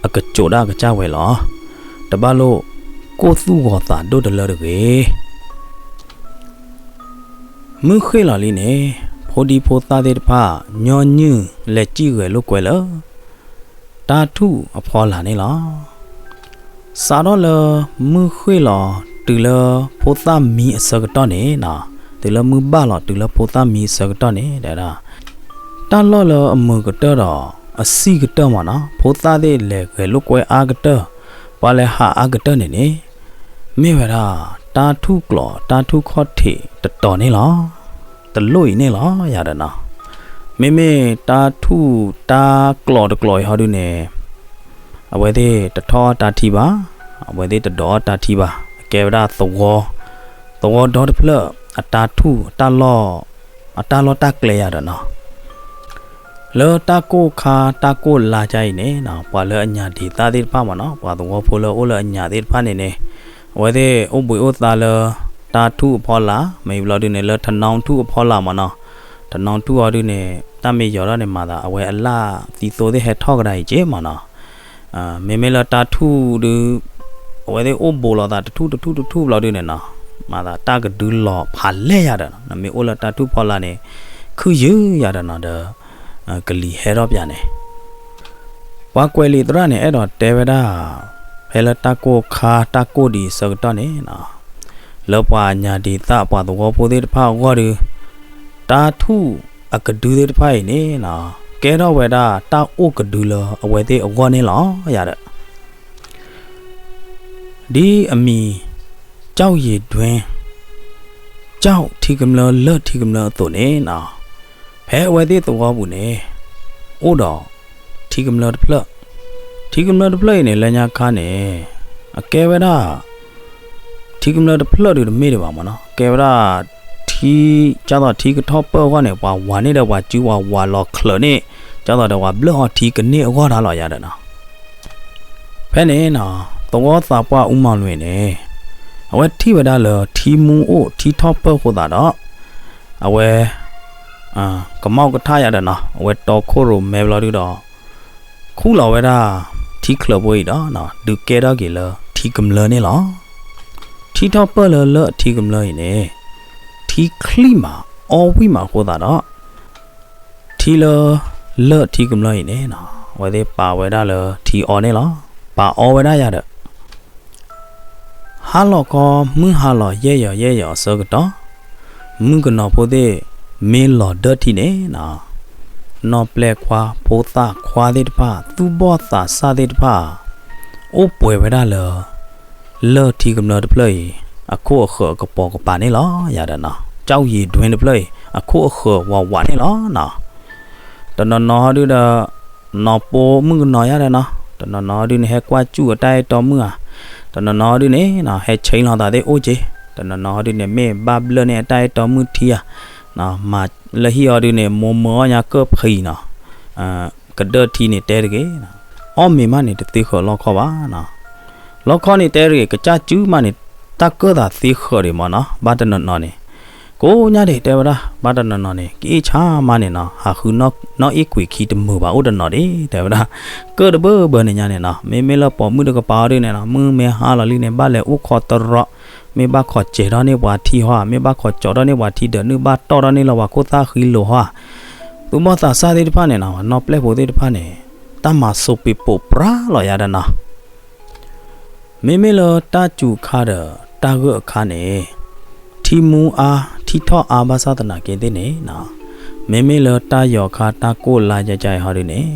အကစိာ်ဒၣ်အကစၢ်ဝဲလီၤ. တဘၣ်လိၣ်ကိၢ်သူၣ်ဂီၤသးဒိၣ်တလၢတဂ့ၤ. မုၢ်ဃ့ၢ်လီၤလံန့ၣ် ဖိဒံဖိသၣ်သ့ၣ်တဖၣ် ညီနုၢ်လဲၤစံၣ်ဂဲၤလိာ်ကွဲလၢ တၢ်ထူၣ်အဖီလာ်န့ၣ်လီၤ. စးထီၣ်လၢမုၢ်ဃ့ၢ်လီၤ တုၤလၢဖိသၣ်မံအဆၢကတီၢ်န့ၣ်, တုၤလၢမုၢ်ဘၣ်လီၤ တုၤလၢဖိသၣ်မံအဆၢကတီၢ်န့ၣ် တဲဒၣ် တၢ်လီၢ်လၢအမုာ်ကတၢၢ်ဒီး အဆံၣ်ကတၢၢ်မ့ၢ်နီၤ ဖိသၣ်သ့ၣ်လဲၤဂဲၤလိာ်ကွဲအါကတၢၢ် ပှၤလဲၤဟးအါကတၢၢ်န့ၣ်န့ၣ် မ့ၢ်ဝဲဒၣ် တၢ်ထူၣ်ကျိာ်တၢ်ထူၣ်ခီၣ်ထံးတတီၤန့ၣ်လီၤ. တလိၣ်အံၤန့ၣ်လီၤ ယၤဒီးနီၤ. မ့မ့ၢ်တၢ်ထူၣ်တၢ်ကျိာ်တကျိာ်အံၤဟီဒုန့ၣ် အဝဲသ့ၣ်တထီၣ်တၢ်ထံဘၣ်, အဝဲသ့ၣ်တဒိးတၢ်ထံဘၣ်, အကဲဝဲဒၣ်သဝီ, သဝီဒီတဖျၢၣ် အတၢ်ထူၣ် အတၢ်လီၢ် အတၢ်လီၢ်တၢ်ကျဲယၤဒီးနီၤ. လၢတၢ်ကိၢ်ခါတၢ်ကိၢ်လါကါအံၤန့ၣ် ပှၤလၢအညၣ်ဒံးသၣ်သ့ၣ်တဖၣ်မ့ၢ်နီၤ ပှၤသဝီဖိလၢအိၣ်လၢအညၣ်သ့ၣ်တဖၣ်န့ၣ်န့ၣ် အဝဲသ့ၣ်အိၣ်ဘှံးအိၣ်သါလၢ တၢ်ထူၣ်အဖီလာ် မ့ၢ်ဘျီဒုန့ၣ် လၢထနီထူၣ်အဖီလာ်မ့ၢ်နီၤ. ထနီထူၣ်အီၤဒုန့ၣ် တၢ်မ့ၢ်ယီၤထီၣ်န့ၣ်မၤသး အဝဲအလၣ်သံသိသ့ၣ်ဟဲထီၣ်ကဒါအံၤက့မ့ၢ်နီၤ. မ့မ့ၢ်လၢတၢ်ထူၣ်ဒု အဝဲသ့ၣ်အိၣ်ဘှံးလိာ်သးတထူၣ်တထူၣ်တထူၣ်ဘျီဒုန့ၣ်နီၤ မၤသးတၢ်ကဒုလီၤဖးလဲၢ်ယၤဒီး နမ့ၢ်အိၣ်လၢတၢ်ထူၣ်ဖီလာ်န့ၣ် ခုၣ်ယုၢ်ယၤဒီးနီၤဒီး ကလံၤဟဲထီၣ်ပၠးန့ၣ် ပှၤကွဲးလံာ်သရၣ်န့ၣ် အဲၣ်ဒိးတဲဝဲဒၣ် ဖဲလၢတၢ်ကိၢ်ခါတၢ်ကိၢ်ဒံးအဆၢကတီၢ်န့ၣ်နီၤ လၢပှၤအညါဒံးသၣ်ပှၤသဝီဖိသ့ၣ်တဖၣ်အဂီၢ်ဒီး တၢ်ထူၣ်အကဒုသ့ၣ်တဖၣ်အံၤန့ၣ်နီၤ ကဲထီၣ်ဝဲဒၣ်တၢ်အိၣ်ကဒုလၢအဝဲသ့ၣ်အဂီၢ်န့ၣ်လီၤယၤဒီး ဒ်အမံၤ ကၠီၣ်ယံၤဒွဲ ကၠီၣ်ထံကမျၢၢ်လၢၢ်ထံကမျၢၢ်အသိးန့ၣ်နီၤ ဖဲအဝဲသ့ၣ်သဝီပူၤန့ၣ် အိၣ်ဒီး ထံကမျၢၢ်တဖျၢၣ် ထံကမျၢၢ်တဖျၢၣ်အံၤန့ၣ် လၢညါခါန့ၣ် အကဲဝဲဒၣ် ထံကမျၢၢ်တဖျၢၣ်ဒုးတမ့ၢ်ဒံးဘၣ်မ့ၢ်နီၤ ကဲဝဲဒၣ် ထံ ကၢ်သိးထံကထီၣ်ပၢၢ်အဂီၢ်န့ၣ် ပှၤဝၤန့ၢ်ဒီးပှၤစုပှၤဝၤလီၤချၢးန့ၣ် ကၢ်သိးဒီးပှၤဘျၢၣ်အီထံကန့ၢ်အဂီၢ်တၢ်လီၤယၤဒီးနီၤ ဖဲန့ၣ်နီၤ သဝီသးပှၢ်အူမီၤလွံၢ်န့ၣ် အဝဲထံၣ်ဝဲဒၣ်လၢထံမူအိၣ်ထံထီၣ်ပၢၢ်အဃိသတးဒီး အဝဲ ကမီၣ်ကထါယၤဒီးနီၤ အဝဲတီခိၣ်ရိၣ်မဲဘျီဒုဒီး ခူၣ်လီၤဝဲဒၣ် ထံချၢဖိအံၤဒီး ဒုးကဲထီၣ်က့ၤလၢထံကမျၢၢ်န့ၣ်လီၤ. ထံထီၣ်ပၢၢ်လၢလၢၢ်အထံကမျၢၢ်အံၤန့ၣ် ထံချံၣ်မးအီၣ်ဝံၣ်မးအဃိသတးဒီး ထံလၢ လၢၢ်ထံကမျၢၢ်အံၤန့ၣ် အဝဲသ့ၣ်ပာ်ဝဲဒၣ်လၢထံအီန့ၣ်လီၤ. ပာ်အီဝဲဒၣ်ယၤဒီး ဟါလီၤခီ မုၢ်ဟါလီၤယဲၢ်ယီၤယဲၢ်ယီၤအဆၢကတီၢ် မုၣ်ကနီၤဖိသ့ၣ် မ့ၢ်လီၤဒၢထံန့ၣ် နီၢ်ပျဲၢ်ခွါ ဖိသၣ်ခွါသ့ၣ်တဖၣ် သူၣ်ဘီၣ်သးစၢ်သ့ၣ်တဖၣ် အိၣ်ပှဲၤဝဲဒၣ်လၢ လၢၢ်ထံကမျၢၢ်တဖျၢၣ်အံၤ အခိၣ်အဃၢၤအကပိာ်ကပၤန့ၣ်လီၤ. ယၤဒီးနီၤ ကၠီၣ်ယံၤဒွဲတဖျၢၣ်အံၤ အခိၣ်အဃၢၤဝးဝးန့ၣ်လီၤနီၤ. တနီၤနီၤဒုဒီး နီၢ်ပိမုၣ်ကနီၤယၤဒီးနီၤ တနီၤနီၤဒုန့ၣ် ဟဲကွၢ်စူၣ်အတၢ်အဲၣ်တီမုၣ်ဧါ, တနီၤနီၤဒုန့ၣ် ဟဲဆဲးလီၤသးသ့ၣ်အိၣ်က့ၤ, တနီၤနီၤဒုန့ၣ် မ့ၢ်ဘၣ်ဘျၢၣ်န့ၢ်အတၢ်အဲၣ်တီမုၣ်ထံဧါ, မၤလၢဟံၣ်အီၤဒုန့ၣ် မိၢ်မၢအီၣ်ညါကၢၢ်ဖံးနီၤ, ကဒၢထံန့ၣ်တဲတဂ့ၤ, အီၣ်မ့ၤမးန့ၣ် တသ့ဃၢၤလီခီဘၣ်နီၤ. လီခီန့ၣ်တဲတဂ့ၤ ကစၢ်စုမးန့ၣ် တၢ်ကၢၢ်သးသ့ဃၢၤဒံးမးနီၤ, ဘၣ်တနီၤနီၤန့ၣ် ကိးညါဒံးတဲဝဲဒၣ် ဘၣ်တနီၤနီၤန့ၣ် ကအ့ၣ်ဆါမးန့ၣ်နီၤ, ဟးဃုနီၣ်အ့ၣ်ကွံာ်ခံတမုာ်ဘၣ် အိၣ်တနီၤဒံး တဲဝဲဒၣ်, ကၢၢ်တဘၢဘၢန့ၣ်ညါန့ၣ်နီၤ, မ့မ့ၢ်လၢပိာ်မုၣ်တကပၤအီၤဒုန့ၣ်နီၤ မုၢ်မ့ၢ်ဟါလီၤလံန့ၣ် ဘၣ်လဲၤအိၣ်ခိးတရီ, မ့ၢ်ဘၣ်ခိးစဲၤထီၣ်န့ၢ်ပှၤထံဟီဧါ, မ့ၢ်ဘၣ်ခိးကၠီထီၣ်န့ၢ်ပှၤထံဒၢးနုာ် ဘၣ်တီၢ်ထီၣ်န့ၢ်လၢပှၤခိၣ်သၣ်ဃံလိာ်ဟီဧါ, သူၣ်ဘီၣ်သးစၢ်သ့ၣ်တဖၣ်န့ၣ်နီၤ, နီၢ်ပျဲၢ်ဖိသ့ၣ်တဖၣ်န့ၣ် တၢ်မၤစိးပံးပိာ်ပြးလီၤယၤဒီးနီၤ မ့မ့ၢ်လၢတၢ်စူၤခါဒီးတၢ်ဂၢၢ်အခါန့ၣ် ထံမူအါ ထံထီၣ်အါဘၣ်ဆၣ်သနာ်က့သ့ၣ်န့ၣ်နီၤ, မ့မ့ၢ်လၢတၢ်ယီၤခါတၢ်ကိၢ်လါယါယါအံၤဟီဒုန့ၣ်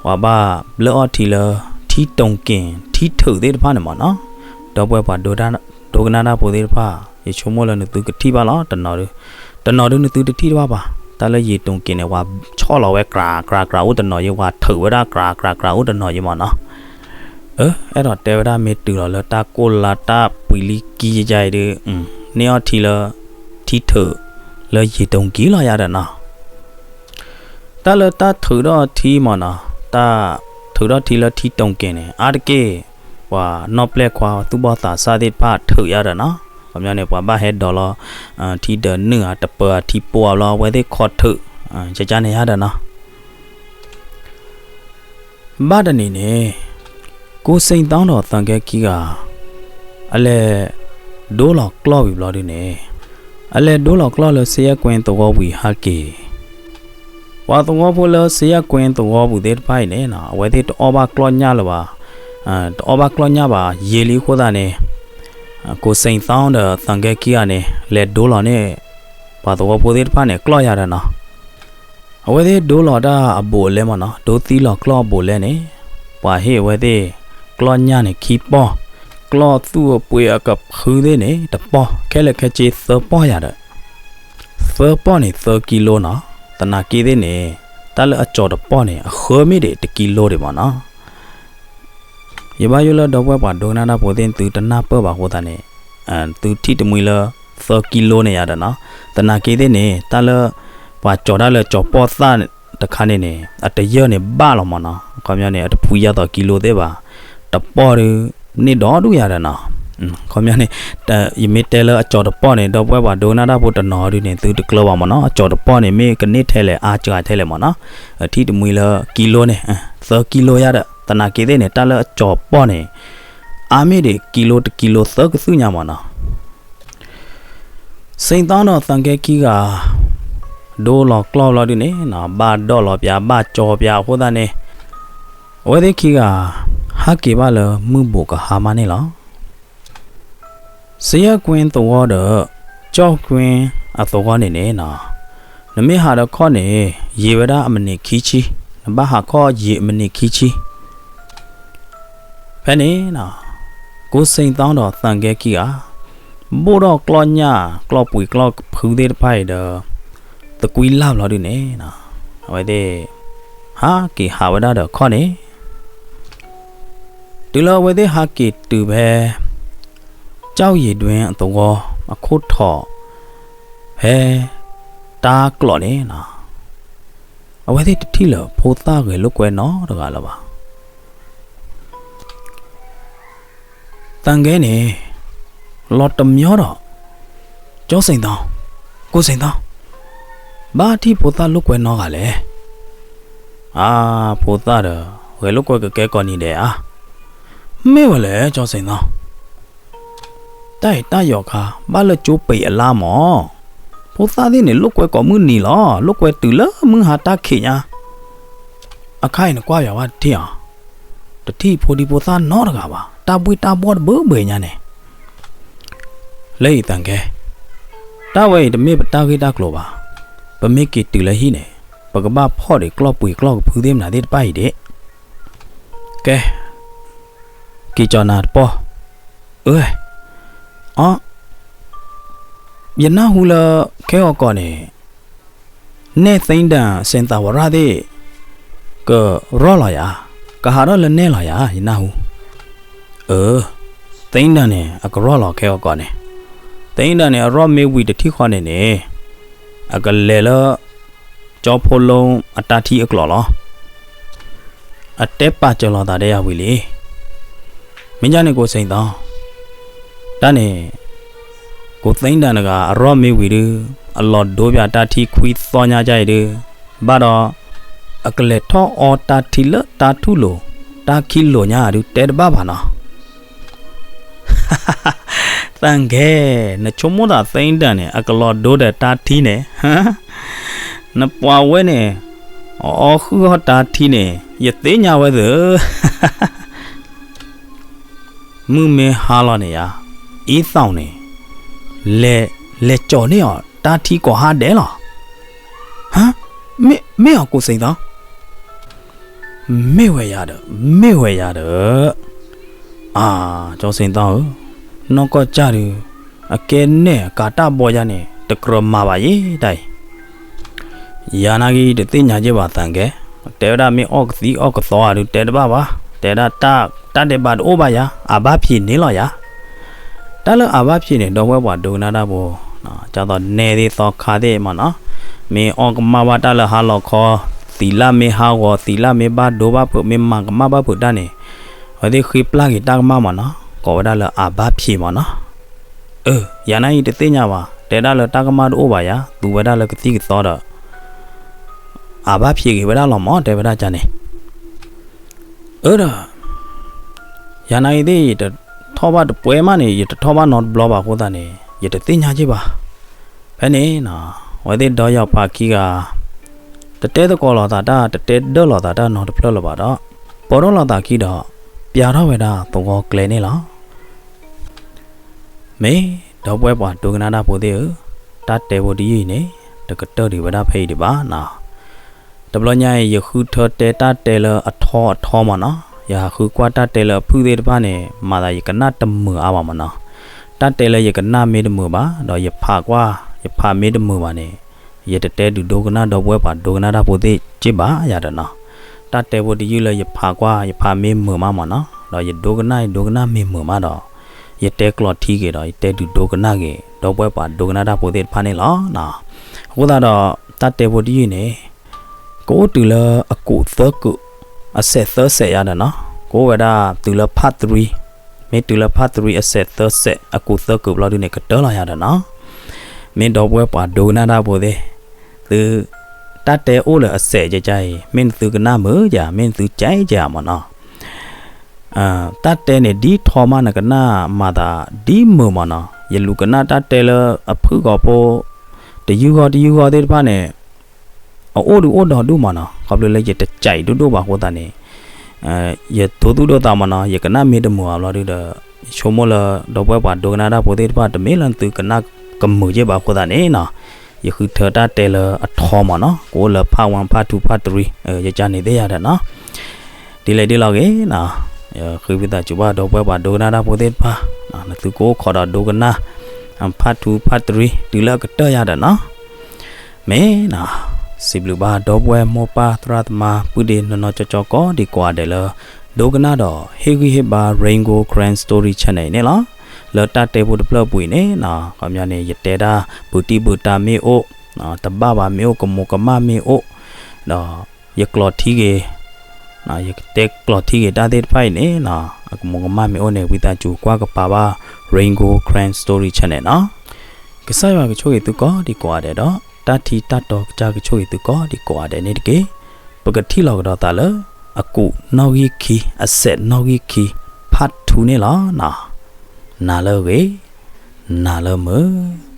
ပှၤဘၣ်ဘျၢၣ်အီၣ်ထံလၢ ထံတိၤက့ၤ ထံထုးသ့ၣ်တဖၣ်န့ၣ်မးနီၤ, ဒီပုၢ်ဝဲၢ်ပှၤ ဒိကနၣ်တၢ်ဖိသ့ၣ်တဖၣ် ယဆိကမိၣ်လၢနသုကထံၣ်ဘၣ်လီၤ တနီၤဒု တနီၤဒုနသုတထံၣ်တဘၣ်ဘၣ်, တၢ်လၢယံၤတိၤက့ၤန့ၣ် ပှၤဆီၣ်လီၤဝဲကြးကြးကြးအိၣ်တနီၤယံၤ ပှၤထုးဝဲဒၣ်ကြးကြးကြးအိၣ်တနီၤယံၤမးနီၤ အၢ အဲၣ်ဒိးတဲဝဲဒၣ်မ့ၢ်တုၤလီၤလၢတၢ်ကိၢ်လါတၢ်ပှံၤလံကံယါအံၤဒု န့ၢ်အီၣ်ထံလၢ ထံထုး လၢယံၤတိၤက့ၤလီၤယၤဒီးနီၤ, တၢ်လၢတၢ်ထုးထီၣ်ထံမးနီၤ, တၢ်ထုးထီၣ်ထံလၢထံတိၤက့ၤန့ၣ် အါတက့ၢ် ပှၤနီၢ်ပျဲၢ်ခွါသူၣ်ဘီၣ်သးစၢ်သ့ၣ်တဖၣ်ထုးယၤဒီးနီၤ, ခီပညီန့ၣ် ပှၤဘၣ်ဟဲဒိးလီၤ ထံဒၢးနုာ်ဧါ တပၢၤဧါ ထံပိဧါဘျီ အဝဲသ့ၣ်ခီထုး ကကန့ၣ်ယၤဒီးနီၤ ဘၣ်တနံၤန့ၣ် ကိးစ့ၣ်သီဒီးသၢကဲခံဂၤ အလဲၤဒိလီၤကျီၢ်ဝံၤဘျီဒုန့ၣ် အလဲၤဒိလီၤကျီၢ်လၢစ့ယဲၢ်ကွဲသဝီဝံၤဟဲက့ၤ ပှၤသဝီဖိလၢစ့ယဲၢ်ကွဲသဝီပူၤသ့ၣ်တဖၣ်အံၤန့ၣ် အဝဲသ့ၣ်တအီၣ်ဘၣ်ကျီၢ်ညၣ်လၢၤဘၣ်, တအီၣ်ဘၣ်ကျီၢ်ညၣ်ဘၣ် ယံာ်လံအဃိသတးန့ၣ် ကိးစ့ၣ်သီဒီးသၢကဲခံဂၤန့ၣ် လဲၤဒိလီၤန့ၢ် ပှၤသဝီဖိသ့ၣ်တဖၣ်န့ၣ် ကျီၢ်ယၤဒီးနီၤ အဝဲသ့ၣ်ဒိလီၤတၢ်အဘူးအလဲမးနီၤ, ဒိသံလီၤကျီၢ်အဘူးအလဲန့ၣ် ပှၤဟ့ၣ်အဝဲသ့ၣ် ကျီၢ်ညၣ်န့ၣ်ခံပီၢ်, ကျီၢ်သူၣ်အပှ့ၤအကဖုသ့ၣ်န့ၣ် တပီၢ်, ခဲလၢာ်ခဲဆ့သၢပီၢ်ယၤဒီး သၢပီၢ်န့ၣ်သၢကံလိနီၤ, သနာ်က့သ့ၣ်န့ၣ် တၢ်လၢအကၠီၤတပီၢ်န့ၣ် အဃၢမ့ၢ်ဒံးတကံလိဒံးမးနီၤ ယဘၣ်ယိၣ်လၢဒီပုၢ်ဝဲၢ်ပှၤဒိကနၣ်တၢ်ဖိသ့ၣ် သုတနၢ်ပၢၢ်ဘၣ်အဃိသတးန့ၣ် သုထံၣ်တမှံလၢ သၢကံလိန့ၣ်ယၤဒီးနီၤ, သနာ်က့သ့ၣ်န့ၣ် တၢ်လၢ ပှၤကၠီၤတၢ်လၢကၠီၤပီၢ်သၣ်တခါန့ၣ်န့ၣ် အတယၢၢ်န့ၣ်ဘၣ်လီၤမးနီၤ, ခီပညီန့ၣ် အတဖှံယၤသီးကံလိသ့ၣ်ဘၣ်, တပီၢ်ဒုး န့ၢ်ဒီဒူၣ်ယၤဒီးနီၤ, ခီပညီန့ၣ် ယမ့ၢ်တဲလၢအကၠီၤတပီၢ်န့ၣ် ဒီပုၢ်ဝဲၢ်ပှၤဒိကနၣ်တၢ်ဖိတနီၤဒုးန့ၣ် သုတကျၢၤဘၣ်မးနီၤ, အကၠီၤတပီၢ်န့ၣ် မ့ၢ်ကန့ၢ်ထဲလဲၣ်အါစှၤထဲလဲၣ်မးနီၤ, ထံၣ်တမှံလၢကံလိန့ၣ် သၢကံလိယၤဒီး သနာ်က့သ့ၣ်န့ၣ် တၢ်လၢအကၠီၤပီၢ်န့ၣ် အါမ့ၢ်ဒံးကံလိတကံလိသၢကသုၣ်ညါမးနီၤ စ့ၣ်သီဒီးသၣ်ကဲခံဂၤ ဒိလီၤကျီၢ်ဘျီဒုန့ၣ်နီၤ, ဘၣ်ဒီၣ်လီၤပၠး ဘၣ်ကၠီပၠးအဃိသတးန့ၣ်, အဝဲသ့ၣ်ခံဂၤ ဟးက့ၤဘၣ်လၢမုၢ်ဘူးကဟါမးန့ၣ်လီၤ. စယဲၢ်ကွ့သဝီဒီး ကၠီၣ်ကွ့အသဝီန့ၣ်န့ၣ်နီၤ, နမ့ၢ်ဟးဒီးခီၣ်န့ၣ် ယံာ်ဝဲဒၣ်အမံးနံးခံဆံ, နဘၣ်ဟးခီၣ်ယံာ်အမံးနံးခံဆံ ဖဲန့ၣ်နီၤ, ကိးစ့ၣ်သီဒီးသၣ်ကဲခံဂၤ ဘိၣ်ထီၣ်ကျီၢ်ညၣ် ကျီၢ်ပှံၤကျီၢ်ကဖုသ့ၣ်တဖၣ်အံၤဒီး သကွံာ်လၢ်ဘျီဒုန့ၣ်နီၤ, အဝဲသ့ၣ် ဟးက့ၤဟးဝဲဒၣ်ဒီးခီၣ်န့ၣ်, တုၤလၢအဝဲသ့ၣ်ဟးက့ၤတုၤဖဲ ကၠီၣ်ယံာ်ဒွဲအသဝီ အခိၣ်ထီၣ် ဖဲ တၢ်ကျိးန့ၣ်နီၤ, အဝဲသ့ၣ်တထံၣ်လၢၤဖိသၣ်ဂဲၤလိာ်ကွဲနီတဂၤလၢၤဘၣ်. သၣ်ကဲန့ၣ် လီၤတမံၤဒီး ကၠီစ့ၣ်သီ, ကိးစ့ၣ်သီ, ဘၣ်ထံၣ်ဖိသၣ်လိာ်ကွဲနီတဂၤလဲၣ်. အါ, ဖိသၣ်ဒီး ဂဲၤလိာ်ကွဲကကဲကိးနံၤဒဲးဧါ. မ့ၢ်ဝဲလဲၣ် ကၠီစ့ၣ်သီ, တၢ်အံၤတၢ်ယီၤခါ ဘၣ်လၢကၠိပံးအလါမး, ဖိသၣ်သ့ၣ်န့ၣ် လိာ်ကွဲကိးမုၢ်နံၤလီၤ, လိာ်ကွဲတုၤလၢမုၢ်ဟါတၢ်ခံးညါ, အခါအံၤနကွၢ်ယၤဝဲတထံၣ်ဧါ, တထံၣ်ဖိဒံဖိသၣ်နီတဂၤဘၣ်, တၢ်ဘှ့ၣ်တၢ်ဘှီၣ်တဘၢဘှဲညါန့ၣ် လၢအံၤသၣ်ကဲ, တၢ်ဝဲအံၤတမ့ၢ်ပတၢ်ဂ့ၢ်တၢ်ကျိၤဘၣ်. ပမ့ၢ်က့ၤတုၤလၢဟံၣ်န့ၣ် ပကဘၣ်ဖီၣ်ဒံးကျီၢ်ပှံၤကျီၢ်ကဖုသ့ၣ်မနုၤသ့ၣ်တဖၣ်အံၤဒံး. ကဲ, က့ၤကၠီနၤတပီၢ်, အၢ, အီ, ယနၢ်ဟူလၢခဲဂီၤကီးန့ၣ် နဲၣ်သ့ဒၣ် စ့ၣ်သၣ်ဝရၣ်သ့ၣ် ကရီၢ်လီၤယၤ, ကဟးထီၣ်လၢနဲၣ်လီၤယၤ ယနၢ်ဟူ. အၢ, သ့ဒၣ်န့ၣ် အကရီၢ်လီၤခဲဂီၤကီးန့ၣ်, သ့ဒၣ်န့ၣ် အရီၢ်မ့ၢ်ဝံၤတထံၣ်ဃီန့ၣ်န့ၣ်, အကလဲၤလၢ ကၠီဖိလၢအတၢ်ထံအကျိၤလီၤ. အတဲပာ်စၢၤလီၤသးဒီးယၤဝံၤလံ. မ့ၢ်ဒ်န့ၣ်ကိးစ့ၣ်သီ, တၢ်န့ၣ် ကိးသ့ဒၣ်တဂၤ အရီၢ်မ့ၢ်ဝံၤဒု, အလီၤဒိပၠးတၢ်ထံခွံသီညါဒ်အံၤဒု, ဘၣ်ဒီး အကလဲၤထီၣ်အီတၢ်ထံလၢတၢ်ထူၣ်လိၤ တၢ်ခံလိၤညါဒု တဲတဘၣ်ဘၣ်နီၤ. သၣ်ကဲ, နဆိကမိၣ်သးသ့ဒၣ်န့ၣ် အကလီၤဒိဒီးတၢ်ထံန့ၣ်, နပှၤဝဲန့ၣ် အအီဃုာ်အီၣ်တၢ်ထံန့ၣ် ယသ့ၣ်ညါဝဲသ့ၣ်ဧၢ. မုၢ်မ့ၢ်ဟါလီၤန့ၣ်ယါ, အံသီၣ်န့ၣ် လဲၤ, လဲၤကၠီၤန့ၢ်အီၤတၢ်ထံကိးဟါဒဲးလီၤ. ဟါ, မ့ၢ်, မ့ၢ်အီၤကိးစ့ၣ်သီ, မ့ၢ်ဝဲယၤဒီး, မ့ၢ်ဝဲယၤဒီး, အါ, ကၠီစ့ၣ်သီဧၢ, နီၢ်ကီၢ်ကၢ်ဒုး, အကဲနဲၣ်အကၤတၢ်ဘီယါန့ၣ် တကြၢးမၤဘၣ်ယဲတၢ်အံၤ ယၤနာ်က့ တသ့ၣ်ညါက့ဘၣ်သၣ်ကဲ, တဲဝဲဒၣ်မ့ၢ်အီၣ်ကသံအီၣ်ကသီဧါဒုး တဲတဘၣ်ဘၣ်, တဲဒၣ်တၢ်, တၢ်ဒဲးဘးတအိၣ်ဘၣ်ယၤ, အဘၣ်ဖံးန့ၣ်လီၤယၤ. တၢ်လၢအဘၣ်ဖံးန့ၣ် ဒီပုၢ်ဝဲၢ်ပှၤဒိကနၣ်တၢ်ဖိ, ဒ်သိးနဲၣ်သ့ၣ်သီခါသ့ၣ်မ့ၢ်နီၤ, မ့ၢ်အီၣ်ကမၣ်ဘၣ်တၢ်လၢဟါလီၤခီ, သံးလၢ်မ့ၢ်ဟးဂီၤ, သံးလၢ်မ့ၢ်ဘၣ်ဒိဘၣ်ဖုး, မ့ၢ်မၤကမၣ်ဘၣ်ဖုးတၢ်န့ၣ်, အဝဲသ့ၣ်ဃ့ပျၢ်က့ၤတၢ်ကမၣ်မ့ၢ်နီၤ, ကိးဝဲဒၣ်လၢအဘၣ်ဖံးမ့ၢ်နီၤ. အၢ, ယၤနာ်အံၤတသ့ၣ်ညါဘၣ်, တဲဒၣ်လၢတၢ်ကမၣ်တအိၣ်ဘၣ်ယၤ, သူဝဲဒၣ်လၢကသံၣ်ကသီဒီး အဘၣ်ဖံးက့ၤဝဲဒၣ်လီၤမ့ၢ် တဲဝဲဒၣ်ကန့ၣ်. အၢဒီး, ယၤနာ်အံၤသ့ၣ် ယတထီၣ်ဘၣ်တပှဲၤမးန့ၣ် ယတထီၣ်ဘၣ်နီတဘျီဘၣ်အဃိသတးန့ၣ် ယတသ့ၣ်ညါက့ဘၣ်. ဖဲန့ၣ်နီၤ, အဝဲသ့ၣ်ဒီယီၤဖးခံဂၤ တတဲသကိးလိာ်သးတၢ် တတဲဒၢၣ်လိာ်သးတၢ်နီတဖျၢၣ်လၢၤဘၣ်ဒီး ပိာ်ထီၣ်လိာ်သးခံဒီး ပျၢ်ထီၣ်ဝဲဒၣ်သဝီကျဲန့ၣ်လီၤ. မ့ၢ်ဒီပုၢ်ဝဲၢ်ပှၤဒိကနၣ်တၢ်ဖိသ့ၣ်ဧၢ, တၢ်တဲဖိတယုၢ်အံၤန့ၣ် တကတၢၢ်ဒံးဝဲဒၣ်ဖဲအံၤဒံးဘၣ်နီၤ. တဘျီညါအံၤ ယဃုထၢတဲတၢ်တဲလၢအထီအထီမ့ၢ်နီၤ, ယဟးဃုကွၢ်တၢ်တဲလၢအဖုၣ်သ့ၣ်တဖၣ်န့ၣ် မၤသးယကနၣ်တမုာ်အါဘၣ်မ့ၢ်နီၤ. တၢ်တဲလၢယကနၣ်မ့ၢ်တမုာ်ဘၣ် ဒီးယဖးကွၢ် ယဖးမ့ၢ်တမုာ်ဘၣ်န့ၣ် ယတတဲဒုးဒိကနၣ်ဒီပုၢ်ဝဲၢ်ပှၤဒိကနၣ်တၢ်ဖိသ့ၣ်က့ဘၣ်ယၤဒီးနီၤ. တၢ်တဲဖိတယုၢ်လၢယဖးကွၢ် ယဖးမ့ၢ်မုာ်မးမ့ၢ်နီၤ, ဒီးယဒိကနၣ် ယဒိကနၣ်မ့ၢ်မုာ်မးဒီး ယတဲကျိးထံက့ၤဒီး ယတဲဒုးဒိကနၣ်က့ၤ ဒီပုၢ်ဝဲၢ်ပှၤဒိကနၣ်တၢ်ဖိသ့ၣ်တဖၣ်န့ၣ်လီၤ. အဃိသတးဒီး တၢ်တဲဖိတယုၢ်န့ၣ် ကအိၣ်တုၤလၢအကူာ်သၢကူာ် အစဲးသၢစဲးယၤဒီးနီၤ, ကအိၣ်ဝဲဒၣ်တုၤလၢ part three, မ့ၢ်တုၤလၢ part three အစဲးသၢစဲး အကူာ်သၢကူာ်ဘျီဒုန့ၣ် ကတၢၢ်လီၤယၤဒီးနီၤ. မ့ၢ်ဒီပုၢ်ဝဲၢ်ပှၤဒိကနၣ်တၢ်ဖိသ့ၣ်, သု တၢ်တဲအိၣ်လၢအစဲးကကါအံၤ မ့ၢ်နသုကနၣ်မုာ်ဧါ မ့ၢ်နသုကဲကဲမ့ၢ်နီၤ. တၢ်တဲန့ၣ် ဒ်ထီမးနကနၣ်မၤသးဒ်မုာ်မ့ၢ်နီၤ, ယလူၤကနၣ်တၢ်တဲလၢအဖုၣ်ဂီၤဖိ တယုၢ်ဂီၤတယုၢ်ဂီၤသ့ၣ်တဖၣ်န့ၣ် အအိၣ်ဒုးအိၣ်ဒီးဒူၣ်မးနီၤ, ခီဖျိလၢယတကးအံၤဒိၣ်ဒိၣ်ဘၣ်အဃိသတးန့ၣ် ယဒိသူၣ်ဒိသးမးနီၤ, ယကနၣ်မ့ၢ်တမုာ်အဘျီဒုဒီး ယဆိကမိၣ်လၢဒီပုၢ်ဝဲၢ်ပှၤဒိကနၣ်တၢ်ဖိသ့ၣ်တဖၣ် တမ့ၢ်လၢသုကနၣ်ကမုာ်က့ဘၣ်အဃိသတးန့ၣ်နီၤ, ယဃုထၢတၢ်တဲလၢအထီမးနီၤ, ကအိၣ်လၢ part one part two part three ယကန့ၣ်သ့ၣ်ယၤဒီးနီၤ, ဒ်လဲၣ်ဒ်လဲၣ်ဂ့ၤနီၤ, ယဃ့ဝံသးစူၤဘၣ်ဒီပုၢ်ဝဲၢ်ပှၤဒိကနၣ်တၢ်ဖိသ့ၣ်တဖၣ်, နသုကအိၣ်ခိးဒီးဒိကနၣ် part two part three တုၤလၢအကတၢၢ်ယၤဒီးနီၤ မ့ၢ်နီၤ, စံးဘျုးဘၣ်ဒီပုၢ်ဝဲၢ်မိၢ်ပၢ်သရၣ်သမါ ပုၢ်ဒ့နီၢ်နီၢ်ကၠီကၠီကိးဒံကိးဂၤဒဲးလၢ ဒိကနၣ်ဒီးဟ့ၣ်ဂံၢ်ဟ့ၣ်ဘါ Rain Gold Karen Story Channel အံၤန့ၣ်လီၤ. လၢတၢ်တဲဖိတဖျၢၣ်အပူၤအံၤန့ၣ်နီၤ, ခီပညီန့ၣ် ယတဲတၢ်ဘုးတံၢ်ဘုးတာ်မ့ၢ်အိၣ်, တဘၣ်ဘၣ်မ့ၢ်အိၣ် ကမူၤကမၣ်မ့ၢ်အိၣ်, ဒီးယကျိးထံဂ့ၤ ယကတဲကျိးထံဂ့ၤတၢ်သ့ၣ်တဖၣ်အံၤန့ၣ်နီၤ, အကမူၤကမၣ်မ့ၢ်အိၣ်န့ၣ် ဝံသးစူၤကွၢ်ကပၤဘၣ် Rain Gold Karen Story Channel နီၤ. ကစၢ်ယွၤကဆိၣ်ဂ့ၤသုကိးဒံကိးဂၤဒဲးဒီး တၢ်ထံတၢ်တီကစၢ်ကဆိၣ်ဂ့ၤသုကိးဒံကိးဂၤဒဲးန့ၣ်တက့ၢ်. ပကထံၣ်လီၤကဒီးသးလၢ အကူာ်နီၣ်ဂံၢ်ခံ အစဲးနီၣ်ဂံၢ်ခံ part two န့ၣ်လီၤ. နၤလၢအဂ့ၤ, နၤလၢမုာ်.